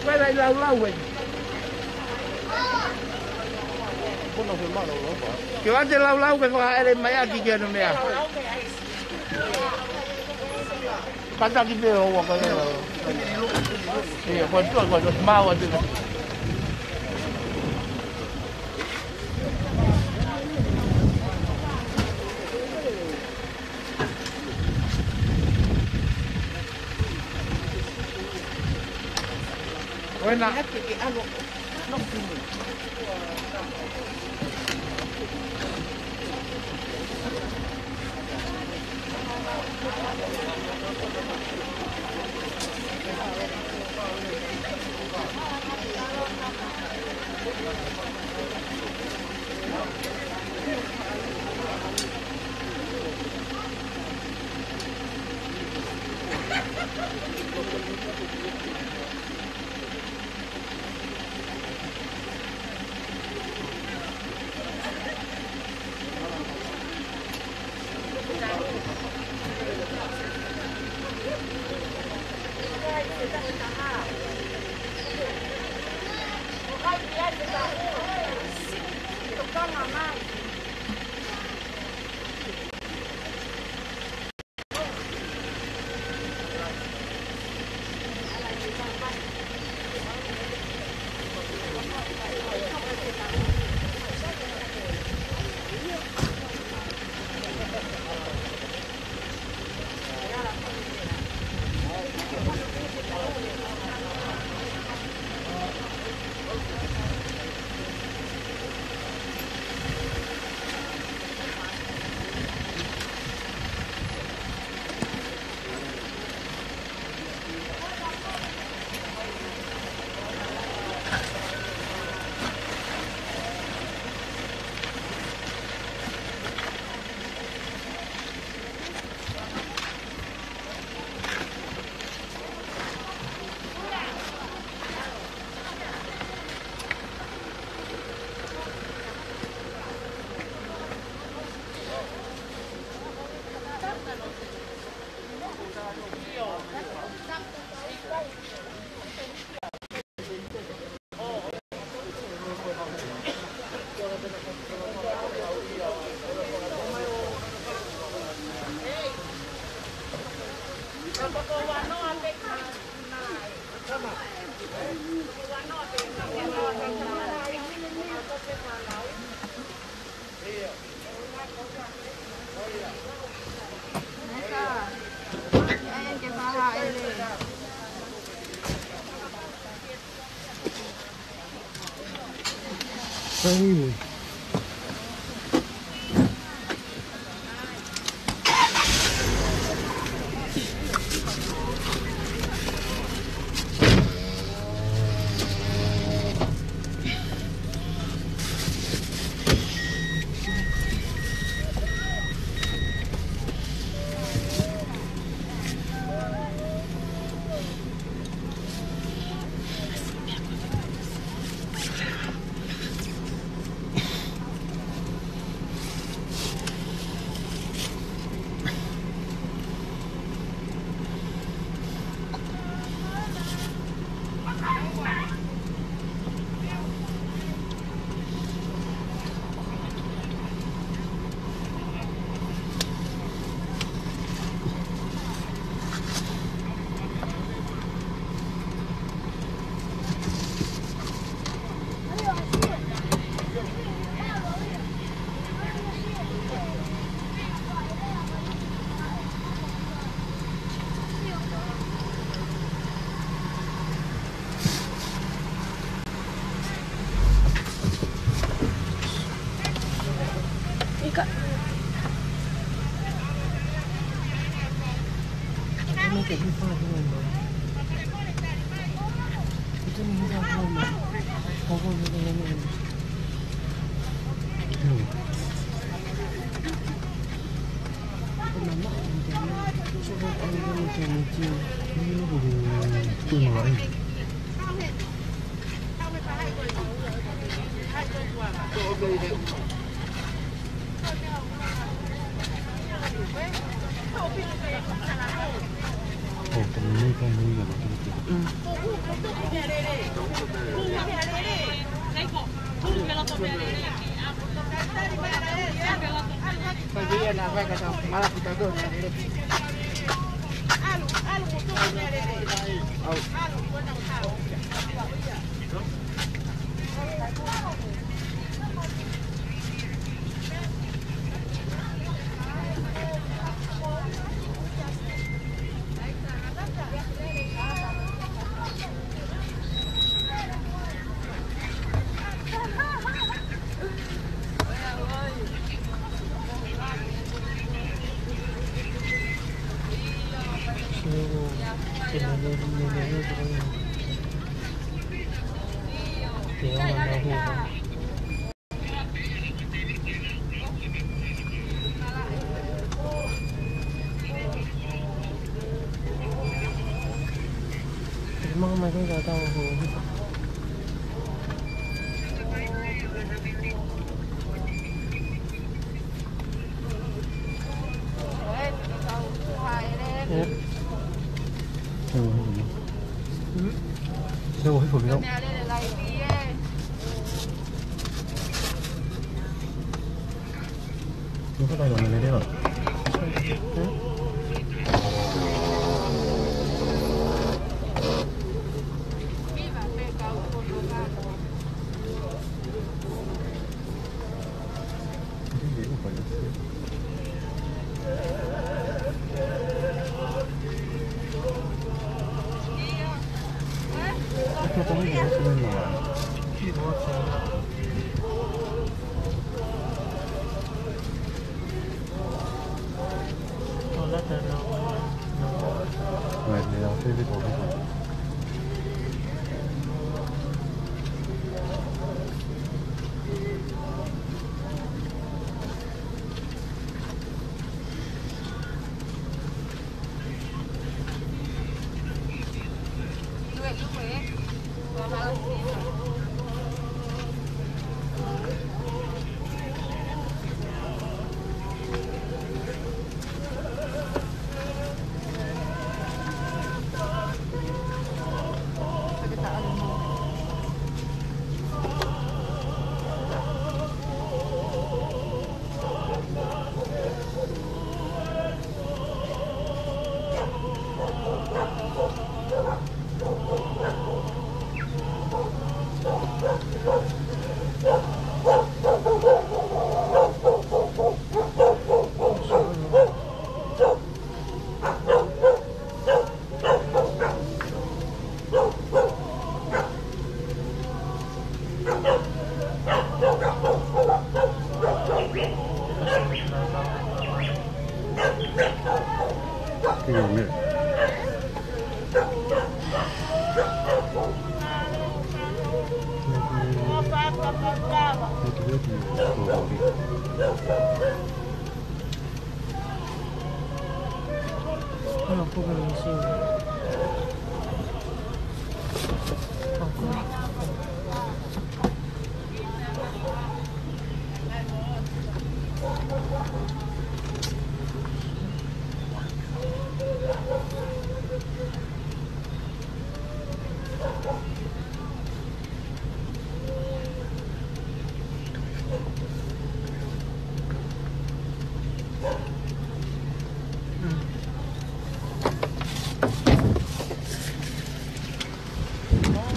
ko e laulau ē. Ke ʻoua te laulau ke fakaʻele mai ʻaki ki hano meʻa. Kātaki pē ʻo ua ko e. Ia, ko e tua, ko e tua, mau atu. Ko ena.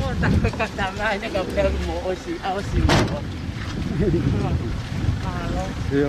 Oh, tak kata mai ni ka pea mo osi, a osi mo. Mahalo. Iya.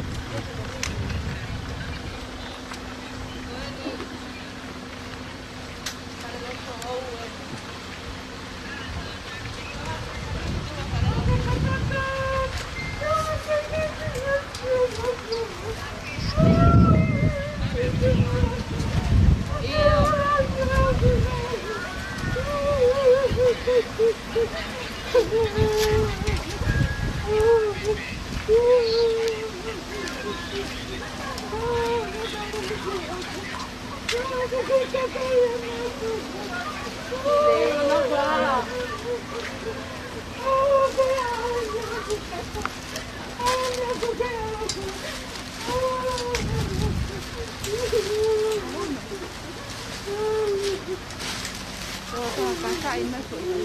Ai, mai foʻi,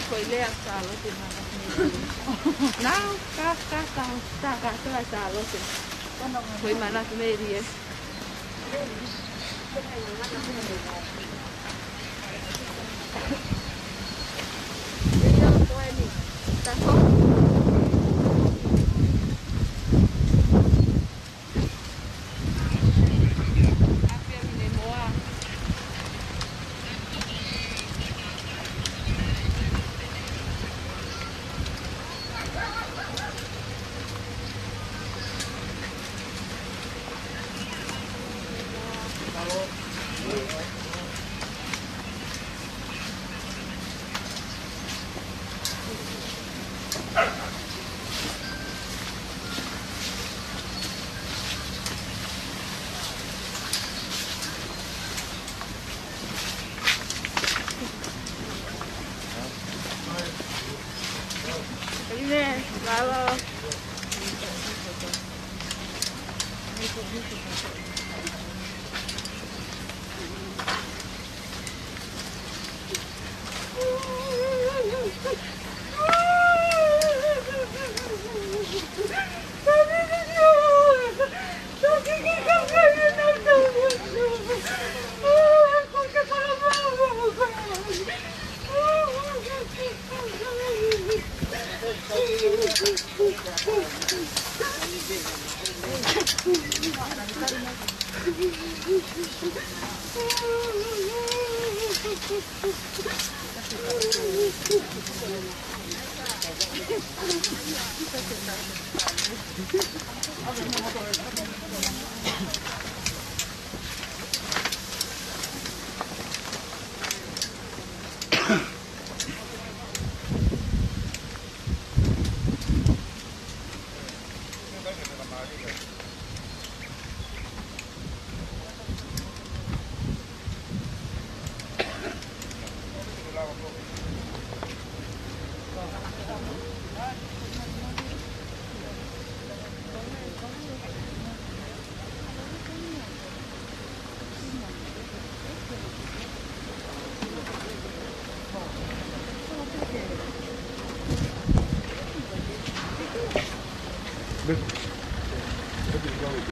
foʻi lea Sālote Manatu Melie. Nau, ka, ka, ka, ka, ka, Sālote. Foʻi Manatu Melie.